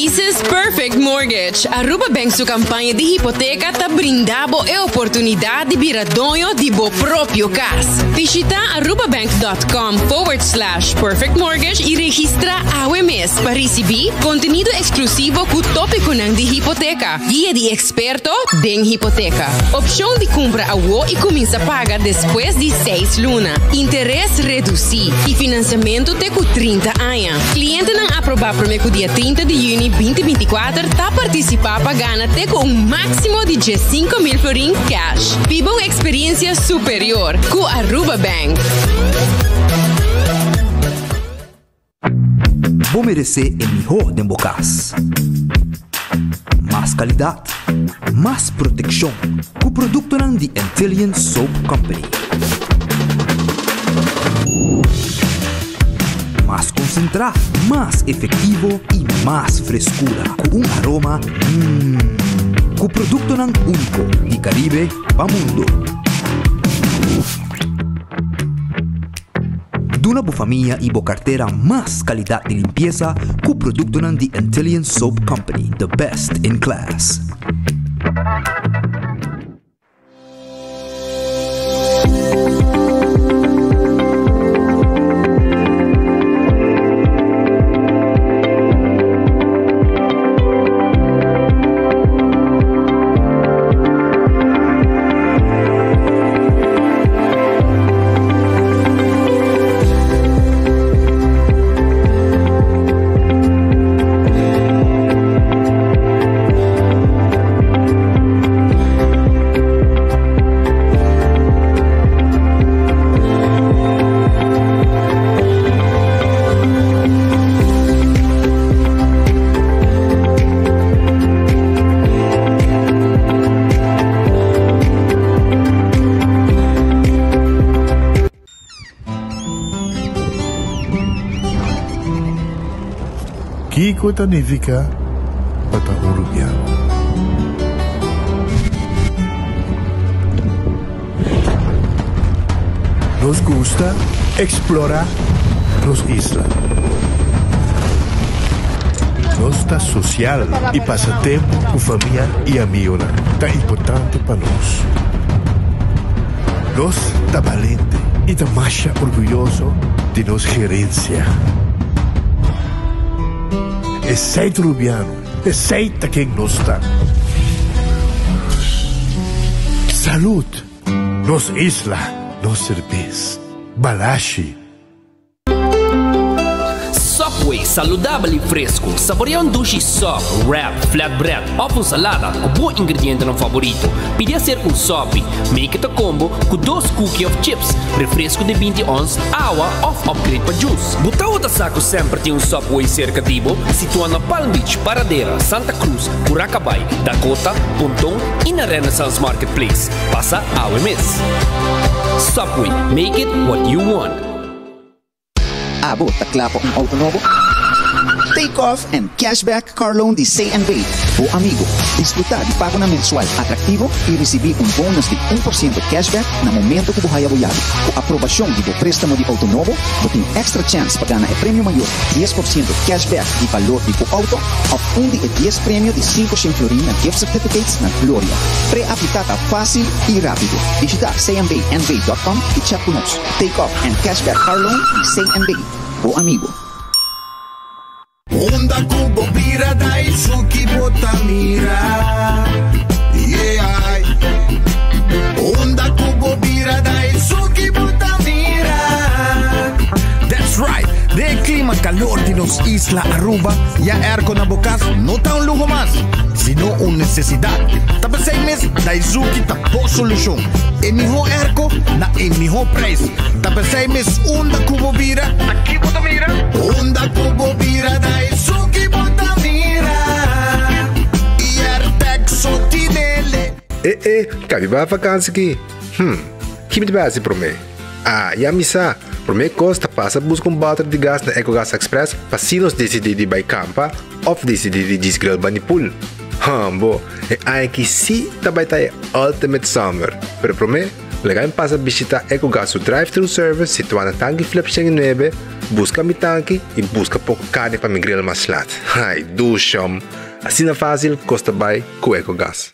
This is Perfect Mortgage. Aruba Bank su campaña di hipoteca ta brinda bo e oportunidad di bira doño di bo propio cas. Bishita arubabank.com forward slash perfect mortgage y registra awe mes pa ricibi contenido exclusivo cu topiconan di hipoteca, guia di experto den hipoteca, opcion di cumpra awo y cuminsa paga despues di seis luna, interes reduci y financiamento te cu 30 aña. Clientenan aproba prome cu dia 30 di juni 2024 ta participa pa gana te cu un maximo di 15,000 florin cash. Biba un experiencia superior cu Aruba Bank. Bo meresé e mihó den bo kas. Mas kalidat, mas protekshon ku produktonan di Antillian Soap Company. Mas konsentrá, mas efektivo i mas freskura ku un aroma mmm. Ku produktonan úniko di Karibe pa mundo. Duna bo famia y bo cartera mas calidad di limpieza cu productonan di Antillian Soap Company, the best in class. Kiko ta nifiká pa ta un rubiano? Nos gusta eksplorá nos isla. Nos ta sosial i pasa tempu ku famia i amigonan ta importante pa nos. Nos ta balente i ta masha orguyoso di nos gerensia. Esei ta Rubiano, esei ta ken nos ta. Salud! Nos isla, nos serbes. Balashi. Subway, saludabel y fresco. Saborea un dushi sub, wrap, flatbread of un salada cu bo ingredientenan favorito. Pidi acerca un sopi. Make it a combo cu dos cookie of chips, refresco di 20 ons, awa of upgrade pa juice. Bo tawata sa cu semper tin un Subway cerca di bo? Situa na Palm Beach, Paradera, Santa Cruz, Curacabai, Dakota, Ponton y na Renaissance Marketplace. Pasa awe mes. Subway, make it what you want. Abo ta kla pa un auto nobo? Take off and cashback car loan di CNB, bo amigo. Disfruta di pagonan mensual atractivo y ricibi un bonus di 1% cashback na momento cu bo haya bo yabi. Cu aprobacion di bo prestamo di auto nobo, bo tin extra chance pa gana e premio mayor, 10% cashback di balor di bo auto of un di e dies premio di 500 florin na gift certificates na Gloria. Pre-aplica ta facil y rapido. Bishita cnbnv.com y chat cu nos. Take off and cashback car loan di CNB, bo amigo. Unda ku bo bira Daisuki bo ta mira Yeah Unda ku bo bira Daisuki bo ta mira That's right! Den e klima kalor di nos isla Aruba, ya airco na bo kas no ta un luho mas, sino un nesesidat. Ta p'esei mes Daizuki ta bo solushon. E mihó airco na e mihó prijs. Ta p'esei mes unda ku bo bira, ta ki bo ta mira? Unda ku bo bira Daizuki bo ta mira I Airtec so tinele. E e, kabi bai vakansi ki? Hm, ki mi ta bai hasi promé? Ah, ya mi sa! Promé kos ta pasa buska un bòter di gas na Ecogas Express pa si nos disidí di bai kampa òf disidí di djis grill bani pool. Hum, bo, e aña aki sí ta bai ta e ultimate summer. Pero promé, Laga mi pasa bishita Ecogas su drive-thru service situá na Tanki Flip 109, buska mi tanki i buska poko karni pa mi grill mas lat. Ai, dushi hom! Asina fásil kos ta bai ku Ecogas.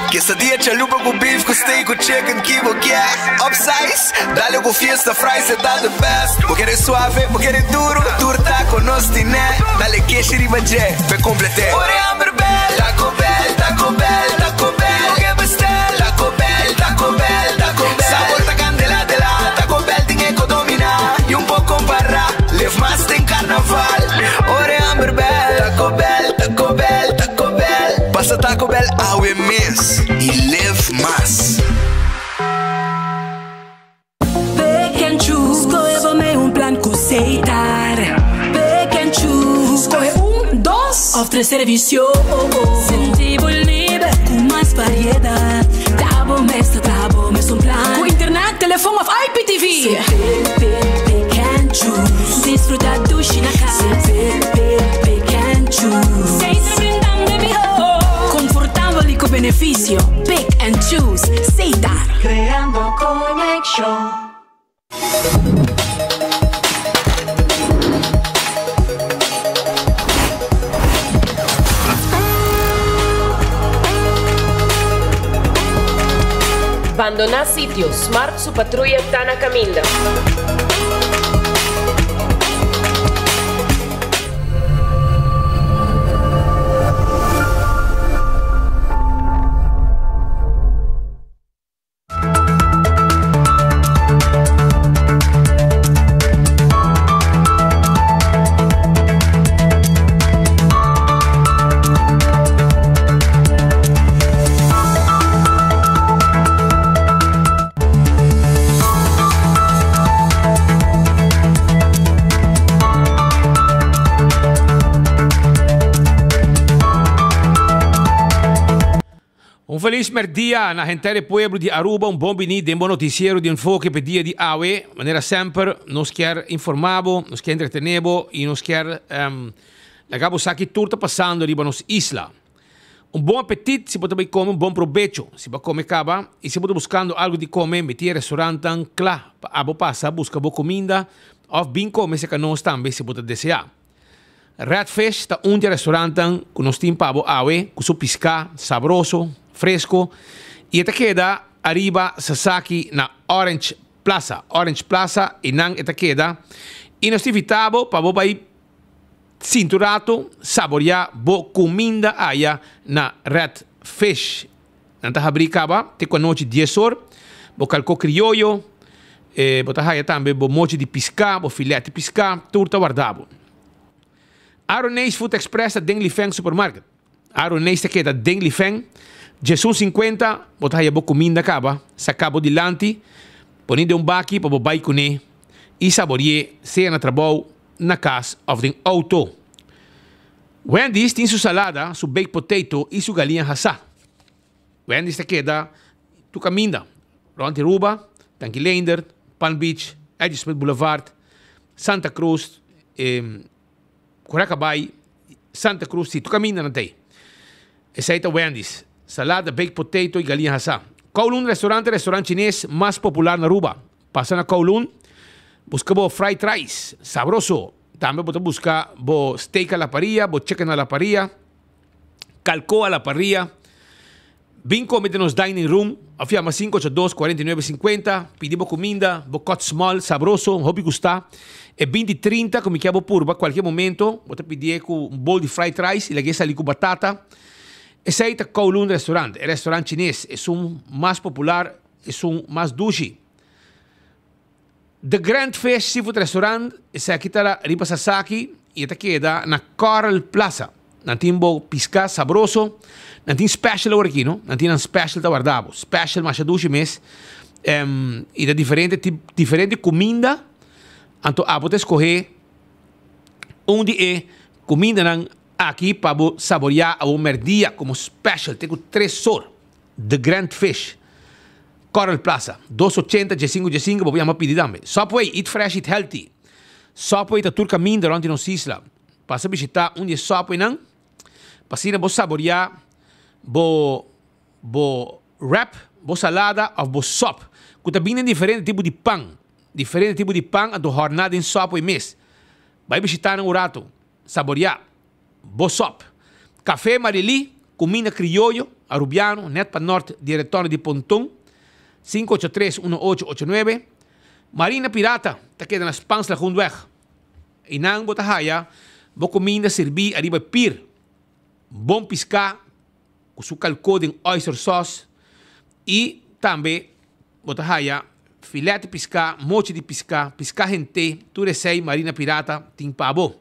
Quesadilla chalupa cu beef cu steak cu chicken ki bo kier Upsize, dale cu fiesta fries e ta the best Bo kere suave, bo kere duro, tur taco nos tine Dale keshi riba dje, p'e complete Ora e hamber bel, Taco Bell, Taco Bell, Taco Bell Bo ke bestel, Taco Bell, Taco Bell, Taco Bell Sabor ta candela de la, Taco Bell tin e co domina Y un por compara, live mas den carnaval Ora e hamber bel, Taco Bell, Taco Bell, Taco Bell Pasa Taco Bell awe mes y live mas. Pick and choose, skohe bo mei un plan ku Setar. Pick and choose, skohe un, dos òf tres servisio. Sinti bo liber ku mas variedat. Ta bo mes ta traha bo mes un plan. Ku internet, telefon òf IPTV. Pick, pick, pick and choose. Disfruta dushi na kas. Pick, pick, pick and choose. Setar brindando e mihó. Komfortabel i ku benefisio. Pick and choose. Setar. Creando conexion. Bandoná sitio, Smart su patruya ta na kaminda. Un felis merdia na henter e pueblo di Aruba, un bon bini den bo noticiero di Enfoke p'e dia di awe. Manera semper nos kier informa bo, nos kier entretene bo y nos kier laga bo sa ki tur ta pasando riba nos isla. Un bon apetit si bo ta bay come, un bon probecho si bo a come caba y si bo ta buscando algo di come meti e restaurantnan cla pa abo pasa busca bo cuminda of bin come cerca nos tambe si bo ta desea. Red Fish ta un di e restaurantnan ku nos tin pa bo awe ku su piská sabroso, fresko i e ta keda ariba Sasaki na Orange Plaza. Orange Plaza einan e ta keda i nos ta invitá bo pa bo bai sinti un rato saboriá bo kuminda aya na Red Fish. Nan ta habrí kaba te ku anochi dies or. Bo kalkó krioyo, bo ta haya tambe bo mochi di piská, bo filet di piská, tur ta warda bo. Aroneis Food Express ta den Lifeng Supermarket. Aroneis ta keda den Lifeng. Djesun sinkuenta bo ta haya bo kuminda kaba, saka bo dilanti, pone den un baki pa bo bai kuné i sabori'é sea na trabou, na kas òf den outo. Wendy's tin su salada, su baked potato y su galiña hasá. Wendy's ta keda tur caminda rond Aruba, Tanki Leendert, Palm Beach, Eddy Smith Boulevard, Santa Cruz, Curacabai, Santa Cruz, si tur caminda nan ta ey. Esey ta Wendy's, salada, baked potato y galiña hasá. Kowloon Restaurant ta e restaurant chines mas popular na Aruba. Pasa na Kowloon, busca bo fried rice sabroso. Tambe bo ta busca bo steak a la parrilla, bo chicken a la parrilla, calco a la parrilla. Bin come den nos dining room of yama 582 49 50, pidi bo cuminda, bo cut small sabroso, hopi gusta. E binti trinta cu mi kia bo purba cualkier momento, bo ta pidié cu un bowl di fried rice y lag'é sali cu batata. Esey ta Kowloon Restaurant, e restaurant chines, esun mas popular, esun mas dushi. The Grand Fish Seafood Restaurant, esaki ta riba Sasaki y e ta keda na Coral Plaza. Nan tin bo pisca sabroso, nan tin special awor aki no, nan tin nan special ta warda bo, special masha dushi mes, y ta diferente tip, diferente cuminda, anto abo ta escoge un di e cumindanan aki pa bo saborea awor merdia como special, te cu tres or. The Grand Fish, Coral Plaza, dos ochenta diesinco diesinco, bo por yama pidi tambe. Subway, eat fresh, eat healthy. Subway ta tur caminda rond di nos isla. Pasa bishita un di e Subwaynan pa asina bo saborea bo bo wrap, bo salada òf bo sòp ku ta bini den diferente tipo di pan. Diferente tipo di pan anto hòrná den sòp ei mes. Bai bishitá nan un ratu. Saboriá bo sòp. Kafé Marilí, kuminda krioyo, arubiano, nèt pa nòrt di e retòrno di Ponton, 583 1889. Marina Pirata ta keda na Spaans Lagoenweg. Einan bo ta haya bo kuminda sirbí ariba e pir. Bon piská ku su kalkó den oyster sauce i tambe bo ta haya filet di piská, mochi di piská, piská hent'é, tur esei Marina Pirata tin pa bo.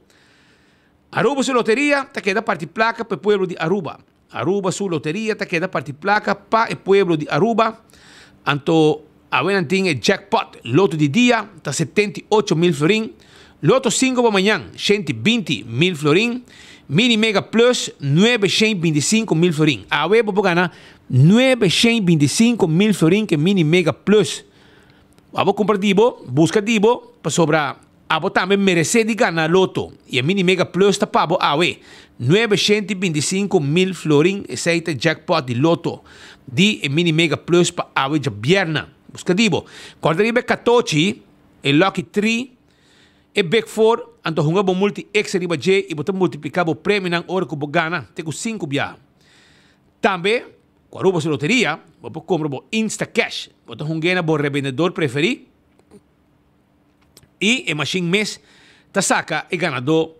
Aruba su loteria ta keda parti plaka pa e pueblo di Aruba. Aruba su loteria ta keda parti plaka pa e pueblo di Aruba. Anto awe nan tin e jackpot loto di dia ta 78 mil florin. Loto 5 pa mañan 120 mil florin. Mini Mega Plus 925 mil florin. Awe bo por gana 925 mil florin ku Mini Mega Plus. Abo kumpra di bo, buska di bo, pasobra abo tambe meresé di gana loto. I e Mini Mega Plus ta pa bo awe. 925 mil florin, esei ta jackpot di loto. Di e Mini Mega Plus pa awe djabièrnè. Buska di bo. Kòrda riba e katochi, e Lucky 3, e Big 4, anto hunga bo multi extra riba dje i bo ta multipliká bo premionan ora ku bo gana, te ku 5 biaha. Tambe, ku Aruba su loteria, bo por kumpra bo Instacash. Bo ta hung'é na bo rebendedor preferí i e mashin mes ta saka e ganadó,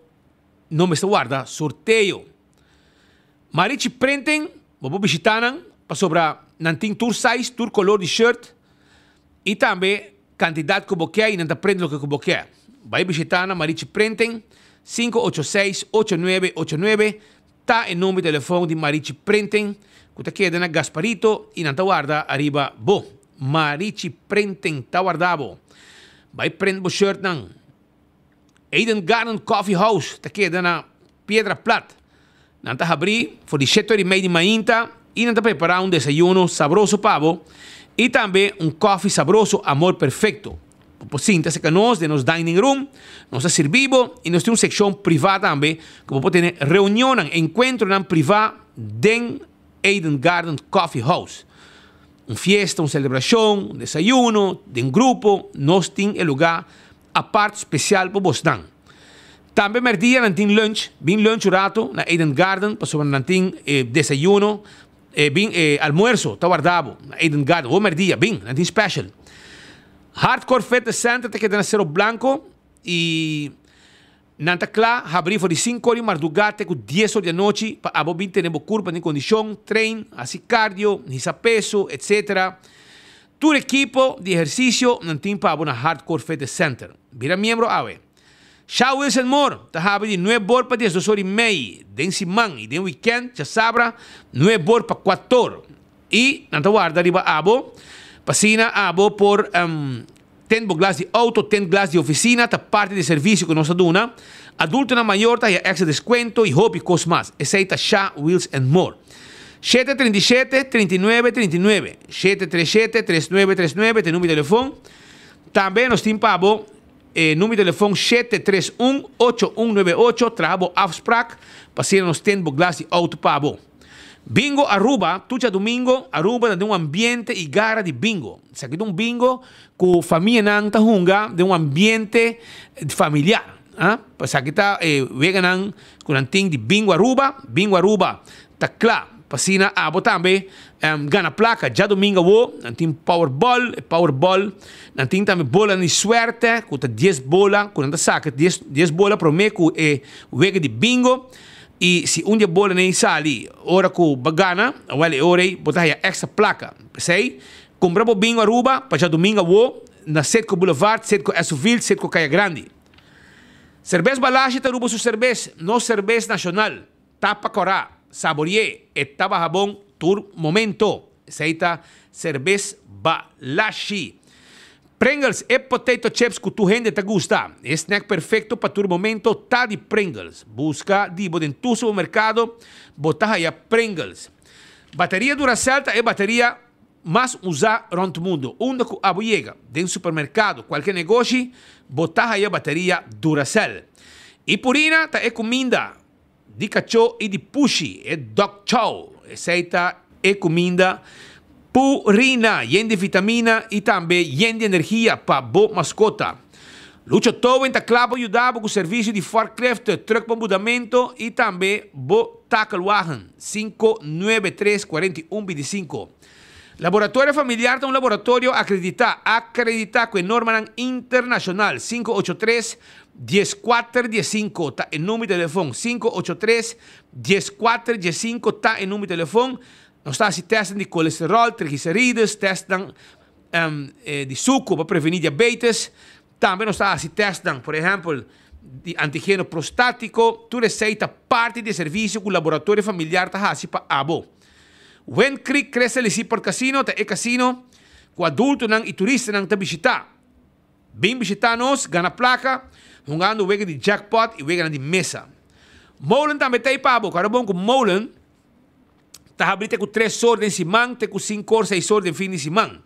no mester warda sorteo. Marichi Printing, bo por bishitá nan pasobra nan tin tur size, tur kolor di shirt i tambe kantidat ku bo ke i nan ta print loke ku bo ke. Bai bishitá nan Marichi Printing, 586 8989 ta e number di telefòn di Marichi Printing ku ta keda na Gasparito i nan ta warda ariba bo. Marichi Printing ta warda bo. Bai print bo shirt nan. Eden Garden Coffee House ta keda na Piedra Plat. Nan ta habrí for di 7:30 di mainta i nan ta prepará un desayuno sabroso pa bo i tambe un kòfi sabroso Amor Perfecto. Bo por sinta serka nos den nos dining room, nos ta sirbi bo i nos tin un sekshon privá tambe ku bo por tene reunionnan, enkuentronan privá den Eden Garden Coffee House. Un fiesta, un selebrashon, un desayuno den grupo, nos tin e lugá apart spesial pa bosnan. Tambe mèrdia nan tin lunch, bin lunch un ratu na Eden Garden pasobra nan tin e desayuno, e bin e almuerso ta warda bo na Eden Garden. Ho mèrdia, bin, nan tin special. Hardcore Fitness Center ta keda na Cerro Blanco i nan ta kla habrí for di 5 or di mardugá te ku 10 or di anochi pa abo bin tene bo kurpa den kondishon, train, hasi cardio, hisa peso, etc. Tur ekipo di ehersisio nan tin pa abo na Hardcore Fitness Center. Bira miembro awe. Shaw Wilson Moore ta habri di 9 or pa 12:30 den siman i den weekend djasabra 9 or pa 4 or. I nan ta warda riba abo pa asina abo por tint bo glas di outo, tint glas di ofisina ta parti di servisio ku nos ta duna. Adultonan mayor ta haya èkstra deskuento i hopi kos mas. Esei ta Sha Wheels and More. 737 39 39 737 3939 ta e number di telefon. Tambe nos tin pa bo e number di telefon 731 8198 traha bo afspraak pa asina nos tint bo glas di outo pa bo. Bingo Aruba, tur djadumingo Aruba ta den un ambiente i gara di bingo. Esaki ta un bingo ku famianan ta hunga den un ambiente familiar. Esaki ta e weganan ku nan tin di Bingo Aruba. Bingo Aruba ta kla pa asina abo tambe gana plaka. Djadumingo awo nan tin Powerball, e Powerball nan tin tambe bolanan di suerte ku ta 10 bola ku nan ta saka 10 bola promé ku e wega di bingo. I si un di e bolanan ei sali ora ku bo gana, awel e ora ei bo ta haya èkstra plaka. P'esei, kumpra bo bingo Aruba pa djadumingu awo na Citgo Boulevard, Citgo Esoville, Citgo Kaya Grandi. Serbes Balashi ta Aruba su serbes, nos serbes nashonal. Tapa kòrá, sabori'é, e ta baha bon tur momento. Esei ta Serbes Balashi. Pringles, e potato chips ku tur hende ta gusta. E snack perfekto pa tur momento ta di Pringles. Buska di bo den tur supermerkado, bo ta haya Pringles. Bateria Duracell ta e bateria mas usá rònt mundu. Unda ku abo yega, den supermerkado, kualke negoshi, bo ta haya bateria Duracell. I Purina ta e kuminda di kachó i di pushi, e dog chow. Esei ta e kuminda. Purina, yen di vitamina y tambe yen di energia pa bo mascota. Lucho Towing ta cla pa yuda bo cu servicio di forklift, truck pa mudamento y tambe bo takelwagen. 593 41 25. Laboratorio Familiar ta un laboratorio acredita, acredita cu e normanan internacional. 583 14 15 ta e number di telefon. 583 14 15 ta e number di telefon. Nos ta hasi testnan di kolesterol, triglicerides, testnan di suku pa prevení diabetes. Tambe nos ta hasi testnan, por ehèmpel, di antigeno prostátiko. Tur esei ta parti di e servisio ku Laboratorio Familiar ta hasi pa abo. Wind Creek Crystal Seaport Casino ta e kasino ku adultonan i turistanan ta bishitá. Bin bishitá nos, gana plaka, hungando wega di jackpot i weganan di mesa. Molen tambe ta ei pa abo. Kòrda bon ku Molen ta habri te ku tres or den siman te ku sinku or, seis or den fin di siman.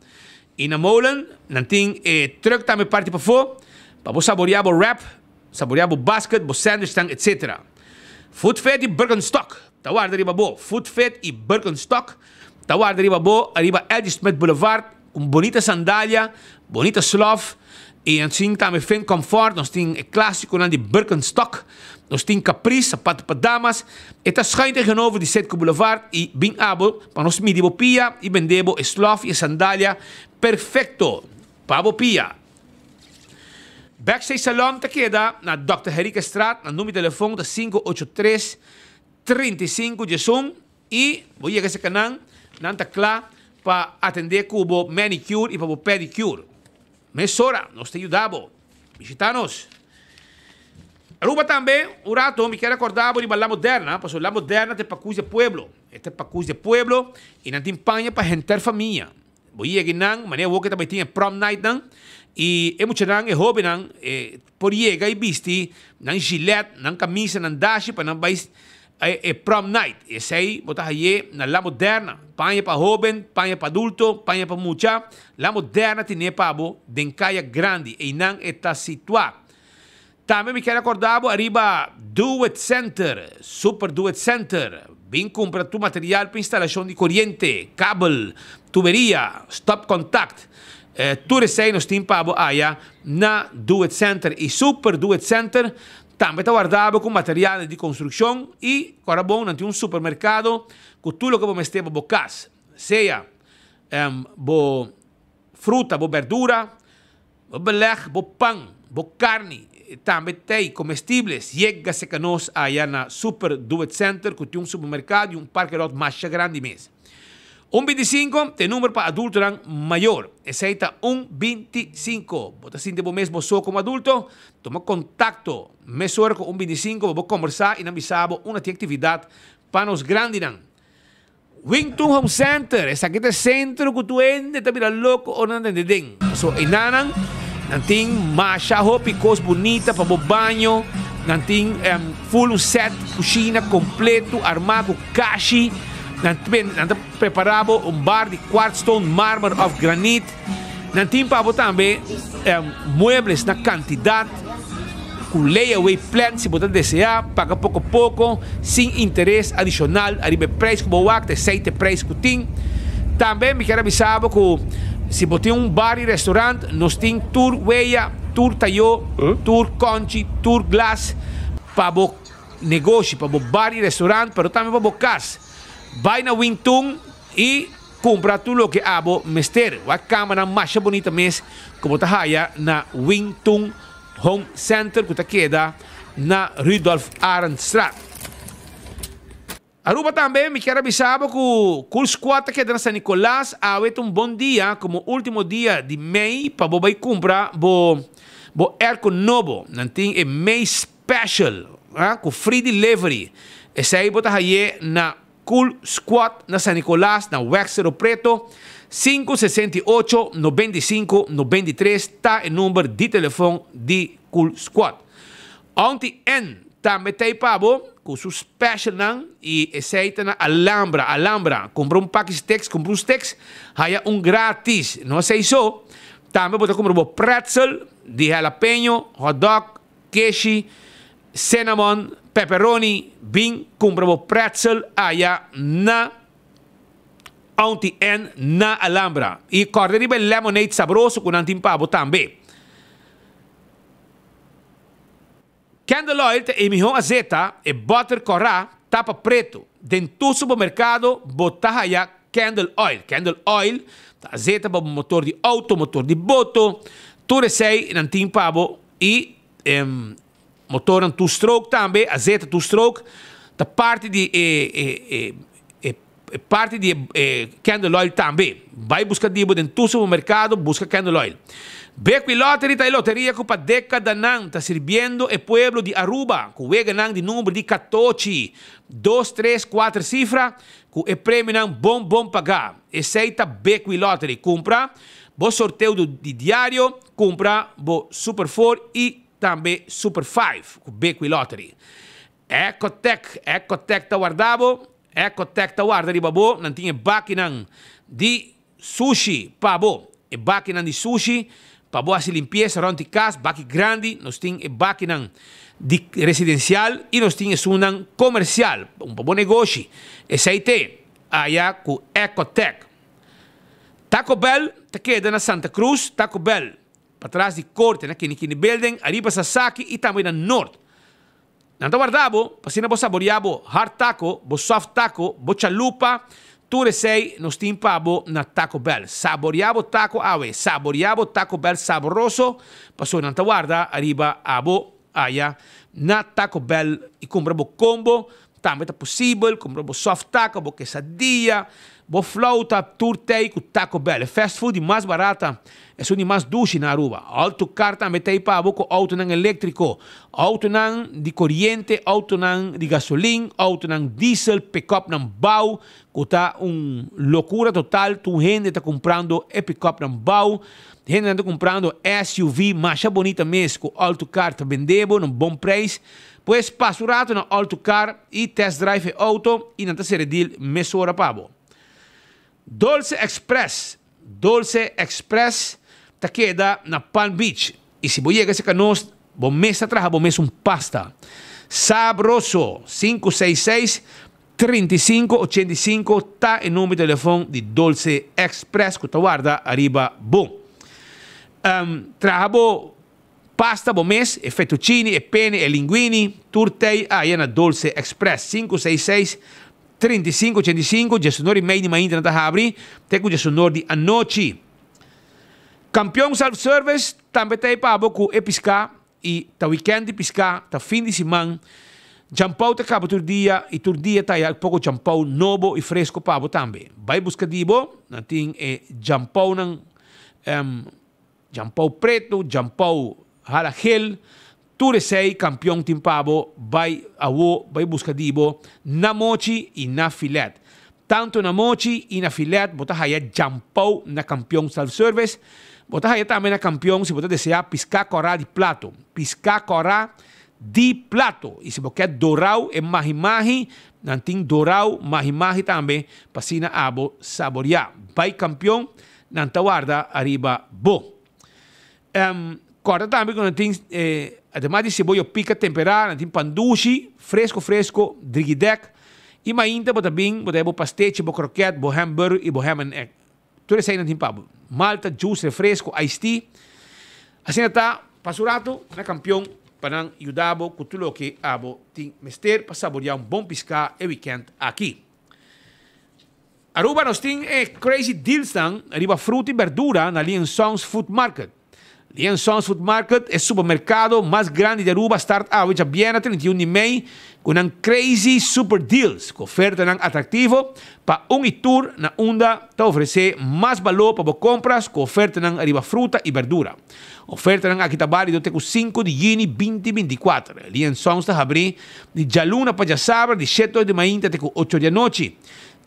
I na Molen nan tin e truck tambe parti pafó pa bo saboreá bo wrap, saboreá bo basket, bo sandwichnan etc. Food Fit i Birkenstock ta warda riba bo. Food Fit i Birkenstock ta warda riba bo ariba L.G. Smith Boulevard ku un bonita sandalia, bonita slof i nan tin tambe Fin Comfort, nos tin e klásikonan di Birkenstock, nos tin Caprice, sapato pa damas. E ta schuin tegenover di Citgo Boulevard i bin abo pa nos midi bo pia i bende bo e slof i e sandalia perfecto pa bo pia. Backstage Salon ta keda na Dòkter Henriquezstraat, nan number di telefon ta 583 35 11. I bo yega serka nan, nan ta kla pa atendé ku bo manicure i pa bo pedicure. Mesora nos ta yuda bo. Bishitá nos. Aruba tambe, un rato mi kier rekordá bo riba La Moderna, pasobra La Moderna ta e pakus di e pueblo. E ta e pakus di e pueblo i nan tin paña pa henter famia. Bo yega einan, manera awor ke ta bai tin e prom night nan, i e muchanan, e hobennan, e por yega i bisti nan gilet, nan kamisa, nan dashi pa nan bai e prom night. Esei bo ta haye na La Moderna. Paña pa hoben, paña pa adulto, paña pa mucha. La Moderna tine pa bo den Kaya Grandi. Einan e ta situá. Tambe mi kier acorda bo ariba Do It Center, Super Do It Center. Bin cumpra tur material pa instalacion di coriente, kabel, tuberia, stopcontact. Tur esey nos tin pa bo aya na Do It Center. Y Super Do It Center tambe ta warda bo cu materialnan di construccion y ora bon nan tin un supermercado cu tur loke bo mester pa bo cas. Sea bo fruta, bo berdura, Bo beleg, bo pan, bo carni, tambe tei, comestibles, yega seca nos aya na Super Do It Center cu tin un supermercado y un parkelot masha grandi mes. Un 25 ta e number pa adultonan mayor. Esey ta un 25. Bo ta sinti bo mes bo so como adulto? Tuma contacto mesora cu un 25 pa bo combersa y nan bisa bo unda tin actividad pa nos grandinan. Wington Home Center, esaki ta e sentro ku tur hende ta bira loko ora nan tende den. Pasobra einanan nan tin masha hopi kos bunita pa bo baño, nan tin full un set kushina kompleto armá ku kashi, nan nan ta prepará bo un bar di quartzstone, marmer òf granit, nan tin pa bo tambe muebles na kantidat. Ku layaway plan si bo ta deseá paga poko poko sin interes adishonal ariba e preis ku bo wak ta esei ta e preis ku tin. Tambe mi kier a bisa bo ku si bo tin un bar i restaurant nos tin tur weya, tur tayó, tur konchi, tur glas pa bo negoshi, pa bo bar i restaurant pero tambe pa bo kas. Bai na Wingtun i kumpra tur loke abo mester. Wak kamanan masha bunita mes ku bo ta haya na Wingtun. Home Center ku ta keda na Rudolf Arendstraat. Aruba tambe mi kier a bisa bo ku Cool Squad ta keda na San Nicolas. Awe ta un bon dia komo ultimo dia di mei pa bo bai kumpra bo bo airco nobo. Nan tin e Mei Special ku free delivery. Esei bo ta haye na Cool Squad na San Nicolas na Weg Cerro Preto, 568 95 93 ta e number di telefon di Cool Squad. Auntie Ann tambe ta ei pa bo cu su specialnan y esey ta na Alhambra, Alhambra, cumpra un paki sticks, cumpra un sticks, haya un gratis. No esey so, tambe bo ta cumpra bo pretzel di jalapeño, hotdog, keshi, Cinnamon, pepperoni, bin cumpra bo pretzel aya na Auntie Ann na Alhambra. I kòrda riba e lemonade sabroso ku nan tin pa bo tambe. Candle oil ta e mihó azeta, e bòter kòrá, tapa pretu. Den tur supermerkado bo ta haya candle oil. Candle oil ta azeta pa bo motor di outo, motor di boto, tur esei nan tin pa bo i motornan two stroke tambe, azeta two stroke ta parti di e e parti di e candle oil tambe. Bai buska di bo den tur supermerkado, buska candle oil. Bequi Lottery ta e loteria ku pa dekadanan ta sirbiendo e pueblo di Aruba ku weganan di number di katochi, dos, tres, kuater sifra ku e premionan bon bon pagá. Esei ta Bequi Lottery. Kumpra bo sorteo di diario, kumpra bo Super Four i tambe Super Five ku Bequi Lottery. Ecotec, Ecotec ta warda bo, Ecotec ta warda riba bo, nan tin e bakinan di sushi pa bo, e bakinan di sushi pa bo hasi limpiesa rond di kas, baki grandi, nos tin e bakinan di residencial y nos tin esunnan comercial, un pa bo negoshi, esey te aya cu Ecotec. Taco Bell ta keda na Santa Cruz, Taco Bell patras di corte na Kini Kini Building, ariba Sasaki y tambe na Noord. Nan ta warda bo pa asina bo saboria bo hard taco, bo soft taco, bo chalupa, tur esei nos tin pa bo na Taco Bell. Saboria bo taco awe, saboria bo Taco Bell saboroso, pasobra nan ta warda ariba abo aya na Taco Bell y cumpra bo combo, tambe ta posibel cumpra bo soft taco, bo quesadilla, Bo flauta tur tei ku Taco Bell, e fast food di mas barata, esun di mas dushi na Aruba. Alto Car tambe tei pa bo ku outonan eléktriko, outonan di koriente, outonan di gasolin, outonan diesel, pick-upnan bou, ku ta un lokura total, tur hende ta kumprando e pick-upnan bou, hendenan ta kumprando SUV masha bonita mes ku Alto Car ta bende bo na un bon preis. Pues pasa un rato na Alto Car y test drive e auto y nan ta cera deal mesora pa bo. Dolce Express Dolce Express ta keda na Palm Beach y si bo yega cerca nos bo mes ta traha bo mes un pasta sabroso. 566 35 85 ta e number di telefon di Dolce Express cu ta warda ariba bo. Traha bo Pasta bo mes, e fettuccini, e pene, e linguini, tur tei aya na Dolce Express, 566 35 85, djesonor i mei di mainta nan ta habri, te ku djesonor di anochi. Kampion Self Service tambe ta ei pa bo ku e piská i ta wikènt di piská, ta fin di siman. Djampou ta kaba tur dia i tur dia ta aya poko djampou nobo i fresko pa bo tambe. Bai buska di bo, nan tin e djampounan. Djampou pretu, djampou hala gel, tur esei kampion tin pa bo, bai awo, bai buska di bo na mochi i na filet. Tantu na mochi i na filet bo ta haya djampou na Kampion Self Service, bo ta haya tambe na Kampion si bo ta desea piská kòrá di plato, piská kòrá di plato, i si bo ke dorau e mahi mahi, nan tin dorau mahi mahi tambe pa asina abo saboriá. Bai Kampion Nan ta warda ariba bo. Kòrda tambe ku nan tin, ademas di seboyo pika temperá, nan tin pandushi fresko fresko, drigidèk, i mainta bo ta bin, bo ta haya bo pastechi, bo krokèt, bo hamburger i bo ham and egg. Tur esei nan tin pa bo. Malta, juice, refresko, iced tea. Asina ta, pasa un ratu na Kampion pa nan yuda bo ku tur loke abo tin mester pa saboriá un bon piská e wikènt aki. Aruba nos tin e crazy dealsnan riba fruta y berdura na Lee Sons Food Market. Lee Sons Food Market e supermercado mas grandi di Aruba start awe djabièrnè 31 di mei cu nan crazy super deals cu ofertanan atractivo pa un y tur na unda ta ofrece mas balor pa bo compras cu ofertanan riba fruta y berdura. Ofertanan aki ta balido te cu 5 di juni 2024. Lee Sons ta habri di djaluna pa djasabra di shete or di mainta te cu ocho or di anochi.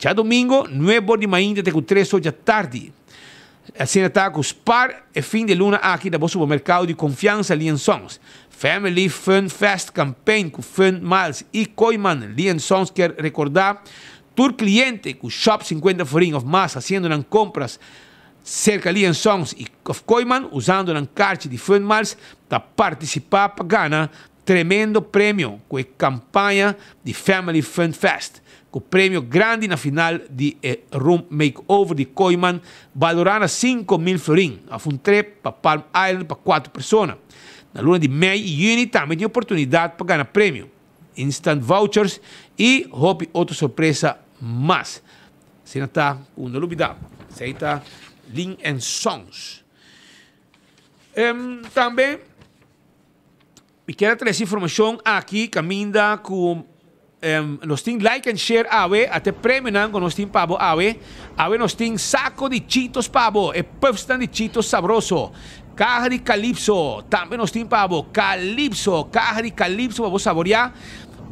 Djadomingo, nuebe or di mainta te ku tres or djatardi. Asina ta ku spar e fin di luna aki na bo supermerkado di konfiansa Lee Sons. Family Fun Fest Campaign ku Fun Miles i Kooyman Lee Sons kier rekordá tur kliente ku shop 50 florin òf mas hasiendo nan kompras serka Lee Sons i òf Kooyman usando nan karchi di Fun Miles ta partisipá pa gana. Tremendo premio cu e campaña di Family Fun Fest, cu premio grandi na final di e Room Makeover di Kooyman balora na 5000 florin of un trip pa Palm Island pa cuatro persona. Na luna di mei y juni tambe tin oportunidad pa gana premio, instant vouchers y hopi otro sorpresa mas. Asina ta cu no lubida, esey ta Lin and Sons. Tambe. Mi kier a trece informacion aki caminda cu nos tin like and share awe, ate premionan cu nos tin pa bo awe. Awe nos tin saco di Cheetos pa bo, e puffsnan di Cheetos sabroso, caha di Calypso, tambe nos tin pa bo Calypso, caha di Calypso pa bo saborea.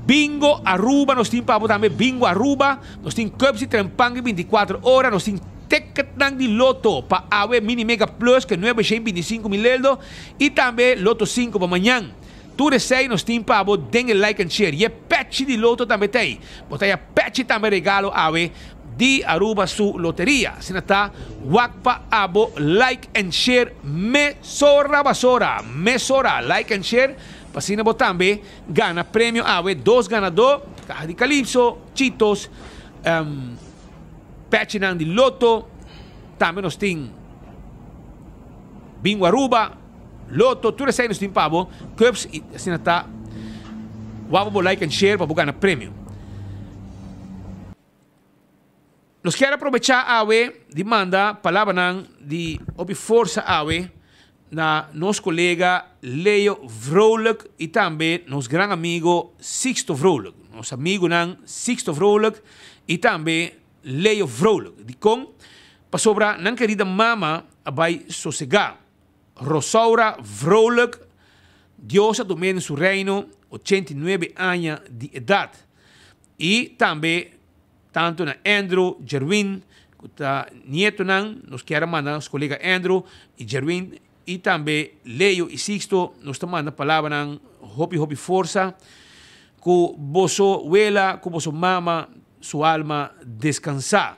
Bingo Aruba nos tin pa bo tambe, Bingo Aruba, nos tin cups di Trempan di 24 ora, nos tin ticketnan di Lotto pa awe Mini Mega Plus ke 925 mil eldo. Y tambe Lotto 5 pa mañan. Tur esey nos tin pa bo den e like and share. Y e pechi di Lotto tambe ta ey. Bo ta haya pechi tambe regalo awe di Aruba su loteria. Asina ta wak pa abo like and share mesora basora. Mesora like and share pa asina bo tambe gana premio awe. Dos ganador, caha di Calypso, Cheetos, pechinan di Lotto. Tambe nos tin. Bingo Aruba, Lotto, tur esei nos tin pa bo, cups y asina ta. Wak bo like and share pa bo gana premio. Nos kier aprobecha awe di manda palabranan di hopi forsa awe na nos colega Leo Vrolijk y tambe nos gran amigo Sixto Vrolijk. Nos amigonan Sixto Vrolijk y tambe Leo Vrolijk. Dikon? Pasobra nan kerida mama a bai sosegá. Rosaura Vrolijk, Dios a tum'é den su reino, 89 aña di edat. I tambe tantu na Andrew, Jerwin, ku ta nietonan, nos kier a manda nos kolega Andrew i Jerwin i tambe Leo i Sixto, nos ta manda palabranan hopi hopi forsa ku boso wela, ku boso mama su alma descansá.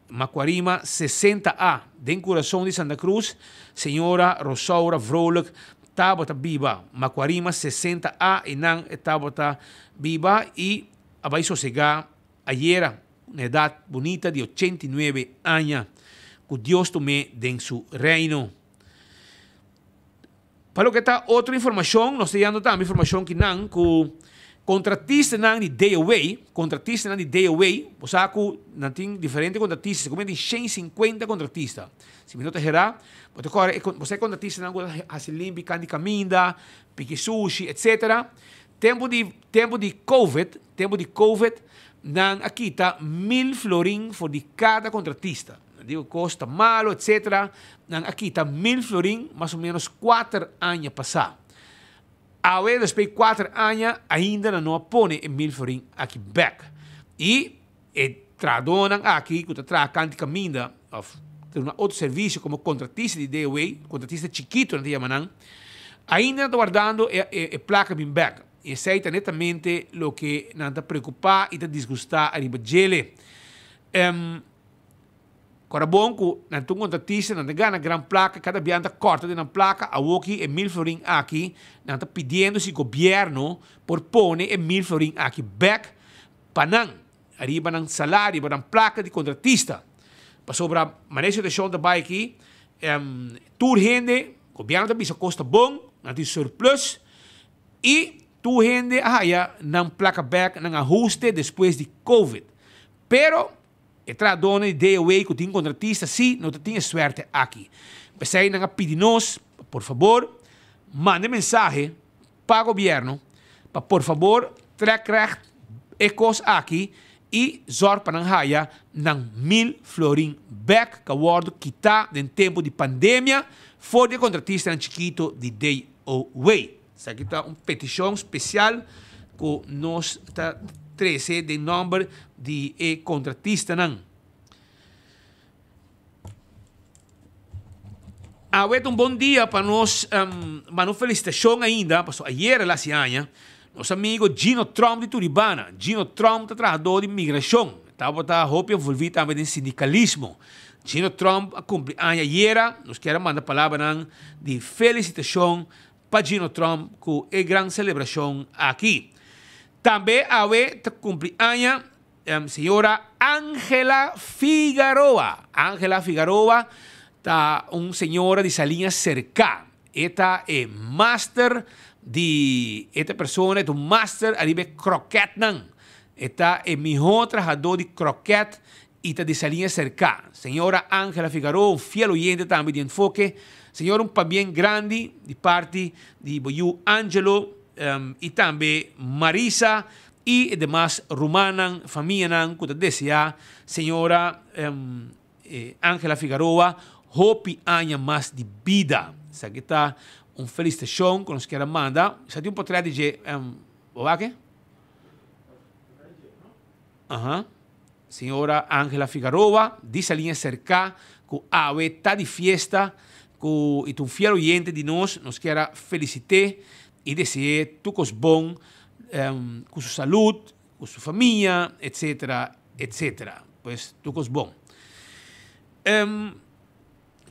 Macuarima 60 A, den curason di Santa Cruz, señora Rosaura Vrolijk tabata biba. Macuarima 60 A, einan e tabata biba y a bay sosega ayera na edad bunita di 89 aña. Cu Dios tum'é den su reino. Pa loke ta otro informacion, nos ta yando tambe informacion kinan cu contratistanan di DOW, contratistanan di DOW, bo sa cu nan tin diferente contratista, seguramente tin shen sinkuenta contratista. Si mi no ta hera, bo ta kore, bo sa e contratistanan cu ta haci limpi kan di caminda, piki sushi, etcetera. Tempo di, tempo di covid, tempo di covid, nan a kita mil florin for di cada contratista. Nan di ku kos ta malo etc. Nan a kita mil florin mas o menos kuater aña pasá. Awe despues di kuater aña ainda nan no a pone e mil florin aki bek. I e trahadónan aki ku ta traha kanti kaminda òf ta duna otro servisio komo kontratista di DOW, kontratista chikitu nan ta yama nan, ainda nan ta wardando e e plaka bin bek. I esei ta netamente loke nan ta preokupá i ta disgustá ariba djele. Kora bon ku nan ta un kontratista, nan ta gana gran plaka, kada bia nan ta kòrta den nan plaka, awoki e mil florin aki nan ta pidiendo si gobièrnu por pone e mil florin aki bèk pa nan, riba nan salario, riba nan plaka di kontratista. Pasobra manera e situashon ta bai aki, tur hende, gobièrnu ta bisa kos ta bon, nan tin surplus i tur hende a haya nan plaka bèk, nan ahuste despues di covid. Pero E trahadónan di DOW ku tin kontratista sí no ta tin e suerte aki. P'esei nan a pidi nos pa por fabor manda e mensahe pa gobièrnu pa por fabor trèk règt e kos aki i zòrg pa nan haya nan mil florin bèk ku a wòrdu kitá den tempu di pandemia for di e kontratistanan chikitu di DOW. Esaki ta un petishon spesial ku nos ta trese den nòmber di e kontratistanan. Awe ta un bon dia pa nos manda un felisitashon ainda, pasobra ayera el hasi aña, nos amigo Gino Tromp di Turibana. Gino Tromp ta trahadó di migrashon, e tabata hopi envolví tambe den sindikalismo. Gino Tromp a kumpli aña ayera, nos kier a manda palabranan di felisitashon. pa Gino Tromp cu e gran celebracion aki. Tambe awe ta cumpli aña señora Angela Figaroa. Angela Figaroa ta un señora di Saliña Cerca. E ta e master di e ta persona, e ta un master ariba e kroketnan. E ta e mihó trahadó di kroket i ta di Saliña Cerca. Señora Angela Figaroa, un fiel oyente tambe di Enfoke. Señora un pabien grandi di parti di bo yu Angelo i tambe Marisa i e demas rumannan, famianan ku ta deseá señora Angela Figaroa hopi aña mas di bida. Esaki ta un felisitashon ku nos kier a manda. Sa tin un potret di dje, bo wak e? Aha. Señora Angela Figaroa di Saliña Serká ku awe ta di fiesta ku i ta un fiel oyente di nos. Nos kier a felisit'é i dese'é tur kos bon ku su salud, ku su famia, etcetera, etcetera. Pues tur kos bon.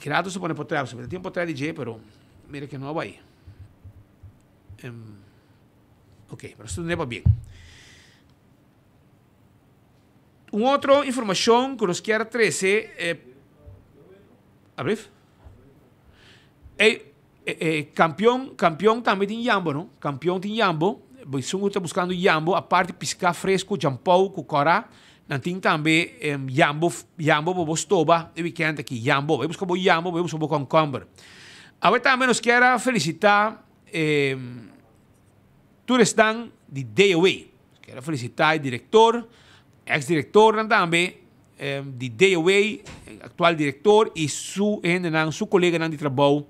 Gerardo sa pone potret, pasobra ta tin un potret di dje, pero mira ke no a bai. Ok, pero esto no pa bien. Un otro informacion cu nos kier trece eh, abrif? Ey, eh, eh, campeon, campeon tambe tin yambo, no? Campeon tin yambo. Esun cu ta buscando yambo, aparte pisca fresco, jampou cu cora, nan tin tambe eh, yambo, yambo pa bo stoba e weekend aki. Yambo. Bay busca bo yambo, bay busca bo concomber. Awe tambe nos kier a felicita eh, tur esnan di DOW. Kier a felicita e director, ex directornan tambe di DOW, actual director y su hendenan, su coleganan di trabou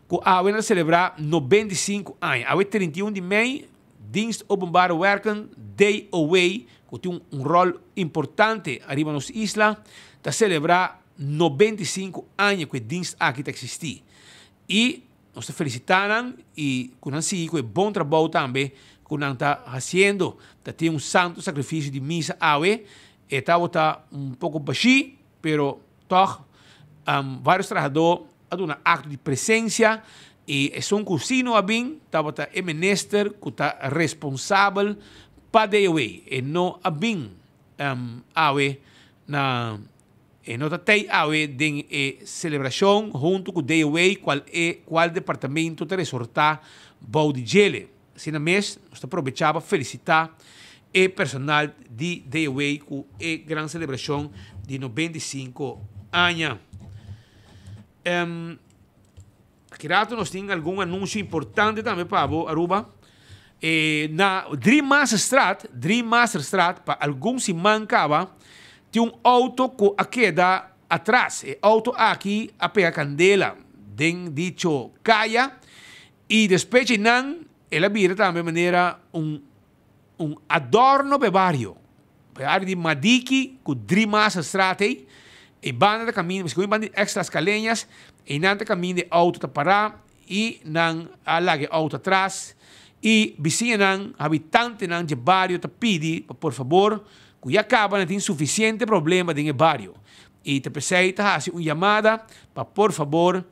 cu awe nan ta celebra 95 aña. Awe 31 di mei, Dienst Openbare Werken, DOW, cu tin un rol importante ariba nos isla, ta celebra 95 aña cu e dienst aki ta existi. Y Nos ta felicita nan y cu nan sigui cu e bon trabou tambe cu nan ta haciendo. Ta tin un santo sacrificio di misa awe. E tabata un poco bashi, pero toch varios trahador a duna acto di presencia y esun cu si no a bin tabata e minister cu ta responsabel pa DOW. E no a bin awe na E no ta tei awe den e selebrashon huntu ku DOW kual e kual departamento ta resortá bou di djele. Asina mes nos ta probechá pa felisitá e personal di DOW ku e gran selebrashon di 95 aña. Aki rato nos tin algun anunsio importante tambe pa bo, Aruba. E na Driemasterstraat, Driemasterstraat, pa algun siman kaba, tin un auto ku a keda atras. E auto aki a pega kandela den dicho kaya i despues dje nan el a bira tambe manera un un adorno pa e bario. Pa e área di Madiki ku Driemasterstraat ei, e banda ta kaminda, miskien un banda di Extras Caleñas, einan ta kaminda e auto ta pará i nan a laga e auto atras i bisiñanan, habitantenan dje bario ta pidi pa por fabor ku ya kaba nan tin sufisiente problema den e bario i ta p'esei ta hasi un yamada pa por fabor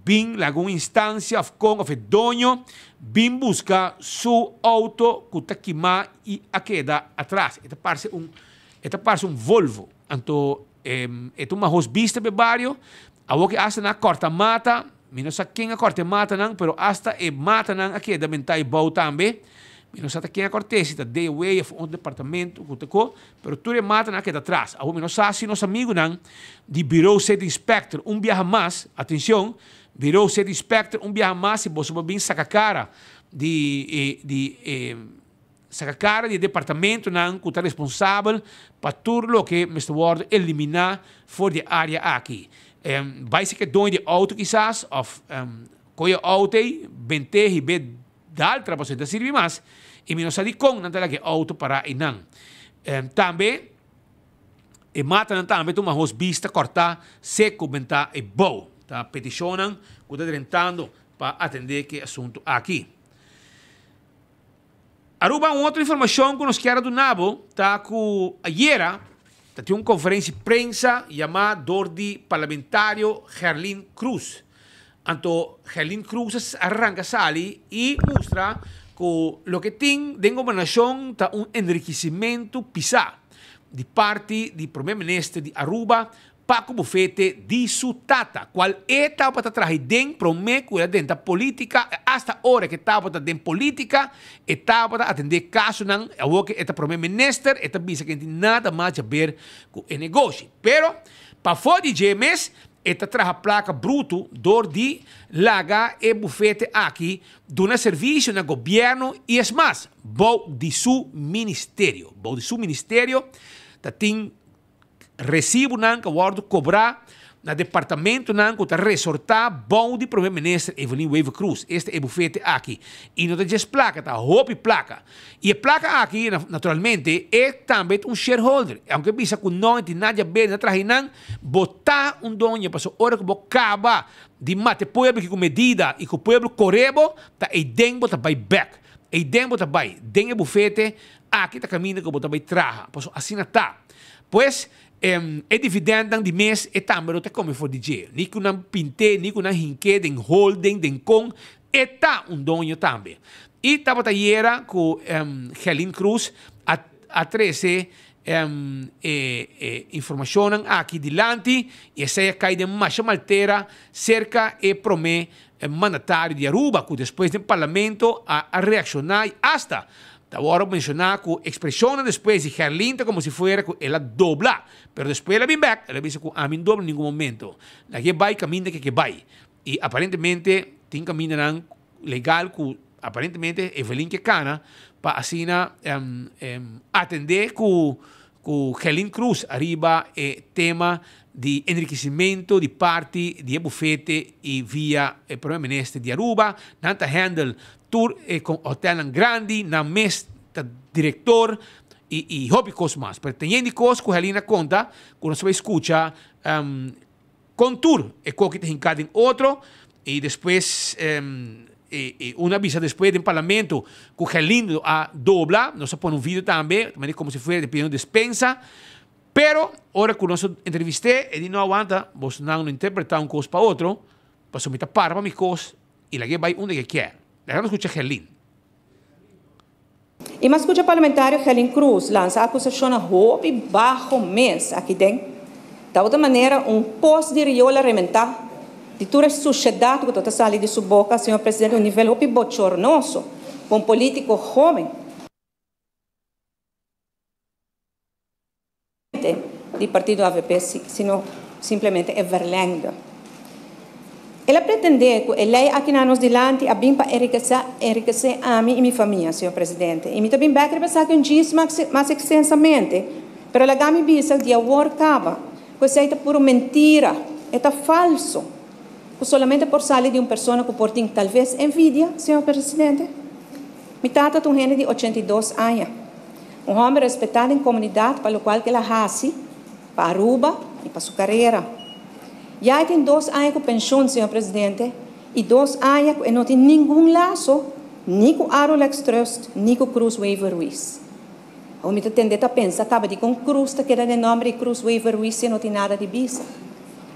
bin laga un instancia of con of e doño bin busca su auto cu ta kima y a keda atras. E ta parce un e ta parce un Volvo. Anto e ta un mahos bista p'e bario. Awor ki hasta nan a corta mata, mi no sa ken a corta e matanan, pero hasta e matanan a keda benta e bou tambe. Mi no sa ta ken a cort'e, si ta DOW of otro departamento cu ta co. Pero tur e matanan a keda atras. Awor mi no sa si nos amigunan di Bureau City Inspector un biaha mas, atencion, Bureau City Inspector un biaha mas si boso por bin saca cara di e di e saca cara di e departamentonan cu ta responsabel pa tur loke mester wordo elimina for di e area aki. Bay si ke doño di e auto kisas of coge e auto ey bente hibe Daltra pasobra e ta sirbi mas i mi no sa dikon nan ta laga e outo pará einan. Tambe e matanan tambe ta un mahos bista kòrtá seku bentá e bou. Ta petishonnan ku ta drentando pa atendé ku e asuntu aki. Aruba un otro informashon ku nos kier a duna bo ta ku ayera ta tin un konferensia di prensa yamá dor di parlamentario Gerlin Cruz. Anto Gerlin Croes a ranca sali y mustra cu loke tin den gobernacion ta un enrikecimento pisa di parti di Prome Minister di Aruba, Paco Bufete di su tata, cual e tabata traha den prome cu el a drenta politica, hasta ora cu e tabata den politica e tabata atende casonan, awor cu e ta Prome Minister e ta bisa cu e no tin nada mas di haber cu e negoshi. Pero pafo di dje mes E ta traha plaka brutu dor di laga e bufete aki duna servisio na gobièrnu i es mas, bou di su ministerio. Bou di su ministerio ta tin resibunan ku a wòrdu kobrá na departamentonan ku ta resortá bou di Prome Minister Evelyn Wever-Croes. Esta e bufete aki. I no ta djes plaka, ta hopi plaka. I e plaka aki, naturalmente, e tambe ta un shareholder. Aunke bisa ku no e tin nada di haber, na traha einan, Bo ta un doño pasobra ora ku bo kaba di mata e pueblo ki ku medida i ku pueblo kore bo, ta eiden bo ta bai bek. Eiden bo ta bai, den e bufete, aki ta kaminda ku bo ta bai traha. Pasobra asina ta. Pues, e dividendnan di mes e tambe no ta kome for di dje. Ni ku nan pint'é, ni ku nan hink'é den holding, den kon, e ta un doño tambe. I tabata ayera ku Gerlin Cruz a a trese E informashonnan aki dilanti i esei a kai den masha maltera serka e promé mandatario di Aruba ku despues den parlamento a reakshoná i asta ta wòrdu menshoná ku ekspreshonnan despues di Gerlin ta komo si fuera ku el a dobla pero despues el a bin bèk el a bisa ku ami no dobla ningun momento lag'é bai kaminda ke ke bai i aparentemente tin kamindanan legal ku aparentemente Evelyn ke kana pa asina atendé ku ku Gelin Cruz ariba e tema di enrikesimentu di parti di e bufete i via e Prome Minister di Aruba. Nan ta handle tur e hotelnan grandi, nan mes ta direktor i i hopi kos mas. Pero ten yen di kos ku Gelin a konta ku nos a bai skucha Con tur e koki ta hinca den otro y despues e un a bisa despues den parlamento cu Gerlindo a dobla, nos a pone un video tambe, manera como si fuera di pidiendo despensa, pero ora cu nos a entreviste e di no awanta, bosnan no interpreta un cos pa otro, pasobra mi ta para pa mi cos y lag'e bay unda ke kier. Laga nos scucha Gerlind. I mas skucha parlamentario Gelin Cruz lansa akusashonnan hopi baho mes aki den tabata manera un pos di riola rementá di tur e sushedat ku ta sali di su boka, señor presidente, un nivel hopi bochornoso pa un polítiko hóben. Di partido avp sino simplemente e verlengde. El a pretende cu e ley aki na nos dilanti a bin pa enrikece ami y mi famia, señor Presidente. Y mi ta bin bek riba esaki un djis mas extensamente, pero laga mi bisa di awor caba cu esey ta puro mentira, e ta falso, cu solamente por sali di un persona cu por tin talves envidia, señor Presidente. Mi tata ta un hende di 82 aña. Un hòmber respetá den komunidat pa lokual ku el a hasi pa Aruba i pa su karera. Ya e tin dos aña ku penshon, señor presidente, i dos aña ku e no tin ningun laso ni ku Arulex Trust ni ku Cruz Wever Ruiz. Awor mi ta tende ta pensa kaba dikon Cruz ta keda den nòmber di Cruz Wever Ruiz si e no tin nada di bisa.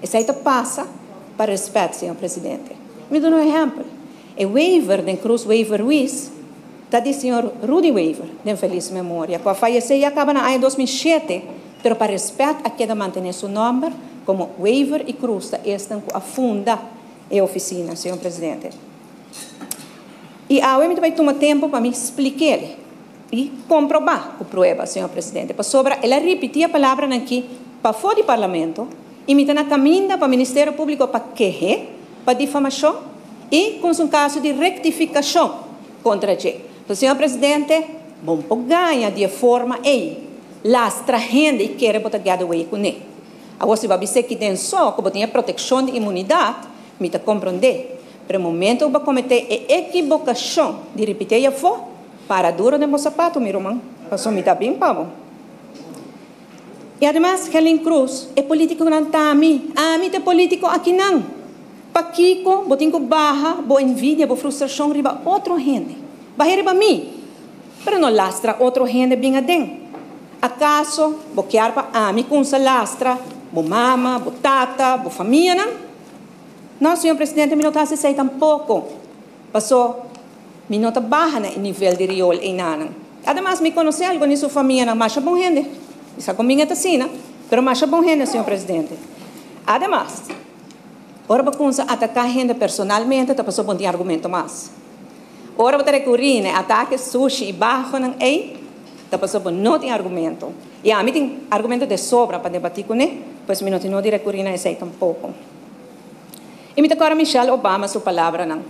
Esei ta pasa pa respèt, señor presidente. Mi duna un ehèmpel. E Wever den Cruz Wever Ruiz ta di señor Rudy Wever, den felis memoria, cu a fayece ya caba na aña 2007, pero pa respet a keda mantene su nomber como Wever y Cruz ta esnan cu a funda e oficina, señor Presidente. Y awe mi ta bay tuma tempo pa mi spliquele y comproba cu prueba, señor Presidente, pasobra el a ripiti e palabranan aki pafo di Parlamento y mi ta na caminda pa Ministerio Publico pa kehe pa difamacion y cu un caso di rectificacion contra dje. Entonces, señor Presidente, bo no por gaña di e forma ey, lastra hende y kere bo ta get away cune. Awor, si bo a bis'e ki den so cu bo tin e proteccion di inmunidad, mi ta comprende. Pero e momento cu bo a comete e equibocacion di ripiti ey afo, para duro den bo sapato, mi ruman, pasobra mi ta bin pa bo. Y ademas, Gelin Cruz, e politiconan ta ami. Ami ta e politico akinan. Pakico bo tin cu baha bo envidia, bo frustracion riba otro hende? Baha riba mi, pero no lastra otro hende bin aden. Acaso bo kier pa ami cunsa lastra bo mama, bo tata, bo famianan? No, señor Presidente, mi no ta hasi esei tampoko. Paso, mi no ta baha na e nivel di riool einanan. Ademas, mi konosé algun di su famianan, masha bon hende. Mi sa ku min e ta asina, pero masha bon hende, señor Presidente. Ademas, ora bo kumsa ataká hende personalmente, ta paso bo no tin argumento mas. Ora bo ta rekurí na e atake sushi i bahonan ei, ta paso bo no tin argumento. I ami tin argumento de sobra pa debatí kuné, pues mi no tin nodi rekurí na esei tampoko. I mi ta kòrda Michelle Obama su palabranan,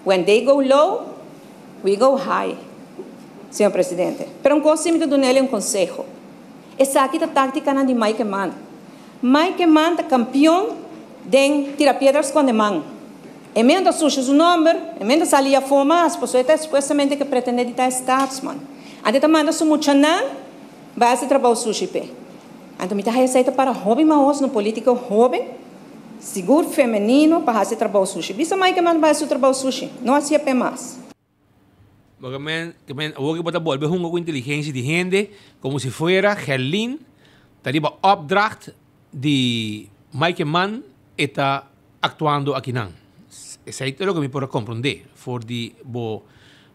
When they go low, we go high, señor presidente. Pero un kos si mi ta dun'el e un konseho. Esaki ta táktikanan di Mike Eman. Mike Eman ta kampion den tira piedra skonde man. E men ta susha su nòmber, e men ta sali afó mas, pasobra e ta supuestamente ke pretendé di ta e staatsman. Anto e ta manda su muchanan bai hasi trabou sushi p'e. Anto mi ta haya esei ta para hopi mahos no polítiko hóben, sigur femenino, pa hasi trabou sushi. Bisa Mike Eman bai hasi su trabou sushi, no hasié p'e mas. Bo men, ke men, awor ke bo ta bolbe hunga ku inteligensia di hende, komo si fuera Gerlin ta riba opdracht di Mike Eman e ta aktuando akinan. Esei ta loke mi por a komprondé for di bo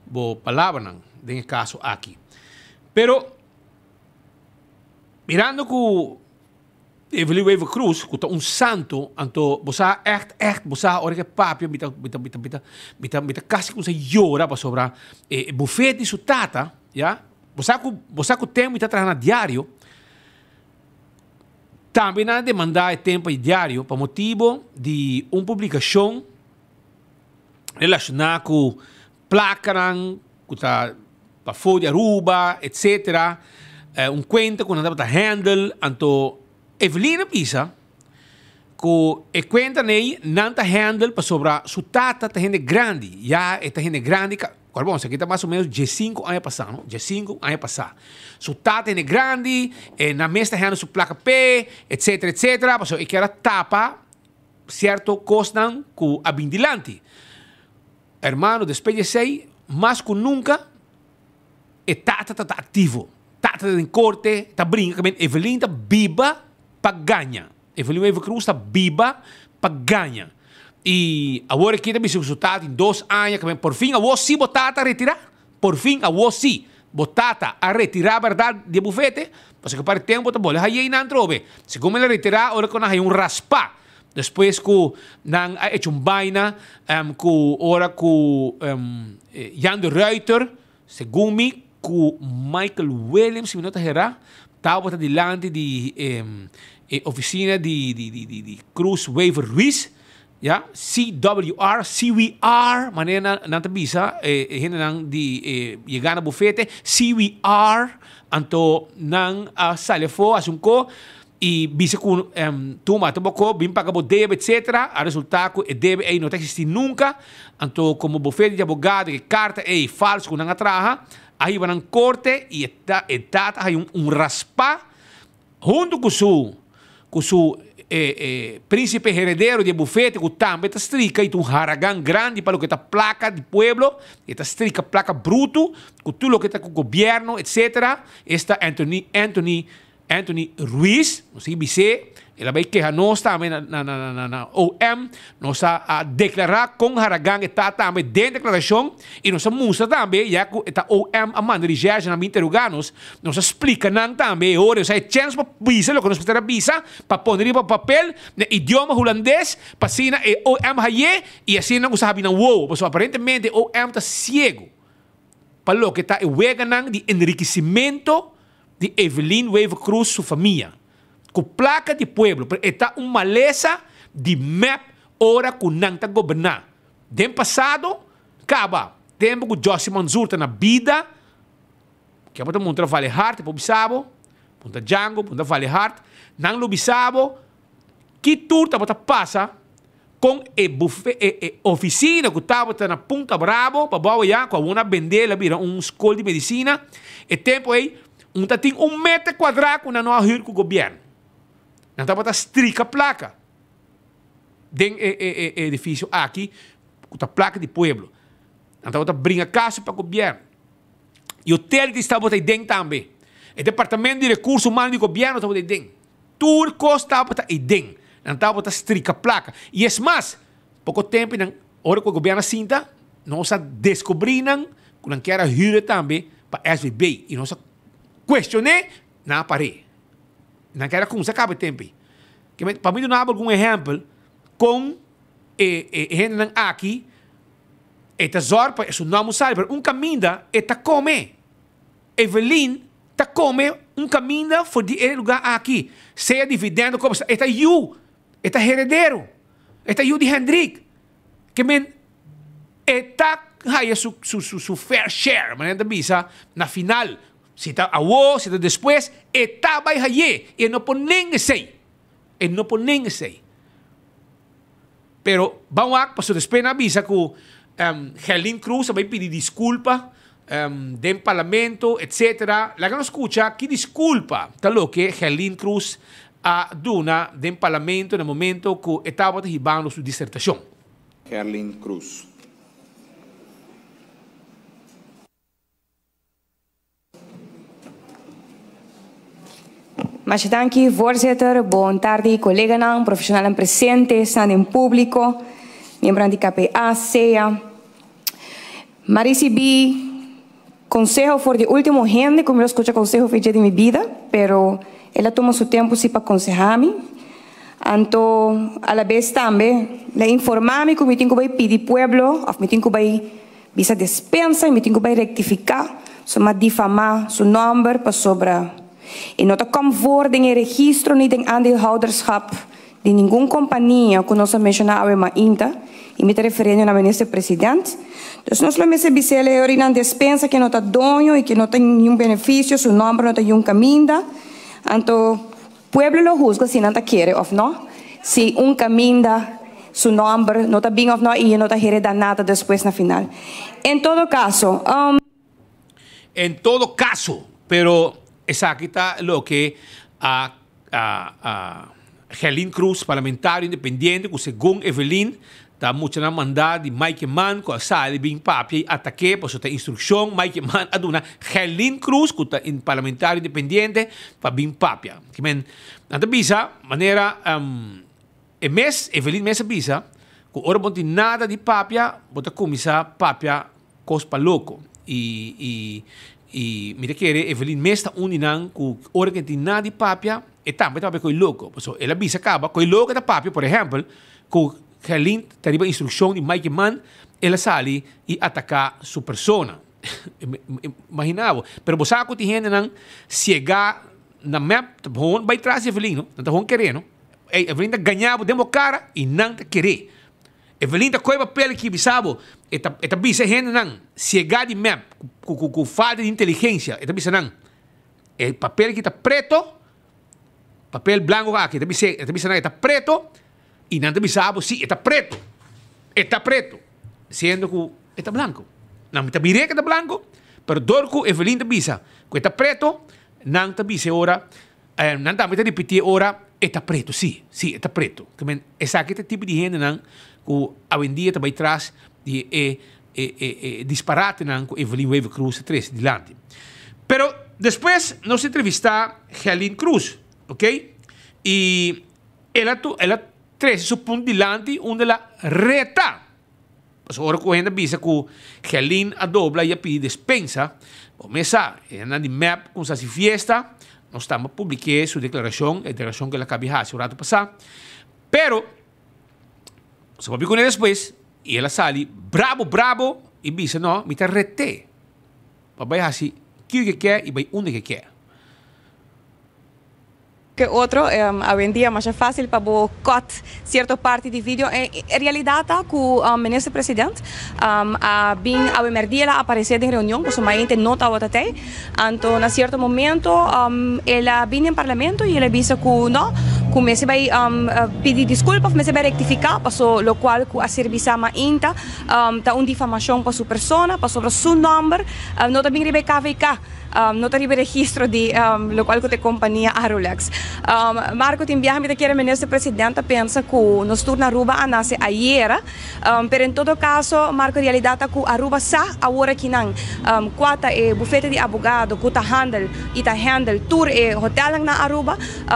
bo palabranan den e kaso aki. Pero mirando ku Evelyn Wever Croes cu ta un santo anto bo sa echt echt bo sa ora ke papia mi ta mi ta mi ta mi ta mi ta mi ta casi cuminsa yora pasobra e bufet di su tata ya bo sa cu bo sa cu tempo mi ta traha na diario tambe nan a demanda e tempo e diario pa motibo di un publicacion relaciona cu Placanan cu ta pafo di Aruba, etc. Un cuenta cu nan tabata handle. Anto Evelyn a bisa cu e cuenta ney nan ta handle pasobra su tata ta hende grandi. Ya e ta hende grandi. Ora bon, esaki ta mas o menos diescinco aña pasa, no? Diescinco aña pasa. Su tata hende grandi, e nan mes ta handle su placa p'e, etc. Etc. Pasobra e kier a tapa cierto cosnan cu a bin dilanti. Hermano, despues di esei, mas ku nunka e tata ta ta aktivo. Tata ta den korte, ta brinka kaminda. Evelyn ta biba pa gaña. Evelyn Wever Croes ta biba pa gaña. I awor aki ta bisa ku su tata tin dos aña kaminda. Por fin awor si bo tata a retirá. Por fin awor si bo tata a retirá bèrdat di e bufete. Pasobra ku par di tempu ta bole haye einan atrobe. Segun el a retirá ora ku nan haña un raspá. Despues ku nan a echa un baina ku ora ku Jan de Ruiter, segun mi ku Michael Williams si mi no ta hera, tabata dilanti di e ofisina di Cruz Wever Ruiz, ya, CWR, CWR, manera nan ta bisa e hendenan di e yega na bufete, CWR, anto nan a sali afó hasi un ko. I bisa ku tuma ta bo ko bin paga bo debe etcetera, a resulta ku e debe ei no ta existi nunka, anto komo bofete di abogado e karta ei falso ku nan a traha a hiba nan korte i e ta e tata a haña un raspa huntu ku su ku su e principe heredero di e bufete ku tambe ta strika i ta un haragan grandi pa loke ta plaka di pueblo, e ta strika plaka brutu ku tur loke ta ku gobierno etcetera, esta Anthony Anthony Anthony Ruiz, nos sigui bis'é, el a bai keha nos tambe na na na na na OM, nos a a deklará kon haragan e ta tambe den deklarashon i nos a mustra tambe ya ku e ta OM a manda recherche nan bin interogá nos, nos a splika nan tambe e ora, nos a e chèns pa bisa loke nos mester a bisa pa pone riba papel na idioma hulandes pa asina e OM haye i asina nan ku sa habi nan wowo, pasobra aparentemente OM ta siego pa loke ta e weganan di enrikisimentu di Evelyn Wever Croes su famia cu placa di pueblo pero e ta un malesa di mep ora cu nan ta goberna den pasado caba tempo cu Jossy Manzoor ta na bida ke bo ta montra Vale Hart e por bisa bo punta Django punta Vale Hart nan lo bisa bo ki tur tabata pasa Kon e bufe e e oficina cu tabata na Punta Bravo pa bou aya cu awor a bende el a bira un scol di medicina e tempo ey un ta tin un meter cuadra cu nan no a huur cu gobierno nan tabata strika placa den e e e edificio aki cu ta placa di pueblo nan tabata bringa caso pa gobierno y hotel di tabata ey den tambe e departamento di recurso humano di gobierno tabata ey den. Tur kos tabata ei den. Nan tabata strika plaka. I es mas, Poko tempu nan, ora ku e gobièrnu a sinta, nos a deskubrí nan ku nan kier a hür tambe pa SVB i nos a kuestion'é, nan a par'é. Nan kier a kumsa kaba e tempu ei. Pa mi duna bo algun ehèmpel kon e e hendenan aki e ta zòrg pa su nòmber sali, pero un kaminda e ta kome. Evelyn ta kome un kaminda for di e lugá aki, sea dividendo komo e ta yu, e ta heredero, e ta yu di Hendrik. Ke men e ta haya su su su fair share, manera nan ta bisa, na final. Si ta awo, si ta despues, e ta bai hay'é i e no por nenga esei. E no por nenga esei. Pero ban wak pasobra despues nan a bisa ku Gerlin Cruz a bai pidi diskulpa den parlamento etcetera. Laga nos skucha ki diskulpa ta loke Gerlin Cruz a duna den parlamento na momento ku e tabata hibando su disertashon. Gerlin Cruz. Masha danki, voorzitter. Bon tardi, coleganan, profesionalnan presente, esnan den publico, miembronan di KPA, sea. M'a ricibi conseho for di ultimo hende cu mi lo scucha conseho for dje di mi bida, pero el a tuma su tempo si pa conseha mi. Anto alabes tambe el a informa mi cu mi tin cu bay pidi pueblo of mi tin cu bay Bisa despensa y mi tin cu bay rectifica so m'a difama su nomber pasobra e no ta kom voor den e registro ni den aandeelhouderschap di ningun compania cu nos a menciona awe mainta y mi ta referiendo na minister president. Dus nos lo mester bisele e orinan despensa ke no ta doño y ke no ta niun beneficio, su nomber no ta yun caminda. Anto Pueblo lo husga si nan ta kere of no, si un caminda su nomber no ta bin of no y e no ta hereda nada despues na final. En todo caso. En todo caso, pero esaki ta loke a a Gerlin Cruz, parlamentario independiente cu segun Evelyn Ta muchanan mandá di Mike Eman ku a sali bin papia i atak'é pasobra ta instrukshon Mike Eman a duna Gerlin Cruz ku ta in parlamentario independiente pa bin papia. Ki men nan ta bisa manera e mes Evelyn mes a bisa ku ora bo no tin nada di papia bo ta kuminsá papia kos pa loko i i i mi ta kere Evelyn mes ta un di nan ku ora ke no tin nada di papia e tambe ta papia ko'i loko pasobra el a bisa kaba ko'i loko ta papia por ehèmpel Ku Gerlin ta riba instrukshon di Mike Eman, el a sali i ataká su persona. Imagina bo. Pero bo sa ku tin hendenan siegá na mep ta hon bai tras di Evelyn, no? Nan ta hon keré, no? Ey, Evelyn ta gañá bo den bo kara i nan ta keré. Evelyn ta kohe papel aki bisa bo, e ta e ta bisa e hendenan siegá di mep ku ku ku falta di inteligensia, e ta bisa nan, e papel aki ta preto, Papel blanco aki, e ta bis'é, e ta bisa nan e ta preto, i nan ta bisa bo, si, e ta preto, e ta preto, siendo ku e ta blanco. Nan ta mir'é ku e ta blanco, pero dor ku Evelyn ta bisa ku e ta preto, nan ta bisa e ora, nan tambe ta ripití e ora, e ta preto, si, si, e ta preto. Ke men, esaki ta e tipo di hendenan ku awendia ta bai tras di e e e e disparatenan ku Evelyn Wever Croes ta trese dilanti. Pero despues nos entrevista Gerlin Croes, ok, i el a el a trese su punt dilanti unda el a reta. Pasobra ora ku hende a bisa ku Gerlin a dobla i a pidi despensa, bo mes sa, e hendenan di mep kumsa hasi fiesta, nos tamba publik'é su deklarashon, e deklarashon ku el a kabi hasi un ratu pasá. Pero Nos a papia kuné despues i el a sali brabo brabo i bisa, No, mi ta ret'é pa bai hasi kiko ke ke i bai unda ke ke. Ke otro, awendia masha fácil pa bo cut cierto parti di video. E realidad ta cu Minister President a bin awe merdia el a aparece den reunion pasobra maente no tabata tey. Anto na cierto momento el a bin den Parlamento y el a bisa cu no, cu mester bay pidi disculpa of mester bay rectifica paso locual cu a ser bisa mainta ta un difamacion pa su persona pasobra su nomber no ta bin riba e KVK. No ta riba e registro di locual cu ta e compania Arulex. Marco, tin biaha mi ta kere Minister President ta pensa cu nos tur na Aruba a nace ayera, pero en todo caso, Marco, realidad ta cu Aruba sa awor akinan cua ta e bufete di abogado cu ta handel y ta handle tur e hotelnan na Aruba.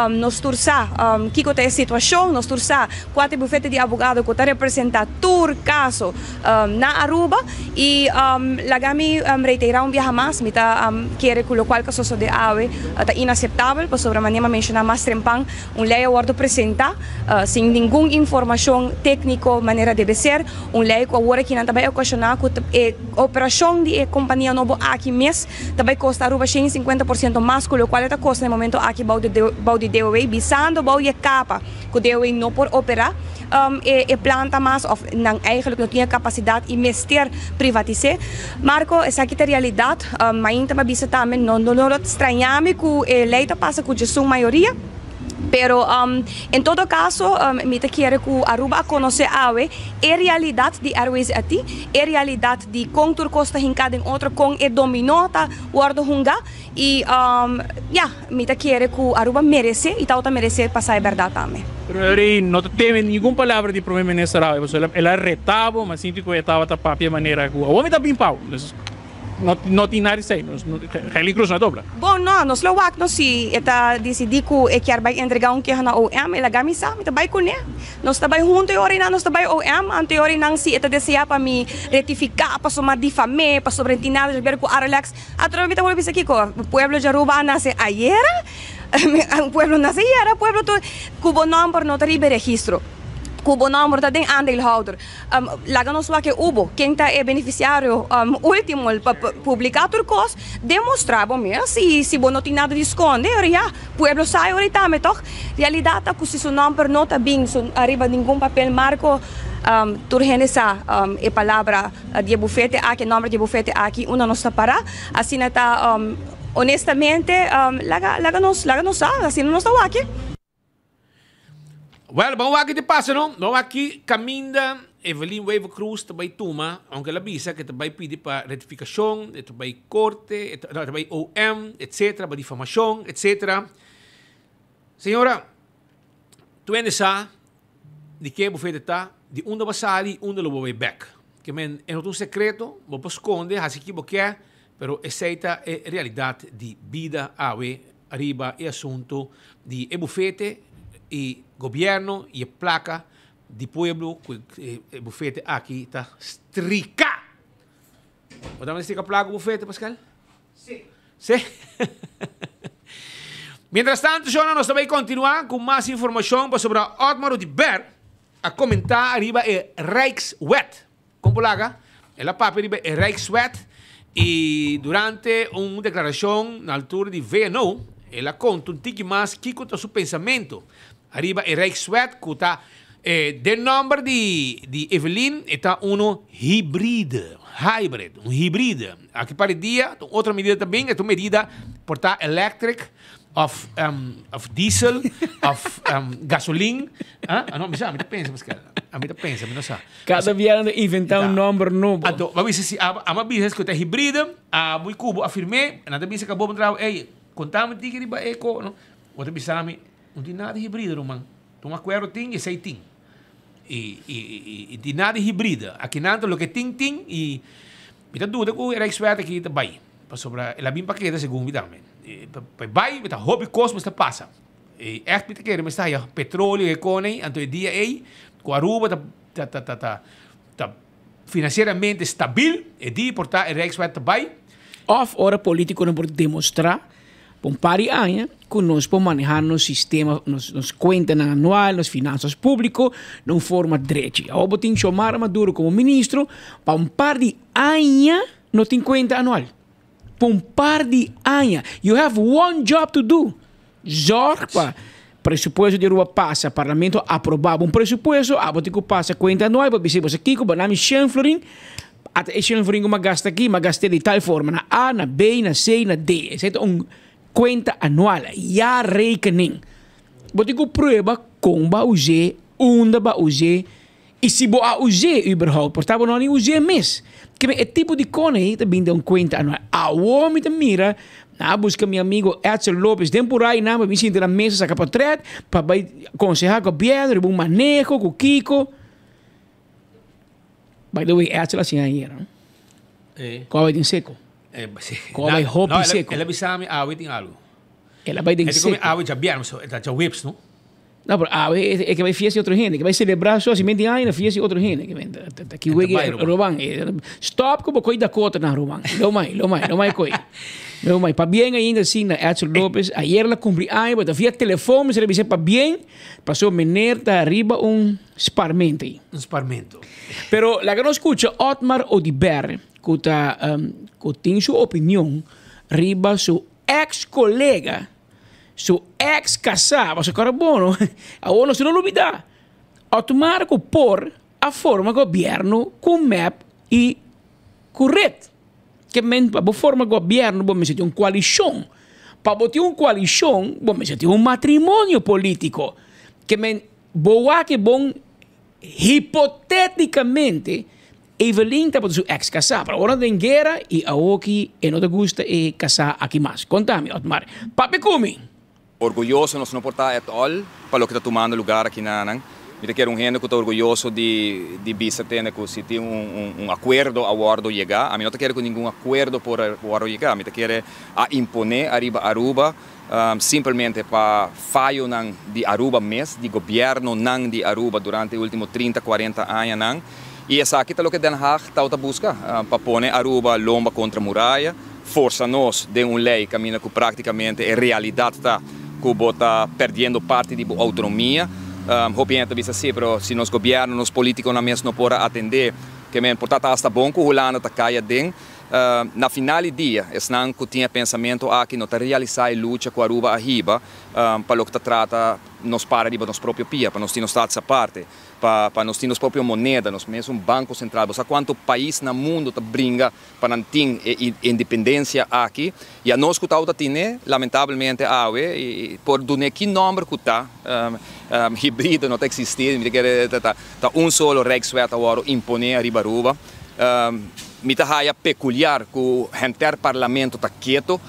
Nos tur sa. kiko ta e situashon. Nos tur sa kua ta e bufete di abogado ku ta representá tur kaso na Aruba i laga mi reiterá un biaha mas, mi ta kere ku lokual ku a sosodé awe ta inaseptabel pasobra manera mi a menshoná mas trempan un lei a wòrdu presentá sin ningun informashon tékniko manera debe ser, un lei ku awor aki nan ta bai okashoná ku e operashon di e kompania nobo aki mes ta bai kosta Aruba 150 por siento mas ku lokual e ta kosta na e momento aki bou di bou di DOW, bisando bou di e kapa ku DOW no por operá e planta mas òf nan eigenlijk no tin e kapasidat i mester privatis'é. Marco, esaki ta realidat. Mainta mi a bisa tambe no no lo straña mi ku e lei ta pasa ku djesun mayoria. Pero en todo caso mi ta kere cu Aruba a conoce awe e realidad di Airways ati, e realidad di con tur cos ta hinca den otro, con e domino ta wordo hunga y ya, mi ta kere cu Aruba merece y tawata merece pa sa e berdad tambe. Pero Rey no ta teme ningun palabra di Prome Minister awe, pasobra el a reta bo, ma sinti cu e tabata papia manera cu awor mi ta bin pao. No, no tin nada di esei. Nos, Gelly Cruz no a dobla. Bon, no, nos lo wak no si e ta disidí ku e kier bai entregá un keha na OM, e laga mi sa, mi ta bai kuné. Nos ta bai huntu e ora einan, nos ta bai OM, anto e ora einan si e ta deseá pa mi rektifiká pasobra mi a difam'é, pasobra e tin nada di haber ku Aralex, atrobe mi ta wòrdu bisa kiko, pueblo di Aruba a nase ayera? Pueblo nase ayera? Pueblo tur ku bo nòmber no ta riba e registro, ku bo nòmber ta den aandeelhouder. Laga nos wak e ubo, ken ta e benefisiario ultimo pa publiká tur kos, demostrá bo mes i si bo no tin nada di skonde, ora ya, pueblo sa e ora tambe tòg. Realidat ta ku si su nòmber no ta bin ariba ningun papel marko, tur hende sa e palabra di e bufete aki, e nòmber di e bufete aki unda nos ta pará. Asina ta honestamente laga laga nos laga nos sa, asina nos ta wak. Well, ban wak ki ta pasa no. Ban wak ki kaminda Evelyn Wever Croes ta bai tuma, aunke el a bisa ke ta bai pidi pa rectificacion, e ta bai corte, e ta, no, e ta bai OM, etcetera, pa difamacion, etcetera. Señora, tur hende sa di ke bufete ta, di unda bo a sali, unda lo bo bai bek. Ke men, e no ta un secreto, bo por sconde, haci ki bo ke, pero esey ta e realidad di bida awe Ariba e asunto di e bufete y gobierno y e placa di pueblo cu e bufete aki ta strica. Bo tambe ta strica placa cu bufete, Pascal? Si. Si? Mientras tanto, shona, nos ta bay continua cu mas informacion pasobra Otmar Oduber a comenta ariba e Rijkswet. Kon por laga? El a papia riba e Rijkswet i durante un deklarashon na altura di VNO el a konta un tiki mas kiko ta su pensamentu ariba e Rijkswet ku ta den nòmber di di Evelyn e ta uno hibride, hybrid, un hibride. Aki par di dia un otro medida ta bin, e ta un medida por ta electric of of diesel of gasolin. Ah, no, mi sa, mi ta pensa Pascal. Ami ta pensa, mi no sa. Cada biaha nan ta inventa un nomber nobo. Anto, bo a bisa si, amo a bisa ku ta hibride, abo i kubo a firm'é, nan ta bisa ku abo a ey, konta mi tiki riba e ko, no? Bo ta bisa mi, no tin nada di hibride, ruman. Ta un akuerdo tin i esei tin. I, i, i, i tin nada di hibride. Akinan ta loke tin, tin, i mi ta duda ku e Rijkswet aki ta bai. Pasobra el a bin pa keda segun mi tambe. Pa e bai, mi ta hopi kos mester pasa. E ègt mi ta kere mester haya petroleo e kone, anto e dia ei ku Aruba ta ta ta ta ta ta financieramente stabil, e dia por ta e Rijkswet ta bai. Òf ora polítikonan por demostrá pa un par di aña ku nos por manehá nos sistema, nos nos kuentanan anual, nos finansas públiko na un forma drechi. Awor bo tin Xiomara Maduro komo ministro, pa un par di aña no tin kuenta anual. Pa un par di aña. You have one job to do. Zorg pa presupuesto di Aruba pasa, parlamento aproba bo un presupuesto, abo tin ku pasa kuenta anual pa bisa boso kiko, bo na mi shen florin, ata e shen florin ku mi a gasta aki, mi a gast'é di tal forma, na A, na B, na C, na D. Esei ta un kuenta anual, jaarrekening. Bo tin ku prueba kon bo a us'é, unda bo a us'é, I si bo a us'é überhaupt, por ta bo no a ni us'é mes. Keme e tipo di kona ei ta bin den un kuenta anual. Awor mi ta mira, nan a buska mi amigo Edsel Lopez den por ai nan pa bin sinta na mesa saka potret pa bai konsehá gobièrnu riba un maneho ku kiko. By the way, Edsel a siña ayera, no? Ku a bai den seko. Ku a bai hopi seko. El a bisa mi awe tin algu. El a bai den seko. El a bisa mi awe djabièrnè, ta djaweps, no? No, pero awe e ke bai fiesta di otro hende, e ke bai celebra su hacimento di aña na fiesta di otro hende. Ke men ta ki wege ruman. Stop ku bo koi Dakota nan ruman. Lo mai, lo mai, lo mai koi. Lo mai. Pabien ainda si na Edson Lopez. Ayer el a cumpli aña, pero ta via telefon mi a bisa pabien, paso meneer ta riba un sparmento ei. Un sparmento. Pero laga nos scucha Otmar Oduber ku ta ku tin su opinion riba su ex colega. Su ex casá, pasobra kòrda bon no, awor nos no lubidá, Otmar ku por a forma gobièrnu ku mep i ku red. Ke men pa bo forma gobièrnu bo mester tin un koalishon. Pa bo tin un koalishon bo mester tin un matrimonio polítiko. Ke men bo wak e bon hipotétikamente Evelyn tabata su ex casá, pero awor nan ta den guera y awoki e no ta gusta e casá aki mas. Conta mi, Otmar. Papia cu mi! Orguyoso nos no por ta at all pa loke ta tumando lugar aki na nan. Mi ta kere un hende ku ta orguyoso di di bisa tende ku si tin un un akuerdo a wordo yega. Ami no ta kere ku ningun akuerdo por a wordo yega. Mi ta kere a impone ariba Aruba simpelmente pa fayonan di Aruba mes, di gobiernonan di Aruba durante e ultimo trinta, cuarenta añanan. Y esaki ta loke Den Haag tawata busca, pa pone Aruba lomba contra muraya, forsa nos den un ley caminda cu practicamente e realidad ta cu bo ta perdiendo parti di bo autonomia. Hopi hende ta bisa si, pero si nos gobierno, nos politiconan mes no por a atende, ke men por ta ta hasta bon cu Hulanda ta cay aden. Na final di dia, esnan cu tin e pensamento aki no ta realisa e lucha cu Aruba a hiba pa loke ta trata nos para riba nos propio pia, pa nos tin nos status aparte, pa pa nos tin nos propio moneda, nos mesun banco central. Bo sa cuanto pais na mundo ta bringa pa nan tin e independencia aki? Y anos cu tawata tine, lamentablemente awe, por dun'e ki nomber cu ta, hibrido no ta existi, mi ta kere ta un solo Rijkswet a worde impone ariba Aruba. Mi ta haya peculiar cu henter parlamento ta keto.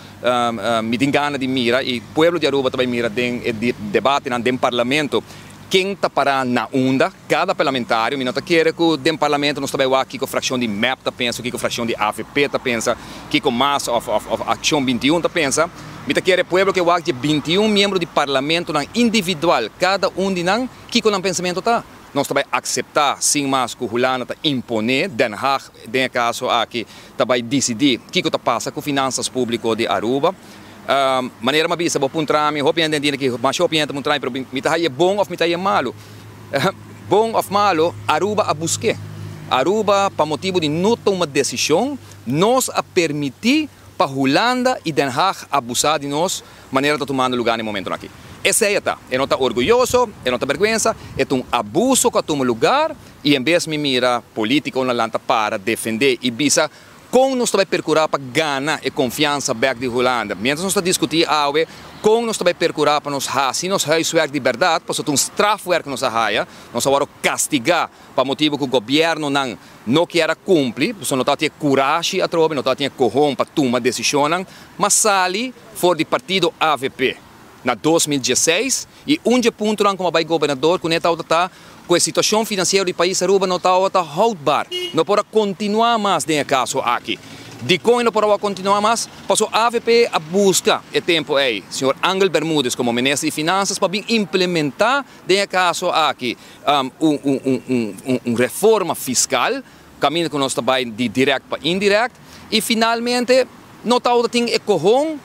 Mi tin gana di mira y pueblo di Aruba ta bay mira den e debatenan den parlamento ken ta para na unda, cada parlamentario. Mi no ta kere cu den parlamento nos ta bay wak kico fraccion di mep ta pensa, kico fraccion di avp ta pensa, kico mas of Accion 21 ta pensa. Mi ta kere pueblo ke wak dje 21 miembro di parlamentonan individual, cada un di nan, kico nan pensamento ta. Nos ta bai akseptá sin mas ku Hulanda ta imponé, Den Haag den e kaso aki ta bai disidí kiko ta pasa ku finansas públiko di Aruba. Manera mi a bisa, bo puntra mi, hopi hende a aki, masha hopi hende ta puntra mi, pero mi ta haye bon òf mi ta haye malu? Bon òf malu, Aruba a busk'é. Aruba pa motibu di no tuma desishon, nos a permití pa Hulanda i Den Haag abusá di nos manera ta tumando lugá na e momentonan aki. Esei a ta. E no ta orguyoso, e no ta bergwensa, e ta un abuso ku a tuma lugar i en bes mi mira polítikonan lanta para defendé i bisa kon nos ta bai perkurá pa gana e konfiansa bèk di Hulanda. Miéntras nos ta diskutí awe kon nos ta bai perkurá pa nos hasi nos huiswerk di bèrdat, pasobra ta un strafwerk nos a haya, nos a wòrdu kastigá pa motibu ku gobièrnunan no kier a kumpli, pasobra no tabatin e kurashi atrobe, no tabatin e kohon pa tuma desishonnan, mas sali for di partido avp na 2016 y un dje puntonan como a bay gobernador cune tabata ta cu e situacion financiero di pais Aruba no tabata houdbaar, no por a continua mas den e caso aki. Dicon e no por a continua mas? Paso avp a busca e tempo ey señor Angel Bermudez como minister di Finanzas pa bin implementa den e caso aki un un reforma fiscal caminda cu nos ta bay di direct pa indirect y finalmente no tabata tin e cohon,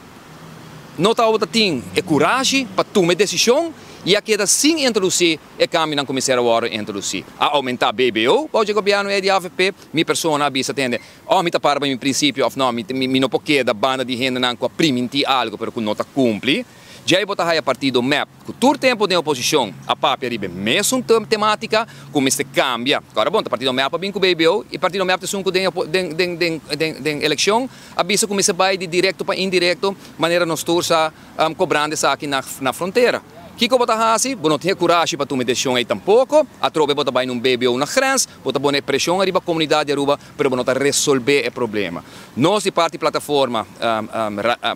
no tabata tin e curashi pa tuma e decision y a keda sin introduci e cambionan cu mester a wordo introduci. A aumenta BBO bao dje gobierno ey di avp, mi persona a bisa tende oh mi ta para pa mi principio of no, mi no por keda banda di hendenan cu a priminti algo pero cu no ta cumpli. Djei bo ta haya partido mep ku tur tempu den oposishon a papia riba e mesun tematika ku mester kambia. Kòrda bon, ta partido mep a bin ku BBO i partido mep ta esun ku den elekshon a bisa ku mester bai di direkto pa indirekto manera nos tur sa kobrando esaki na frontera. Kiko bo ta hasi? Bo no tin e kurashi pa tuma e desishon ei tampoko. Atrobe bo ta bai na un BBO na grens, bo ta pone preshon ariba komunidat di Aruba pero bo no ta resolbe e problema. Nos di parti plataforma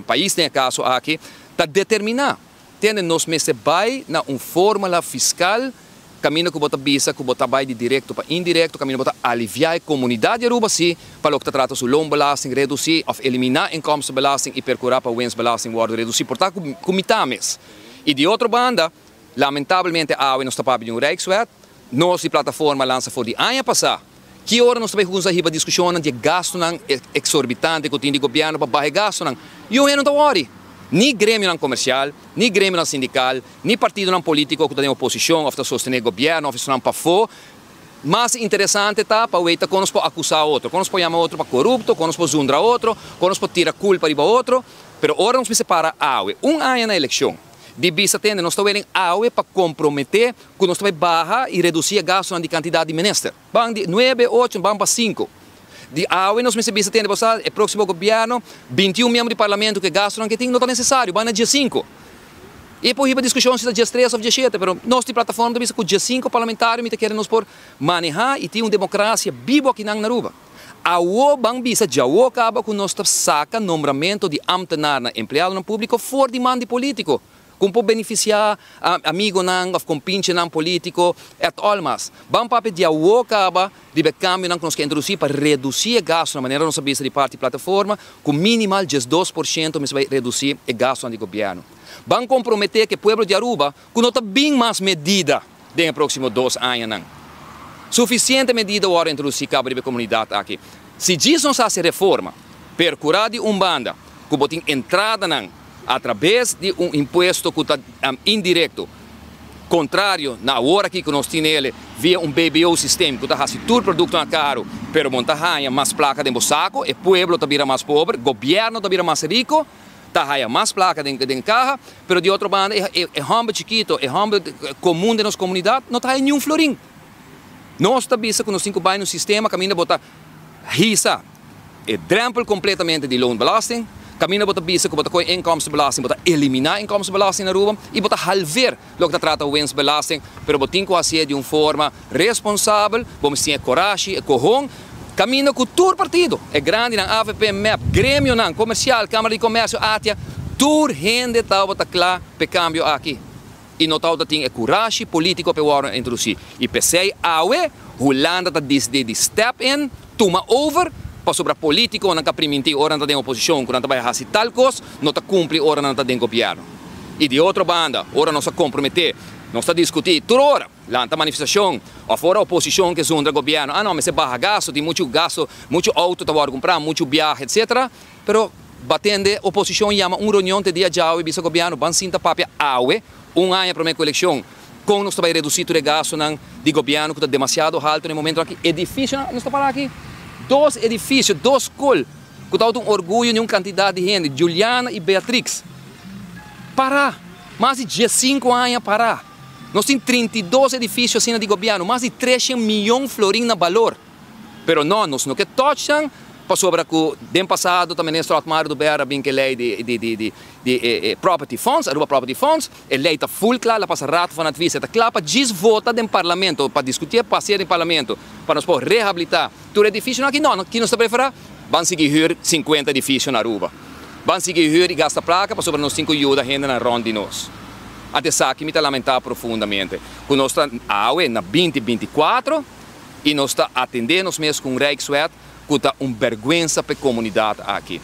pais den e caso aki ta determina tende nos mester bay na un formula fiscal caminda cu bo ta bisa cu bo ta bay di directo pa indirecto caminda bo ta alivia e comunidad di Aruba si pa loke ta trata su loonbelasting reduci of elimina inkomstenbelasting y percura pa winstbelasting wordo reduci por ta cu mita mes y di otro banda. Lamentablemente awe nos ta papia di un Rijkswet. Nos di plataforma a lansa for di aña pasá. Ki ora nos ta bai hunsa hiba diskushonnan di e gastunan eksorbitante ku tin di gobièrnu pa baha e gastunan? Yu hende no ta wòri. Ni gremionan komersial, ni gremionan sindikal, ni partidonan polítiko ku ta den oposishon òf ta sostené gobièrnu òf esunnan pafó. Mas interesante ta pa weta kon nos por akusá otro, kon nos por yama otro pa korupto, kon nos por zundra otro, kon nos por tira kulpa riba otro. Pero ora nos mester para awe, un aña na elekshon, di bisa tende nos ta welen awe pa komprometé ku nos ta bai baha i redusí e gastunan di kantidat di minister. Ban di nuebe, ocho, ban pa sinku. Di awe nos mester bisa tende bo sa e próksimo gobièrnu, 21 miembro di parlamento ku e gastunan ke tin no ta nesesario, ban na 15. E por hiba diskushon si ta 13 òf 17, pero nos di plataforma ta bisa ku 15 parlamentario mi ta kere nos por manehá i tin un demokrasia bibu akinan na Aruba. Awo ban bisa djawo kaba ku nos ta saka nombramentu di ámtenarnan, empleadonan públiko for di man di polítiko. Kon por benefisiá amigonan òf kompinchenan polítiko et al mas. Ban papia di awo kaba riba e kambionan ku nos ke introdusí pa redusí e gastunan, manera nos a bisa di parti plataforma ku minimal 12% mester bai redusí e gastunan di gobièrnu. Ban komprometé ku e pueblo di Aruba ku no ta bin mas medida den e próksimo dos añanan. Sufisiente medida wòrdu introdusí kaba riba e komunidat aki. Si djis nos hasi reforma, perkurá di un banda ku bo tin entradanan Atrabes di un impuesto ku ta indirekto, kontrario na awor aki ku nos tin ele via un BBO system ku ta hasi tur produktonan karu, pero bo no ta haña mas plaka den bo sako, e pueblo ta bira mas pober, gobièrnu ta bira mas riko, ta haña mas plaka den den kaha, pero di otro banda e e hòmber chikito, e hòmber komun den nos komunidat no ta haña niun florin. Nos ta bisa ku nos tin ku bai na un sistema kaminda bo ta hisa e drempel kompletamente di loonbelasting, kaminda bo ta bisa ku bo ta kohe inkomstenbelasting, bo ta eliminá inkomstenbelasting na Aruba i bo ta halver loke ta trata winstbelasting, pero bo tin ku hasié di un forma responsabel, bo mester tin e korashi, e kohon, kaminda ku tur partido, e grandinan, avp, mep, gremionan, komersial, Kamara di Komersio, ATIA, tur hende tabata kla pa e kambio aki. I no tabata tin e kurashi politiko pa e wòrdu introdusí. I p'esei awe Hulanda ta disidí di step in, tuma over, pasobra politikonan ka primintí ora nan ta den oposishon ku nan ta bai hasi tal kos, no ta kumpli ora nan ta den gobièrnu. I di otro banda, ora nos a komprometé, nos ta diskutí tur ora, lanta manifestashon òf ora oposishon ke zundra gobièrnu, ah no, mester baha gastu, tin muchu gastu, muchu outo ta wòrdu kumprá, muchu biahe, etsetera. Pero batende oposicion yama un reunion te dia djawe bisa gobierno ban sinta papia awe, un aña prome cu eleccion, con nos ta bay reduci tur e gastonan di gobierno cu ta demasiado halto na e momento aki. Edificionan, nos ta para aki dos edificio, dos scol cu tabata un orguyo di un cantidad di hende, Juliana y Beatrix, para, mas di 15 aña para. Nos tin 32 edificio asina di gobierno, mas di 300 miyon florin na balor. Pero no, nos no ke touch nan pasobra ku den pasado ta Minister Otmar Oduber a bin ku e lei di di di di di e e property funds, Aruba Property Funds. E lei ta full kla, el a pasa Raad van Advies, e ta kla pa djis vota den Parlamento, pa diskutié, pas'é den Parlamento pa nos por rehabilitá tur edificionan aki. No, ki nos ta preferá? Ban sigui hür 50 edificio na Aruba. Ban sigui hür i gasta plaka pasobra nos tin ku yuda hendenan rònt di nos. Ante esaki mi ta lamentá profundamente ku nos ta awe na binti 24. I nos ta atendé nos mes ku un Rijkswet ku ta un bèrgwensa pa e komunidat aki.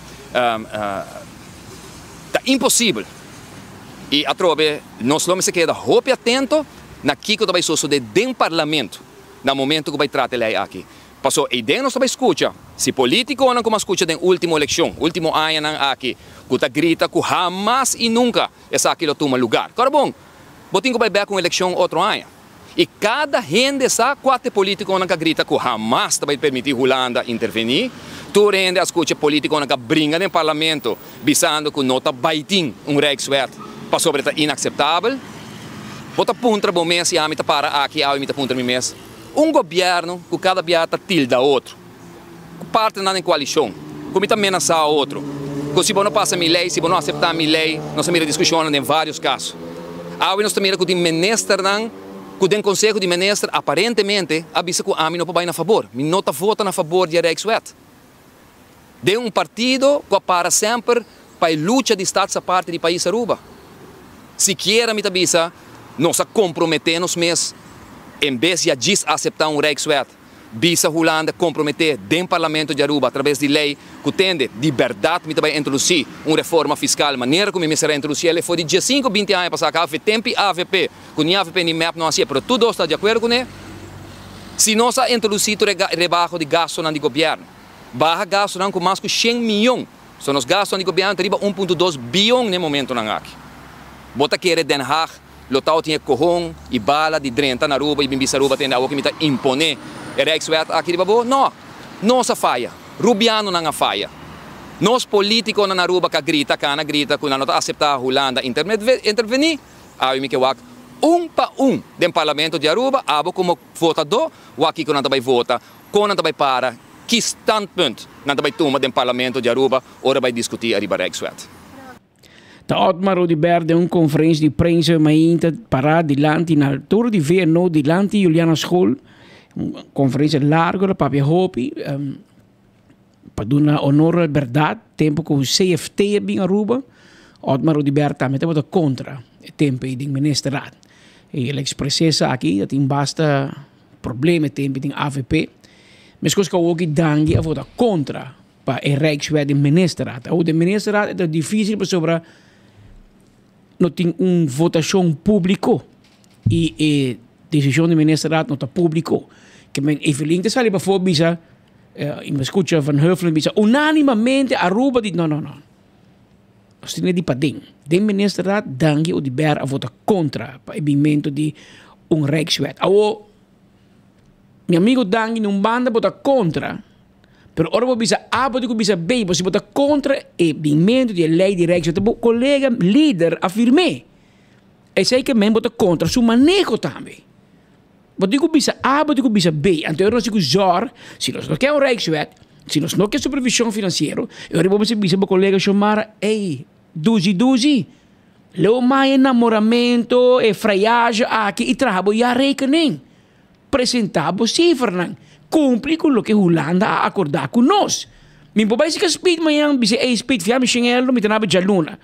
Ta imposibel. I atrobe nos lo mester keda hopi atento na kiko ta bai sosodé den parlamento na momento ku bai trata e lei aki. Paso eiden nos ta bai skucha si politikonan ku mi a skucha den ultimo elekshon, ultimo añanan aki, ku ta grita ku hamas i nunka esaki lo tuma lugar. Kòrda bon, bo tin ku bai bèk un elekshon otro aña. I kada hende sa kua t'e politikonan ka grita ku hamas ta bai permití Hulanda intervení. Tur hende a skucha politikonan ka bringa den parlamento bisando ku no ta bai tin un Rijkswet pasobra e ta inakseptabel. Bo ta puntra bo mes i ami ta para aki awe mi ta puntra mi mes, un gobièrnu ku kada bia ta tilda otro, ku partnernan den koalishon, ku mi ta menasá otro, ku si bo no pasa mi lei, si bo no aseptá mi lei, nos a mira diskushonnan den vários kaso. Awe nos ta mira ku tin ministernan ku den konseho di minister aparentemente a bisa ku ami no por bai na fabor, mi no ta vota na fabor di e Rijkswet. Den un partido ku a para semper pa e lucha di Stadsaparte di pais Aruba. Sikiera mi ta bisa nos a komprometé nos mes en bes di a djis aseptá un Rijkswet. Bisa Hulanda compromete den Parlamento di Aruba a traves di ley cu tende di berdad mi ta bay introduci un reforma fiscal manera cu mi mester a introduci el for di diescinco binti aña pasa caba fe tempi avp cu ni avp ni mep no hacié pero tur dos ta di acuerdo cune si nos a introduci tur e rebaho di gastonan di gobierno baha gastonan cu mas cu shen miyon so nos gastonan di gobierno ta riba un punto dos biyon n'e momentonan aki bo ta kere Den Haag Lo tau tin e kohon i bala di drenta na Aruba i bin bisa Aruba tende awo ki mi ta impone e Rijkswet aki riba bo? No! Nos a faya. Rubianonan a faya. Nos politiconan na Aruba ka grita, kana grita ku nan no ta asepta Hulanda interveni. Awe mi ke wak un pa un den Parlamento di Aruba, abo komo votadó wak kiko nan ta bai vota, kon nan ta bai para, ki standpunt nan ta bai tuma den Parlamento di Aruba ora bai diskuti ariba Rijkswet. Ta Otmar Oduber den un conferencia di prensa mainta para dilanti na altura di VNO dilanti Juliana School. Un conferencia largo la papia hopi um, pa duna honor al berdad tempo cu CFT a bin Aruba. Otmar Oduber tambe tabata contra e tempo ei den ministerraad. Y el a expresa esaki dat tin basta problema e tempo den AVP. Mescos cu awoki Dangui a vota contra pa e Rijkswet den Ministerraad. Awor den Ministerraad e ta dificil pasobra no tin un votacion publico y e decision di Ministerraad no ta publico. Ke men Evelyn ta sali pafó bisa y mi scucha Van Huffelen bisa unanimamente Aruba di no no no. Nos tin di paden. Den Ministerraad Dangui Oduber a vota contra pa e binmento di un Rijkswet. Awor mi amigo Dangui na un banda bota contra. Pero ora bo bisa A, bo tin ku bisa B, bo si bo ta kontra e binmentu di e lei di Rijkswet, bo kolega lider a firm'é. Esei ke men bo ta kontra su maneho tambe. Bo tin ku bisa A, bo tin ku bisa B. Anto ora nos tin ku zòrg, si nos no ke un Rijkswet, si nos no ke supervishon finansiero, e ora bo mester bisa bo kolega Xiomara, ey, duzi duzi, leu mai e namoramento, e frayage aki i traha bo jaarrekening. Presentá bo sifernan. Kumpli ku loke Hulanda a akordá ku nos. Mi por bai sika Speed mañan, bisa ey Speed fia mi shen eldo, mi ta naba djaluna.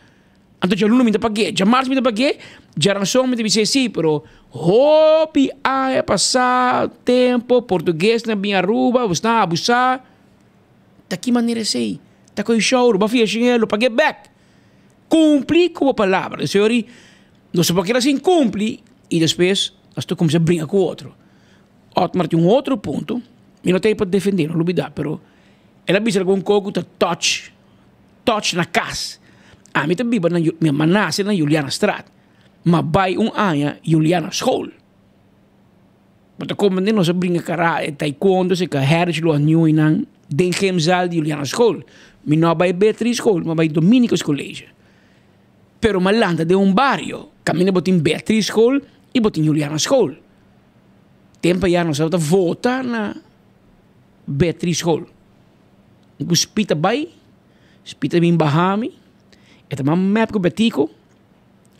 Anto djaluna mi ta pag'é, djamars mi ta pag'é, djaranson mi ta bis'é sí, pero hopi aña pasá, tempo, portuguesnan bin Aruba, bo stan abusá. Ta ki manera esei? Ta koe shouru, bo a fia shen eldo, pag'é bèk. Kumpli ku bo palabra. Di señor i nos no por keda sin kumpli i despues nos ta kuminsá bringa ku otro. Otmar tin un otro punto, mi no ta ei pa defendé, no lubidá, pero el a bisa algun kos ku ta touch, touch na kas. Ami ta biba na, mi a nase na Julianastraat, ma bai un aña Juliana School. Bo ta komprendé nos a bringa kara e taekwondo se ka Hersh lo a ñui nan den gymzaal di Juliana School. Mi no a bai Beatriz School, mi a bai Dominicus College. Pero mi a lanta den un bario kaminda bo tin Beatriz School i bo tin Juliana School. Tempo ya nos tabata vota na Beatriz School. Mi ku Spit a bai, Spit a bin baha mi, e ta mama mep ku Betico.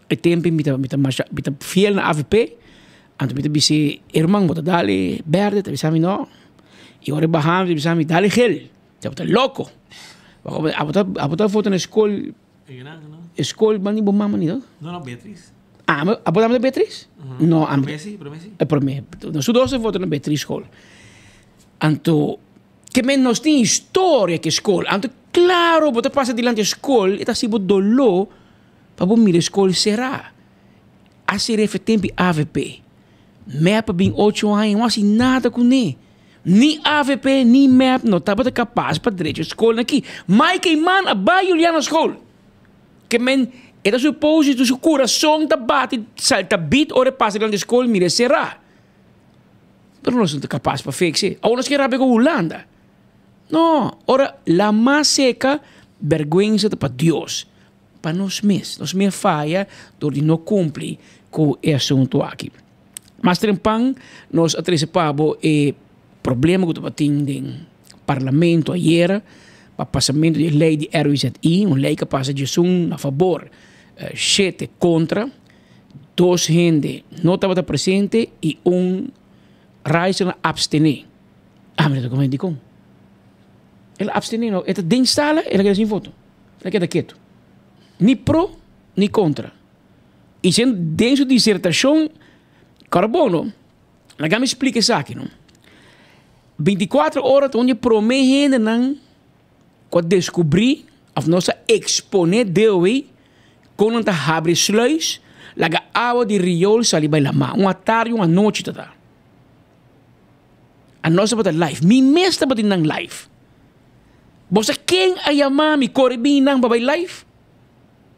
E tempo mi ta mi ta masha mi ta fiel na avp, anto mi ta bis'é, herman bo ta dal e berde? Ta bisa mi no. I ora e baha mi ta bisa mi dal e gel. Tabata loko. Abo ta abo ta vota na skol skol banda di bo mama ni no? No no Beatriz. Ah abo tambe ta Beatriz? No ami. Prome si prome si. Prome. Nos tur dos a vota na Beatriz skol. Anto ke men nos tin historia ku e skol. Anto klaro bo ta pasa dilanti e skol e ta hasi bo dolo. Pa bo mira e skol será. A ser'é fe tempi avp. Mep a bin ocho aña no hasi nada kuné. Ni avp ni mep no tabata kapas pa drecha e skolnan aki. Mike Eman a bai Juliana School. Ke men e ta supose su kurason ta bati salta bit ora e pasa dilanti e skol mira e será. Pero nos no ta kapas pa fix e. Awor nos ke rabia ku Hulanda. No, ora lama seka bergwensa ta pa Dios. Pa nos mes. Nos mes faya dor di no cumpli cu e asunto aki. Mas trempan nos a trece pa bo e problema cu tabatin den parlamento ayera pa pasamento di e ley di RWZI, un ley cu a pasa djesun na fabor, shete contra, dos hende no tabata presente y un Ryson a abstene. Ami no ta comprende dicon. El a abstene no, e ta den sala el a keda sin voto. El a keda ketu. Ni pro ni kontra. I sen den su disertashon, kòrda bon no, laga mi splika esaki no. 24 ora ta un di e prome hendenan ku a deskubrí òf nos a eksponé dewe kon nan ta habri sluis laga awa di riool sali bai lamá. Un atardi un anochi ta ta. Anos tabata live. Mi mes tabatin nan live. Bo sa ken a yama mi kore bini nan pa bai live?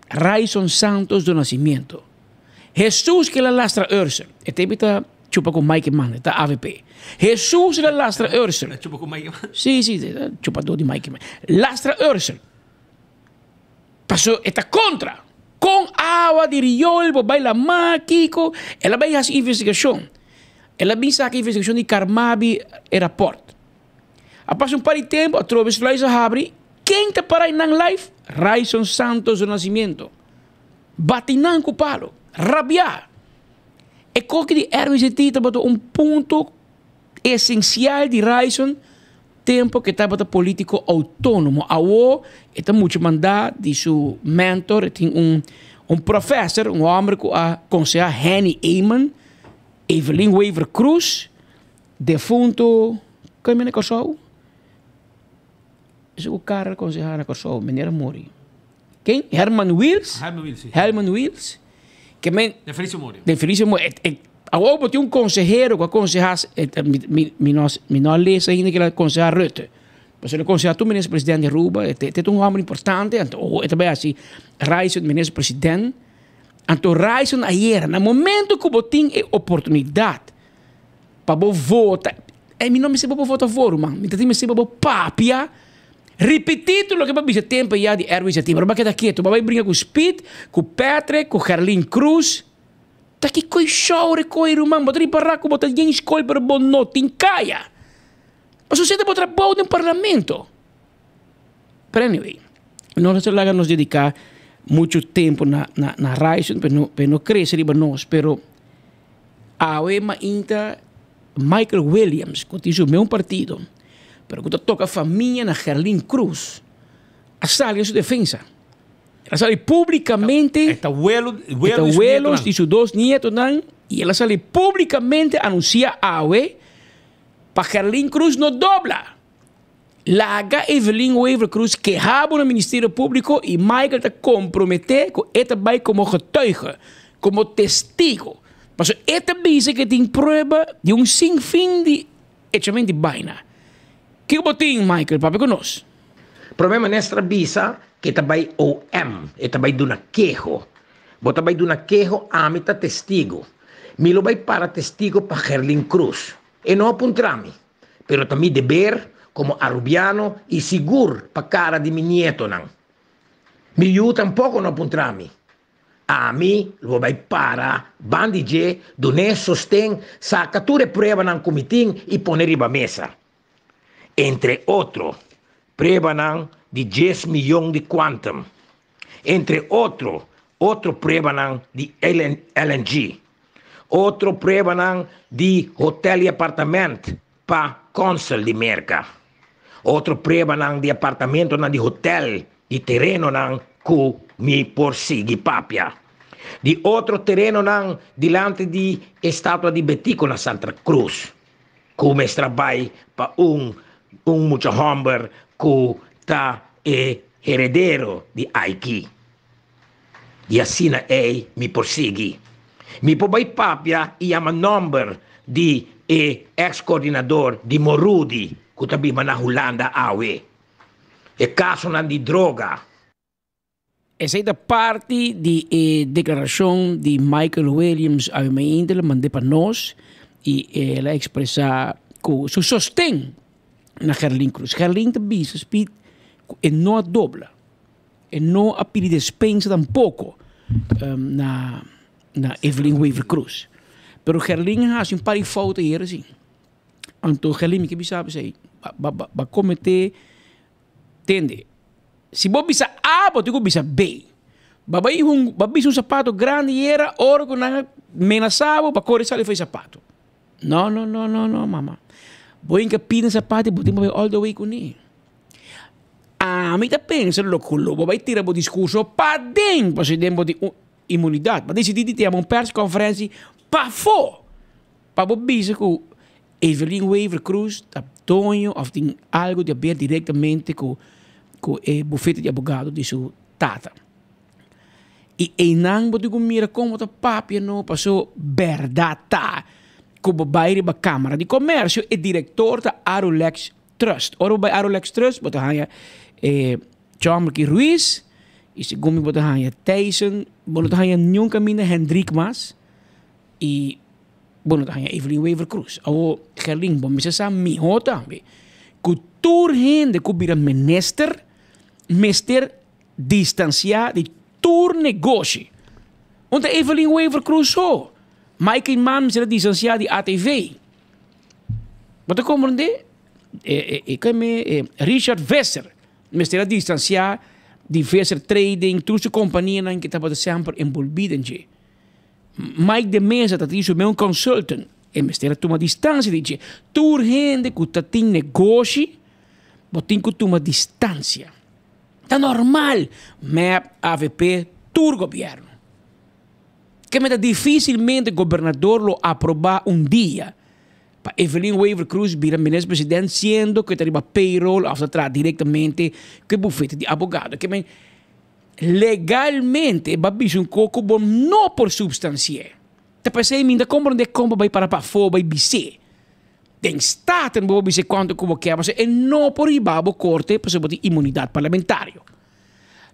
Ryson Santos do Nascimento. Jesus ke la lastra Ursel. E tebi ta chupa ku Mike Eman, e ta avp. Jesus la lastra Ursel. Ta chupa ku Mike Eman? Si, si, ta chupador di Mike Eman. Lastra Ursel. Paso e ta kontra. Kon awa di riool bo bai lamá kiko? El a bai hasi investigashon. El a bin saka investigashon di Carmabi e raport. A pasa un par di tempu atrobe sluis a habri, ken ta para nan live? Ryson Santos do Nascimento. Bati nan ku palo. Rabiá. E koki di RWZT tabata un punto esensial di Ryson tempu ku e tabata polítiko outónomo. Awo e ta muchu mandá di su mentor, e tin un un professor, un hòmber ku a konsehá Henny Eman, Evelyn Wever Croes, Defunto koi mene Kòrsou? Esun ku kara konsehá na Kòrsou, meneer a muri. Ken? Herman Wiels? Herman Wiels, si. Herman Wiels. Ke men. Den Felice muri. Den Felice muri. Awor bo tin un konsehero ku a konsehá, mi no mi no a lesa ainda ke el a konsehá Rutte. Pasobra el a konsehá tur minister president di Aruba, e ta un hòmber importante, anto e ta bai hasi reis minister president. Anto Ryson ayera, na momento ku bo tin e oportunidat pa bo vota, e mi no mester pa bo vota for ruman, mi ta tin mester pa bo papia, ripití tur loke bo a bisa tempu ya di Erwin Septiember, bo a keda ketu, bo a bai bringa ku Speed, ku Patrick, ku Gerlin Cruz, ta ki koi shoure koi ruman, bo ta ripará ku bo ta yen skol pero bo no tin kaya, pasobra esei ta bo trabou den parlamento. Pero anyway, nos a laga nos dedica mucho tempo na na na Ryson pero no pero no crece riba nos pero awe mainta Michael Williams cu tin su meun partido pero cu ta toca famia na Gerlin Cruz a sali en su defensa. El a sali publicamente E ta welo e ta welo di su dos nietonan y el a sali publicamente anuncia awe pa Gerlin Cruz no dobla. Laga Evelyn Wever Croes keha bo na Ministerio Publico y Michael ta compromete cu e ta bay como getuige, como testigo. Pasobra e ta bisa cu e tin prueba di un sin fin di echamento di baina. Kico bo tin, Michael? Papia cu nos. Prome Minister a bisa cu e ta bay OM, e ta bay duna keho. Bo ta bay duna keho, ami ta testigo. Mi lo bay para testigo pa Gerlin Croes. E no a puntra mi. Pero ta mi deber como Arubiano y sigur pa cara di mi nietonan. Mi yu tampoco no a puntra mi. Ami lo bay para ban di dje, dun'é sosten, saca tur e pruebanan cu mi tin y pone riba mesa. Entre otro, pruebanan di djes miyon di Quantum. Entre otro, otro pruebanan di LNG. Otro pruebanan di hotel y apartament pa consul di Merca. Otro pruebanan di apartamentonan di hotel di terenonan cu mi por sigui papia. Di otro terenonan dilanti di estatua di Betico na Santa Cruz cu mester a bay pa un un mucha homber cu ta e heredero di Aiki. I asina ei mi por sigui. Mi por bai papia i yama nòmber di e eks kordinador di Morudi ku ta biba na Hulanda awe. E kasonan di droga. Esei ta parti di e deklarashon di Michael Williams awe mainta el a mand'é pa nos i el a ekspresá ku su sosten na Gerlin Cruz. Gerlin ta bisa Speed ku e no a dobla. E no a pidi despensa tampoco na na Evelyn Wever Croes. Pero Gerlin a haci un par di fout ayer si. Anto Gerlin mi ke bisa bo esey, ba ba ba ba comete, tende, si bo bisa A bo tin cu bisa B. Ba bay un ba bisa un sapato grandi yera ora cu nan a menasa bo ba core sali for e sapato. No no no no no mama. Bo hinca pida sapato y bo tin pa bay all the way cune. Ami ta pensa lo ku lo bo bai tira bo diskurso paden pasobra den bo tin un imunidat. Bo a disidí di tene un perskonferensi pafó pa bo bisa ku Evelyn Wever Croes ta doño of tin algo di haber directamente cu cu e bufete di abogado di su tata. Y eynan bo tin cu mira con bo ta papia no paso berdad ta cu bo bay riba Camara di Comercio e director ta Arulex Trust. Ora bo bay Arulex Trust bo ta haya e Chomrky Ruiz y segun mi bo ta haya Thijssen, bo no ta haya niun caminda Hendrik mas y bo no ta haña Evelyn Wever Croes. Awo Gerlin bo mester sa miho tambe ku tur hende ku bira minister mester distansia di tur negoshi. Un ta Evelyn Wever Croes so. Mike Eman mester a distansia di ATV. Bo ta komprende? Richard Visser mester a distansia di Visser Trading, tur su kompanianan ku tabata semper enbolbí den dje. Mike de Meza ta tin su mes un consultant, e mester a tuma distancia di dje. Tur hende cu ta tin negoshi, bo tin cu tuma distancia. Ta normal, mep, avp, tur gobierno. Ke meta dificilmente gobernador lo aproba un dia pa Evelyn Wever-Croes bira minister president siendo cu e ta riba payroll of ta traha directamente cu e bufete di abogado. Ke men Legalmente bo a bisa un kos ku bo no por supstansi'é. Ta p'esei mi ta komprondé kon bo bai para pafó bai bis'é. Den Staten bo por bis'é kuantu ku bo kier pasobra e no por hiba bo korte pasobra bo tin imunidat parlamentario.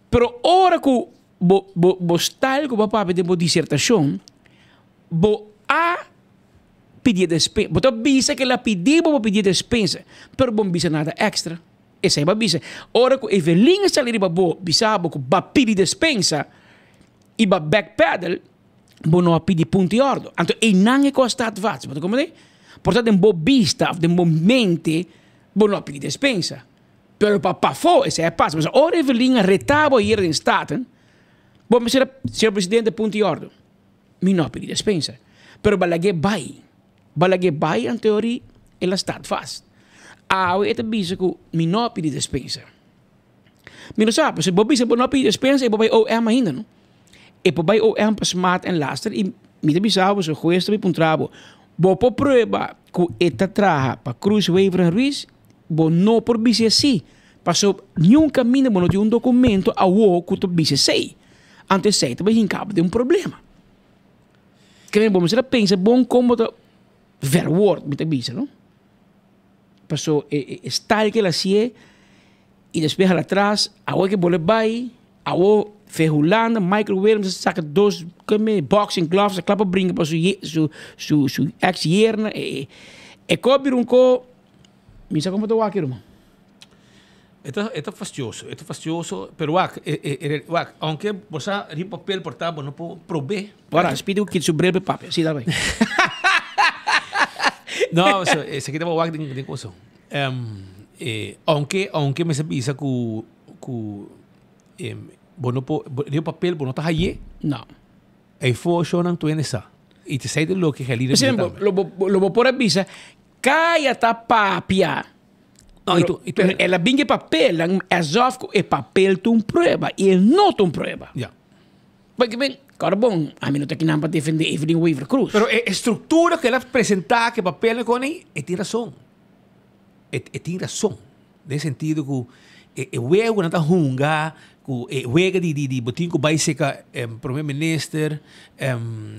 Pero ora ku bo bo bo style ku bo a papia den bo disertashon bo a pidié despensa. Bo ta bisa ku el a pidi bo pa pidié despensa pero bo no bisa nada èkstra. Esei bo a bisa. Ora ku Evelyn a sali riba bo, bisa bo ku ba pidi despensa i ba backpedal, bo no a pidi punto i ordo. Anto einan e kos ta advats. Bo ta komprendé? Por ta den bo bista òf den bo mente bo no a pidi despensa. Pero pa pafó esei a pasa. Pasobra ora Evelyn a reta bo ayera den Staten, bo mester a, Señor Presidente, punto i ordo. Mi no a pidi despensa. Pero bo a lag'é bai. Balaguer bai anteori el a staat vast. Awe e ta bisa ku mi no a pidi despensa. Mi no sa, pasobra bo bisa bo no a pidi despensa e por bai OM ainda no. E por bai OM pa smaad en laster i mi ta bisa bo so hues ta bai puntra bo, bo por prueba ku e ta traha pa Cruz Wever en Ruiz? Bo no por bisa si, pasobra niun kaminda bo no tin un dokumento awo ku ta bisa esei. Anto esei ta bai hinka bo den un problema. Kende bo mester a pensa bon kon bo ta verwoord, mi ta bisa no. Paso e e style ke el a hasié i despues hala atras, awor ke bole bai, awor fe Hulanda Michael Williams a saka dos keme boxing gloves a kla pa bringa pa su su su su ex yerna e e ko a bira un ko mi sa kon bo ta wak ruman. E ta e ta fastioso, e ta fastioso, pero wak, e e e wak, aunke bo sa riba papel por ta bo no por prob'é. Ora, Speedy ku kit su bril p'e papia, si dal bai. No, so, esaki ta bo wak den den koso. E aunke aunke mester bisa ku ku bo no por riba papel bo no ta haye. No. Ei for shownan tur hende sa. I ta esei ta loke Gelina bisa tambe. Lo bo lo bo por a bisa, Kaya ta papia. No, y tu, y tu, Pero el a bin e papelnan asof cu e papel ta un prueba y e no ta un prueba. Ja. Porque ben, kòrda bon, ami no ta kinan pa defende Evelyn Wever Croes. Pero e estructura cu el a presenta cu e papelnan con ey, e tin rason. E, e tin rason. Den sentido cu e, e wega cu nan ta hunga, cu e wega di, di, di bo tin cu bay seca Prome Minister, e,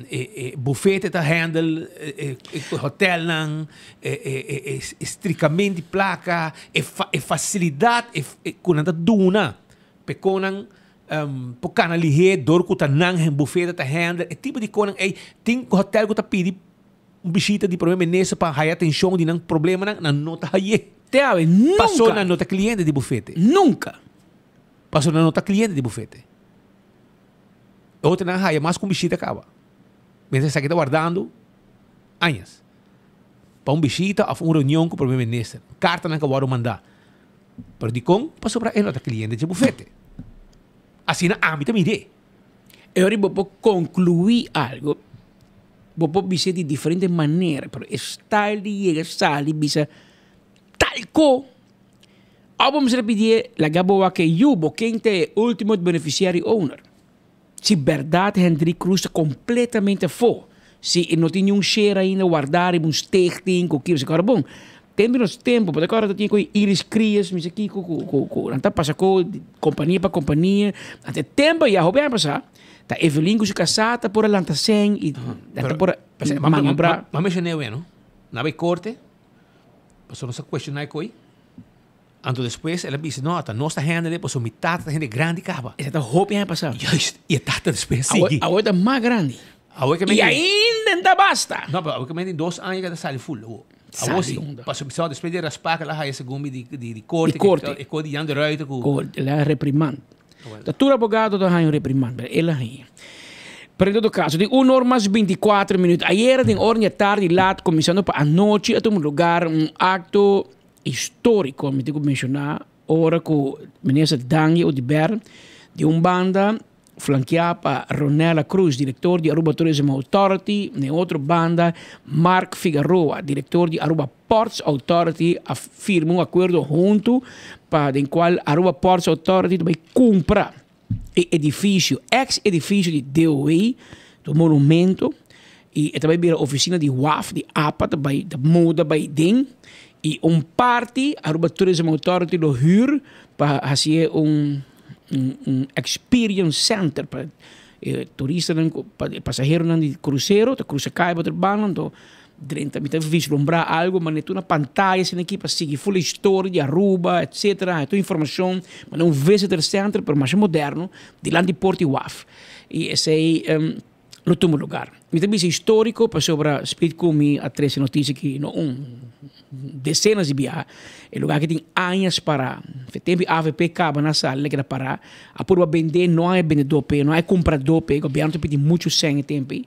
e bufete ta handle e, e hotelnan, e, e, e, e stricament di placa, e, fa, e facilidad e, e cu nan ta duna p'e conan por cana lihe door cu ta nan bufete ta handle, e tipo di conan ey, tin hotel cu ta pidi Un bishita di Prome Minister pa haya atencion di nan problemanan, nan no ta haye. Te awe, nunca! Paso nan no ta cliente di bufete. Nunca! Paso nan no ta cliente di bufete. E otronan haya mas cu un bishita caba. Mientras esaki ta wardando añas pa un bishita of un reunion cu Prome Minister. Cartanan ka wordo manda. Pero dicon? Pasobra e no ta cliente dje bufete. Asina ami ta mire. E ora bo por conclui algo, bo por bisa di diferente manera, pero e style di yega sali bisa tal co, of bo mester a pidié laga bo wak e yu, bo ken ta e ultimate beneficiary owner. Si berdad Hendrik Cruz ta completamente afo. Si e no tin niun share ainda wardá riba un stichting ku kiko. Kòrda bon, tempu di nos tempu, bo ta kòrda ta tin ku Iris Kriers, mi sa kiko ku ku ku nan ta pasa ku kompania pa kompania. Anto e tempu ya hopi aña pasá, ta Evelyn ku su kasá ta por a lanta sèn i nan ta por a maniobrá. M'a menshoné weno, nan a bai korte, pasobra nos a kuestioná e koi. Anto despues el a bisa, no, ta nos ta handle, pasobra mi tata ta hende grandi kaba. Esei ta hopi aña pasá. Juist, i e tata despues sigui. Awe ta mas grandi. Awe ke I ainda ta basta. No, pero awe ke men tin 2 aña ke ta sali full awo. Awo si, pasobra mi despues di raspa ke el a haya segun mi di korte. Di korte. E kos di Jan de Ruiter ku. Korte, el a reprimand. Ta tur abogado ta haña un reprimand, pero el a haña. Pero en todo caso, tin un or mas 24 minuut. Ayera den ora di atardi lat, kuminsando pa anochi, a tuma lugar un akto Historico, mi tin cu menciona ora cu Minister Dangui Oduber di un banda flankea pa Ronella Cruz, director di Aruba Tourism Authority, na e otro banda Mark Figaroa, director di Aruba Ports Authority a firma un acuerdo hunto pa den cual Aruba Ports Authority ta bay cumpra e edificio, ex edificio di DOW, ta un monumento, y e ta bay bira oficina di waf, di apa ta bay, ta muda bay den, y un parti Aruba Tourism Authority lo huur pa haci'e un un experience center pa e turistanan, pa e pasaheronan di crucero ta crusa caya pa otro banda, anto Drenta mi ta vislumbra algo manera tur na pantaya asina aki pa sigui full e historia di Aruba etcetera haña tur informacion manera un visitor center pero masha moderno dilanti porta y waf y esey lo tuma lugar. Mi ta bisa historico pasobra speed cu mi a trece noticia aki no un decenas di biaha e lugar aki tin añas para fe tempo di avp caba na sali el a keda para a purba bende no hay bendedor p'e no hay cumprador p'e gobierno ta pidi mucho cen e tempo ey.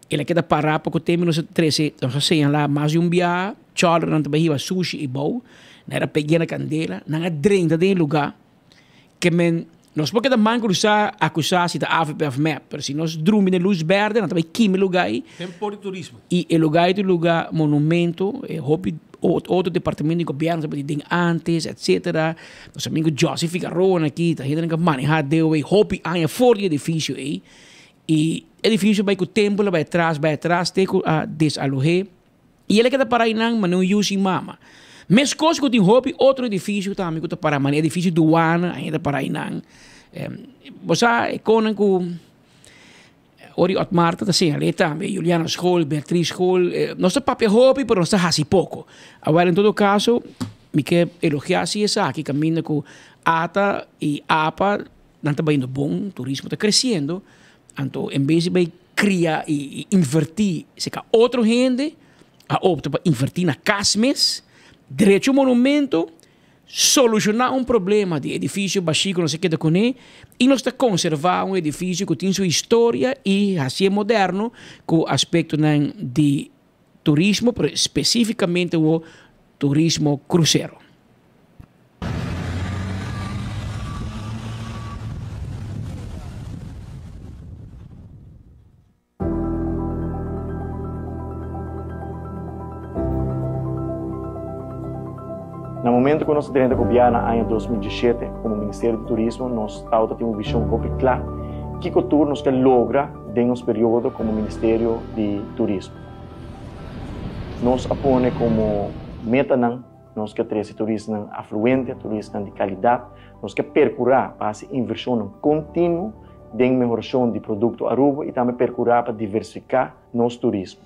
El a keda pará poko tempu i nos a trese, nos a señalá mas di un biaha, chòlernan ta bai hiba sushi i bou, nan era peg'é na kandela, nan a drenta den e lugá, ke men, nos por keda man krusá akusá si ta avp òf mep, pero si nos drumi den lus bèrdè nan ta bai kima e lugá ei. Den por di turismo. I e lugá ei ta un lugá monumento, e hopi otro departamento di gobièrnu tabata den ántes, etsetera. Nos amigu Jossy Figaroa nan aki ta hendenan ku a manehá DOW hopi aña for di e edifisio ei. E edificio bai cu tempo la bai atras, bai atras te cu a desaloh'é. Y el a keda para einan manera un yu sin mama. Mescos cu tin hopi otro edificio tambe cu ta para, manera edificio Douane ainda ta para einan. Bo sa e conan cu Ori Otmar ta señal'é tambe, Juliana School, Beatriz School, nos ta papia hopi pero nos ta haci poco. Awel en todo caso mi ke elogia si esaki caminda cu ata y apa. Nan ta bayendo bon, turismo ta creciendo, anto en bes di bay cria y inverti cerca otro hende, a opta pa inverti na cas mes, drecha un monumento, soluciona un problema di edificio bashi cu nos a keda cune y nos ta conserva un edificio cu tin su historia y haci'e moderno cu aspectonan di turismo, pero specificamente awo turismo crucero. Na momento ku nos a drenta gobièrnu na aña 2017 komo Ministerio di Turismo nos tabata tin un vishon hopi kla kiko tur nos ke logra den nos periodo komo Ministerio di Turismo. Nos a pone komo metanan Nos ke trese turistanan afluente, turistanan di kalidat. Nos ke perkurá pa hasi invershonnan kontinuo den mehorashon di produkto Aruba i tambe perkurá pa diversifiká nos turismo.